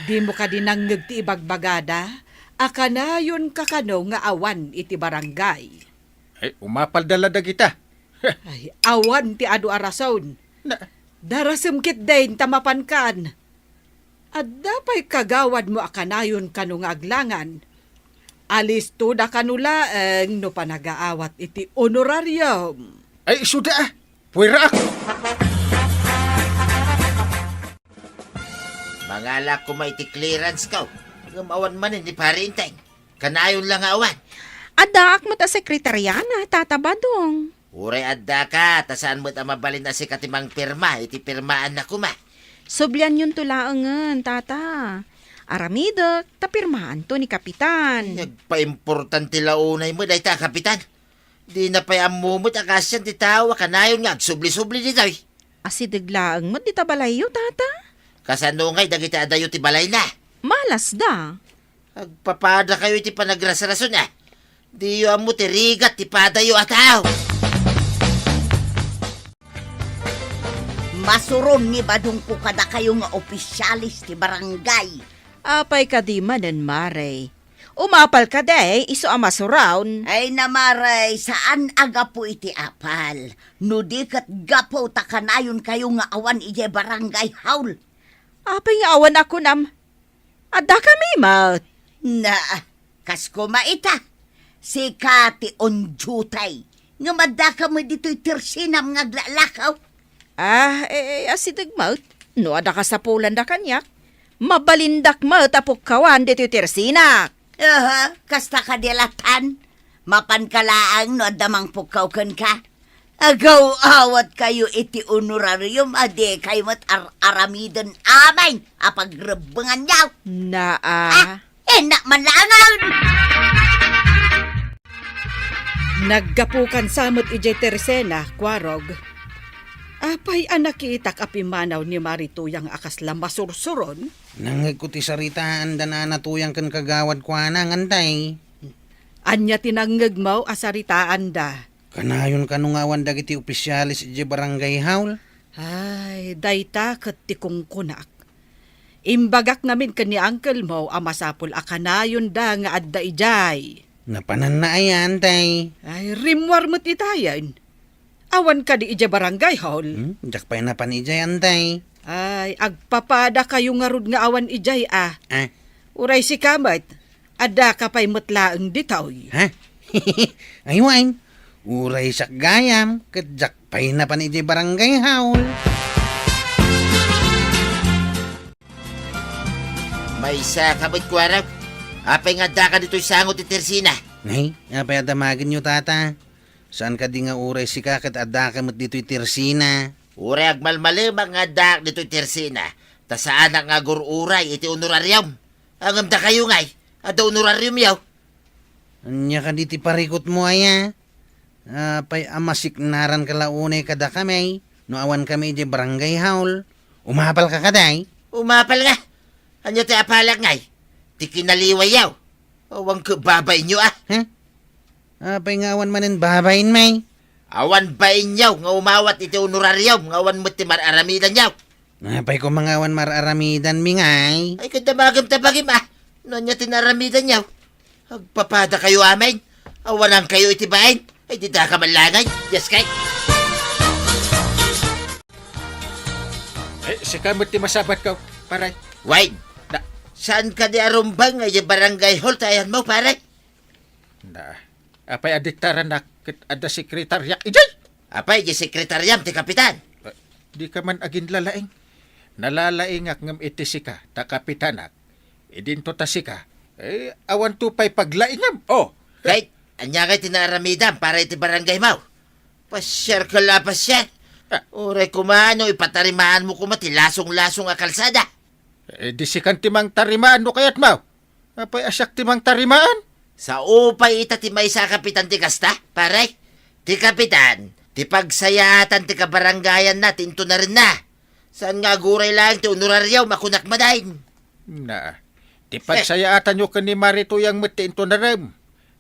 Dimo kadi nangngeg ti ibagbagada a kanayonka kano nga awan iti barangay? Ay, umapalda la dagita. Ay, awan ti adu a rason. Na- Darasem ketdin ta mapankan. Adda pay kagawadmo a kanayon kano nga aglangan. Alistoda kano laeng no panagaawat iti honorarium. Ay, isuda, a. Puweraak. Mangala koma iti clearance ko. Ngem awan manen ni Pare Enteng. Kanayon la nga awan. Addaak met a sekretariana, Tata Badong. Uray addaka, ta saan met a mabalin a sika ti mangpirma iti pirmaanna koma. Sublianyonto laengen, Tata. Aramidek ta pirmaanto ni Kapitan. Ay, agpaimportante la unay met dayta a Kapitan. Dina pay ammo met a kaasian ti tao a kanayon nga agsubli-subli ditoy. Asideg laeng met dita balayyo, Tata. Kasano ngay dagiti adayo ti balayna? Malasda. Agpapadakayo iti panagrasrason, a. Diyo ammo ti rigat ti padayo a tao. Masuron ni Badongko kadakayo nga opisyales ti barangay. Apay kadi manen, Mare? Umapal kadi, isu a masuron? Ay na, Mare, saan a gapu iti apal. No di ket gapu ta kanayonkayo nga awan idiay barangay hall. Apay nga awan a kunam? Addakami met. Na, kas koma ita, sika ti on duty. Ngem addaka met ditoy tersenam nga aglalakaw. Ah, eh, eh, asideg met. No adda kasapulanda kaniak, mabalindak met a pukkawan ditoy tersenak. Aha, kasta kadi a latan. Mapanka laeng no adda mangpukkaw kenka. Agaw-awatkayo iti honorarium a dikay met ar-aramiden amin a pagrebbenganyo. Naa. Ah, innak man laengen! Naggapukan sa met idiay tersena, Kuarog. Apay a nakitak a pimmanaw ni Mari Tuyang a kasla masursuron? Nangngegko ti saritaanda Nana Tuyang ken kagawad kuana, Antay. Ania ti nangngegmo a saritaanda? Kanayon kano nga awan dagiti opisyales idiay barangay hall? Ay, dayta ket ti kunkunak. Imbagak ngamin ken ni uncle mo a masapul a kanayonda nga adda idiay. Napananna aya, Antay? Ay, rimmuar met itayen. Awan kadi idiay barangay hall? Hmm? Diak pay napan idiay, Antay. Ay, agpapadakayo ngarud nga awan idiay, a. Ah? Uray sika met, addaka pay met laeng ditoy. Ha? Ay, wen. Uray siak gayam, ket diak pay napan idiay barangay hall. Maysa ka met, kuarok. Apay nga addaka ditoy sango ti tersina? Nay, apay a damagenyo, tata? Saan kadi nga uray sika ket addaka met ditoy tersina? Uray agmalmalemak nga addaak ditoy tersina, ta saanak nga agur-uray iti honorarium. Ngem dakayo ngay, adda honorariumyo. Ania kadi ti parikutmo, aya? Apay a masiknaranka la unay kadakami no awankami idiay barangay hall? Umapalka kadi? Umapal nga. Ania ti apalak ngay? Ti kinaliwayyo. Awan ket babainyo, a. Ha? Apay nga awan manen babain, may? Awan bainyo nga umawat iti honorarium nga awan met ti mar-aramidanyo. Apay koma nga awan mar-aramidanmi, ngay? Ay, ket damagem ta bagim, a. No ania ti naaramidanyo? Agpapadakayo amin. Awanankayo iti bain. Ay, didaka man laeng. Yes, kay. Eh, sika met ti masabatko, pare. Wait. Na, saan kadi a rumbeng idiay barangay hall ti ayanmo, pare? Na, apay a diktaranak ket adda sekretaryak idiay? Apay, idiay sekretariam ti kapitan? Eh, dika man aginlalaing. Nalalaingak ngem iti sika, ta kapitanak. Idinto ta sika, eh, awanto pay paglaingam. Oh. Kay, ania ngay ti naaramidam para iti barangaymo? Pasiar ka la, pasiar. Ah. Uray koma no ipatarimaanmo koma ti lasong-lasong a kalsada. Eh, di sikan ti mangtarimaan no kayatmo. Apay a siak ti mangtarimaan? Sao pay ita ti maysa a kapitan ti kasta, pare? Ti kapitan, ti pagsayaatan ti kabarangayanna ti intonarenna. Saan nga aguray laeng ti honorarium a kunak manen? Na, ti pagsayaatanyo ken ni Mari Tuyang met ti intonarem.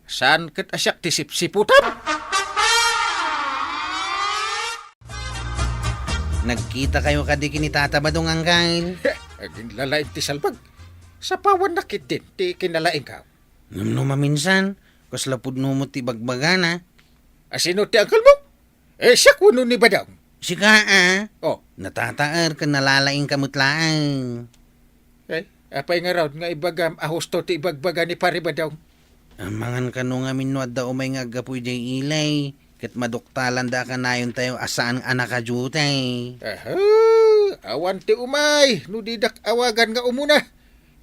Saan ket a siak ti sipsiputam? Nagkitakayo kadi ken ni Tata Badong, Angkel? Aginlalaing ti salbag. Sapawanna ketdin ti kinalaingko. Ngem no maminsan, kasla pudno met ti bagbagana. A sino ti angkelmo? Eh, siak wenno ni Badong? Sika, a? Oh. Natataer ken nalalaingka met laeng. Eh, apay ngarud nga ibagam a husto ti ibagbaga ni Pari Badong? Amangan kano ngamin no adda umay nga aggapu idiay ilay, ket maduktalanda a kanayontayo a saan a nakadiutay. Aha, awan ti umay no didak awagan nga umuna.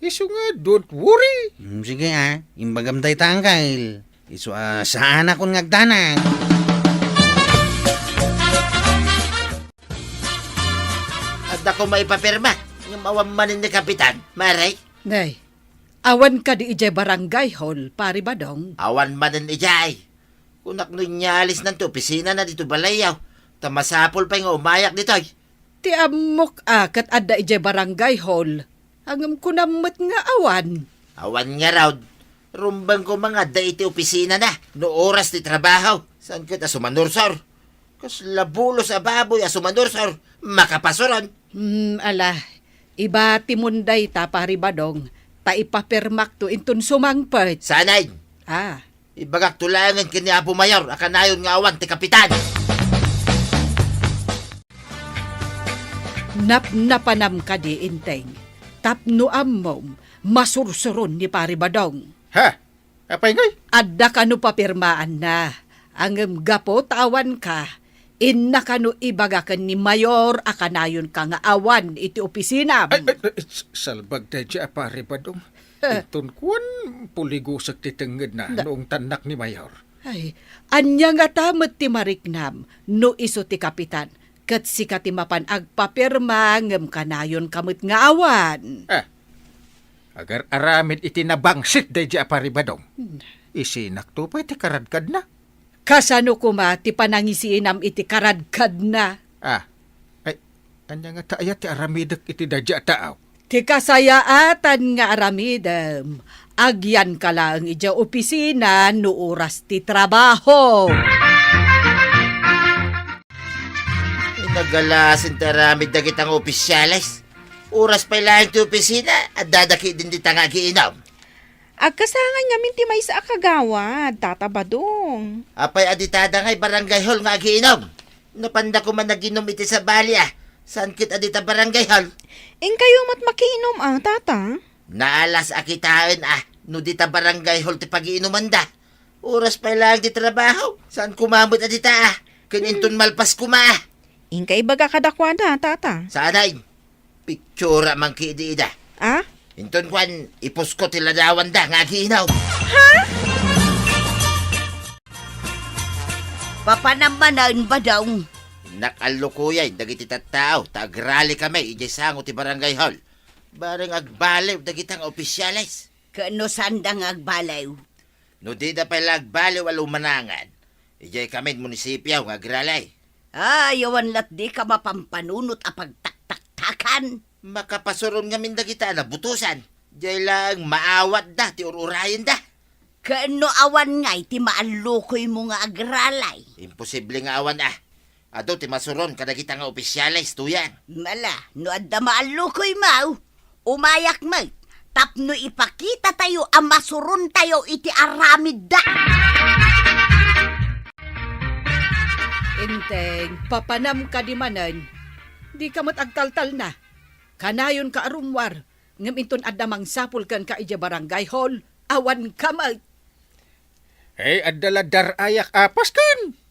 Isu nga, don't worry. Hmm, sige, a. Imbagam dayta, Angkel. Isu a saanakon nga agdanag. Adda koma ipapirma, ngem awan manen ni Kapitan, Mari? Nay, awan kadi idiay barangay hall, Pari Badong? Awan manen idiay. Kunak no inyalisnan ti opisinana ditoy balayyo, ta masapul pay nga umayak ditoy. Ti ammok a ket adda idiay barangay hall, ngem kunam met nga awan. Awan ngarud, rumbeng koma nga adda iti opisinana no oras ti trabaho, saan ket a sumanursor. Kasla bulos a baboy a sumanursor, makapasuron. Hmm, ala, ibatimon dayta, Pari Badong, ta ipapirmakto inton sumangpet. Saan? Ah. Ibagakto laengen ken ni Apo Mayor a kanayon nga awan ti kapitan. Napnapanam kadi, Enteng, tapno ammom, masursuron ni Pari Badong. Ha? Apay ngay? Adda kano papirmaanna, ngem gapu ta awanka, inna kano ibaga ken ni Mayor a kanayonka nga awan iti opisinam. Ay, ay, ay, s-, salbag daydi a Pari Badong. Inton kuan, puligusek ti tengngedna no ungtannak ni Mayor. Ay, ania ngata met ti mariknam no isu ti kapitan, ket sika ti mapan agpapirma ngem kanayonka met nga awan? Ah, agar-aramid iti nabangsit daydi a Pari Badong. Hmm. Isinakto pay ti karadkadna. Kasano koma ti panangisinam iti karadkadna? Ah, ay, ania ngata aya ti aramidek iti daydi a tao? Ti kasayaatan nga aramidem, agyanka laeng idiay opisina no oras ti trabaho. Nagalasin ti aramid dagita nga opisyales. Oras pay laeng ti opisina, addada ketdin dita nga agiinom. Agkasangan ngamin ti maysa a kagawad, Tata Badong. Apay a ditada ngay barangay hall nga agiinom? Napanda koma naginom iti sabali, a. Saan ket a dita barangay hall? Inkayo met makiinum a, Tata? Naalas a kitaen a, no dita barangay hall ti pagiinumanda. Oras pay laeng ti trabaho. Saan koma met a dita a? Ken inton malpas koma a. Inka ibaga kadakuada, Tata. Saan ay? Pitsura man kidi ida. Ah? Inton kuan, ipusko ti ladawanda nga agiinum. Ha? Papanam manen, Badong. Nakallukoyan dagiti tattao ta agrali kami idiay sango ti barangay hall. Bareng agbaliw dagita nga opisyales. Ken no saanda nga agbaliw? No dida pay la agbaliw a lumanangan, idiay kamin munisipio nga agrali. Ay, awan lat dika mapampanunot a pagtaktaktakan. Makapasuron ngamin dagita a nabutosan. Diay laeng maawatda ti ur-urayenda. Ken no awan ngay ti maallukoymo nga agralay? Imposible nga awan a. Adu ti masuron kadagita nga opisyales, tuyan. Mala, no adda maallukoymo, umayak met tapno ipakitatayo a masurontayo iti aramidda. Enteng, papanam kadi manen, dika met agtaltalna. Kanayonka a rummuar, ngem inton adda mangsapul kenka idiay barangay hall, awanka met. Ay, adda la dar-ayak a pasken.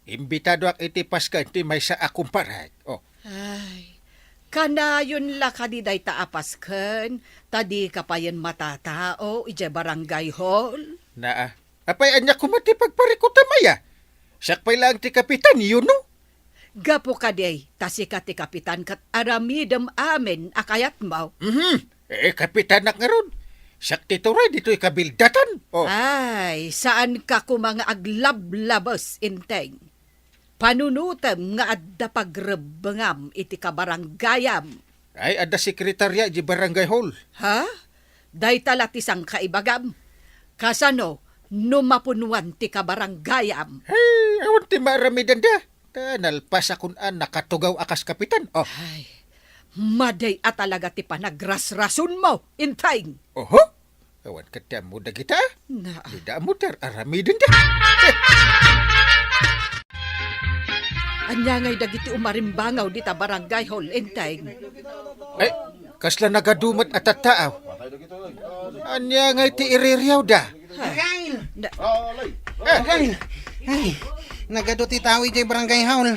Imbitadoak iti pasken ti maysa a kumparek. Oh. Ay, kanayon la kadi dayta a pasken, ta dika payen matatao idiay barangay hall? Naa. Apay, ania koma ti pagparikutam aya? Siak pay laeng ti kapitan, yuno? Gapu kadi, ta sika ti kapitan ket aramidem amin a kayatmo. Mhm. Eh, kapitanak ngarud. Siak ti turay ditoy kabildatan. Oh. Ay, saanka koma nga aglablabes, Enteng. Panunotem nga adda pagrebbengam iti kabaranggayam. Ay, adda sekretaria iti barangay hall. Ha? Dayta la ti sangkaibagam. Kasano no mapunuan ti kabaranggayam? Ay, awan ti maaramidenda. Ta nalpasakon a nakatugaw a kas kapitan. Oh. Ay, madi a talaga ti panagrasrasonmo, Enteng. Oho. Awan ket ti ammo dagita. Na. Dida ammo ti ar-aramidenda. Ania ngay dagiti umarimbangaw dita barangay hall, Enteng? Ay, kasla nagadu met a tattaaw. Ania ngay ti iririawda? Angkel! Na- Angkel! Ay, nagadu ti tao idiay barangay hall.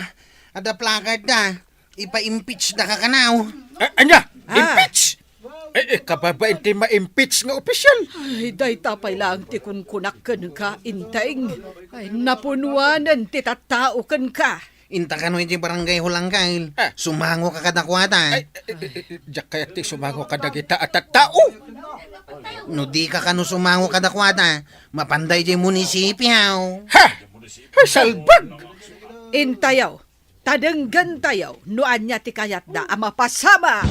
Adda placard da. Ipa-impeach da ka kanaw. A-, ania? Ah. Impeach? Eh, eh, kababain ti ma-impeach nga opisyal. Ay, dayta pay laeng ti kunkunak kenka, Enteng. Ay, napunuanen ti tattao kenka. Inta kano iti barangay hall, Angkel. Ah. Sumango ka kadakuada. Ay, eh, eh, eh, diak kayat ti sumango kadagita a tattao. No di ka kano sumango kadakuada, mapanda iti munisipio. Ha? Ay, salbag! Intayo, ta denggentayo no ania ti kayatda a mapasamak.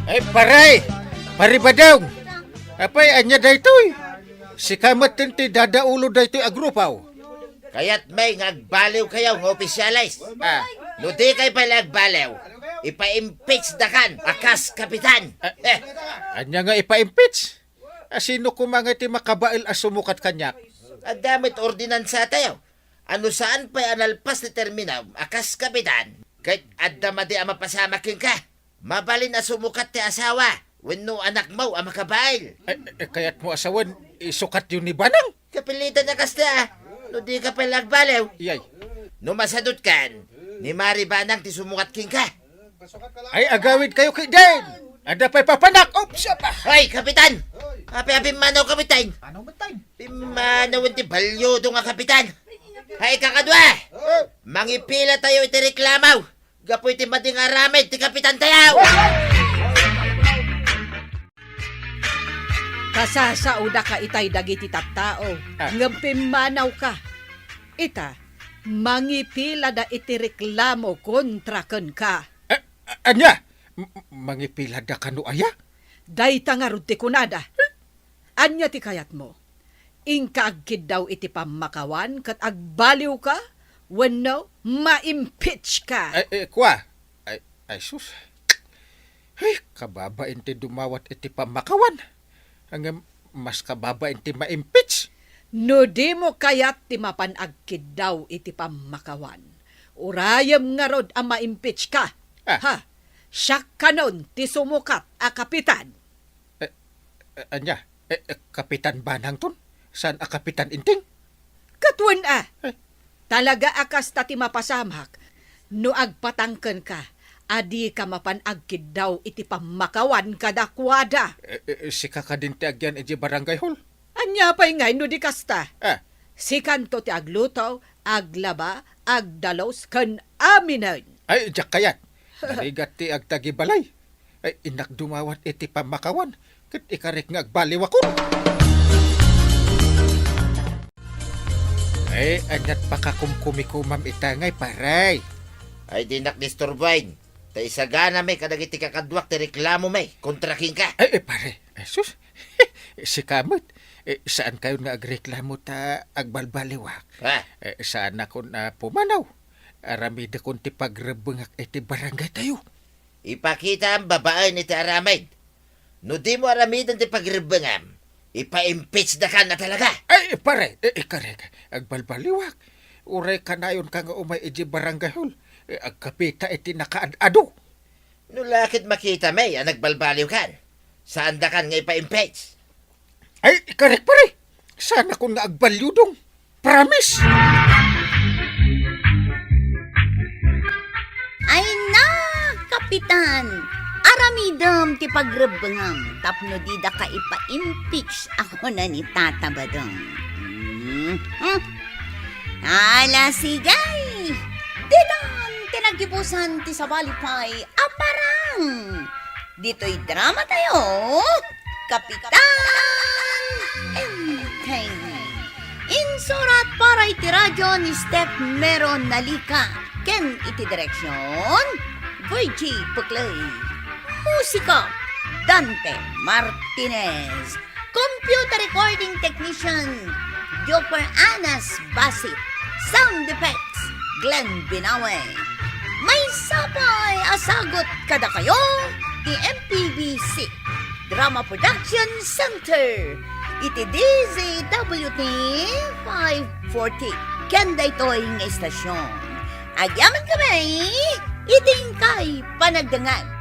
Ay, pare! Pare Badong! Apay, ania daytoy? Sika met ti dadaulo daytoy a grupo. Kayatmi nga agbaliwkayo nga opisyales. Ah. No dikay pay la agbaliw, ipa-impeach dakan a kas kapitan. Ah, eh. Ania nga ipa-impeach? A, sino koma nga ti makabael a sumukat kaniak? Adda met ordinansatayo. A no saan pay a nalpas ti terminam a kas kapitan, ket adda madi a mapasamak kenka. Mabalin a sumukat ti asawa wenno anakmo a makabael. Eh, eh, kayatmo a sawen, isukatyo ni Banang? Kapilitan a kasta, a. No dika pay la agbaliw. Iyay. No masadutkan, ni Mari Banang ti sumukat kenka. Ay, agawidkayo ketdin! Adda pay papanak! Oops, apa! Hoy, Kapitan! Apay a pimmanaw, Kapitan? Ano, Kapitan? Pimmanaw ti balyodo nga Kapitan! Hay, kakadua! Mangipilatayo iti reklamo gapu iti madi nga aramid ti Kapitantayo! Kasasaodaka itay dagiti tattao, ah, ngem pimmanawka. Ita, mangipilada iti reklamo kontra kenka. A-, a-, ania? M-, mangipilada kano aya? Dayta ngarud ti kunada. Ania ti kayatmo? Inka agkiddaw iti pammakawan ket agbaliwka wenno ma-impeach ka? Ay, eh, kua. Ay, ay, sus. Ay, kababain ti dumawat iti pammakawan. Ngem mas kababain ti ma-impeach. No dimo kayat ti mapan agkiddaw iti pammakawan, urayem ngarud a ma-impeach ka. Ah. Ha? Siak kanon ti sumukat a kapitan. Eh, eh, ania? Eh, eh, Kapitan Banangton? Saan a Kapitan Inting? Ket wen a. Eh. Talaga a kasta ti mapasamak no agpatangken ka a dika mapan agkiddaw iti pammakawan kadakuada. Eh, eh, sika kadin ti agyan iti barangay hall? Ania pay ngay no di kasta? Ah. Sikanto ti agluto, aglaba, agdalus, ken aminen. Ay, diak kayat. Narigat ti agtagibalay. Ay, innak dumawat iti pammakawan, ket ikarek nga agbaliwakon. Ay, aniat pakakumkumikumam ita ngay, pare? Ay, dinak disturbaen. Ta isaganami kadagiti kakaduak ti reklamomi kontra kenka. Ay, eh, pare. Ay, sus. Sika met. Eh, saan kayon nga agreklamo ta agbalbaliwak? Ha? Eh, saanakon a pumanaw. Aramidekon ti pagrebbengak iti barangay tayo. Ipakitam babaen iti aramid. No dimo aramiden ti pagrebbengam, ipa-impeach dakan a talaga. Ay, pare, eh, ikarek, agbalbaliwak. Uray kanayon ka nga umay iti barangay hall, eh, agkapita iti nakaad-adu. No la ket makitami a nagbalbaliwkan, saandakan nga ipa-impeach. Ay, ikarek, pare. Saanakon nga agbalyudong. Promise! Ay na, Kapitan! Aramidem ti pagrebbengam tapno didaka ipa-impeach a kuna ni Tata Badong. Mhm. Ala, sige! Ditan ti naggibusan ti sabali pay a parang! Ditoy drama tayo, Kapitan Enteng. Insurat para iti radyo ni Steph Mero Nalica ken iti direksyon, Virgie Puclay. Musika, Dante Martinez. Computer recording technician, Joper Anas Basit. Sound effects, Glenn Binawe. Maysa pay a sagut kadakayo ti M P B C Drama Production Center iti D Z W T five forty ken daytoy nga istasyon. Agyaman kami iti inkay panagdengngeg.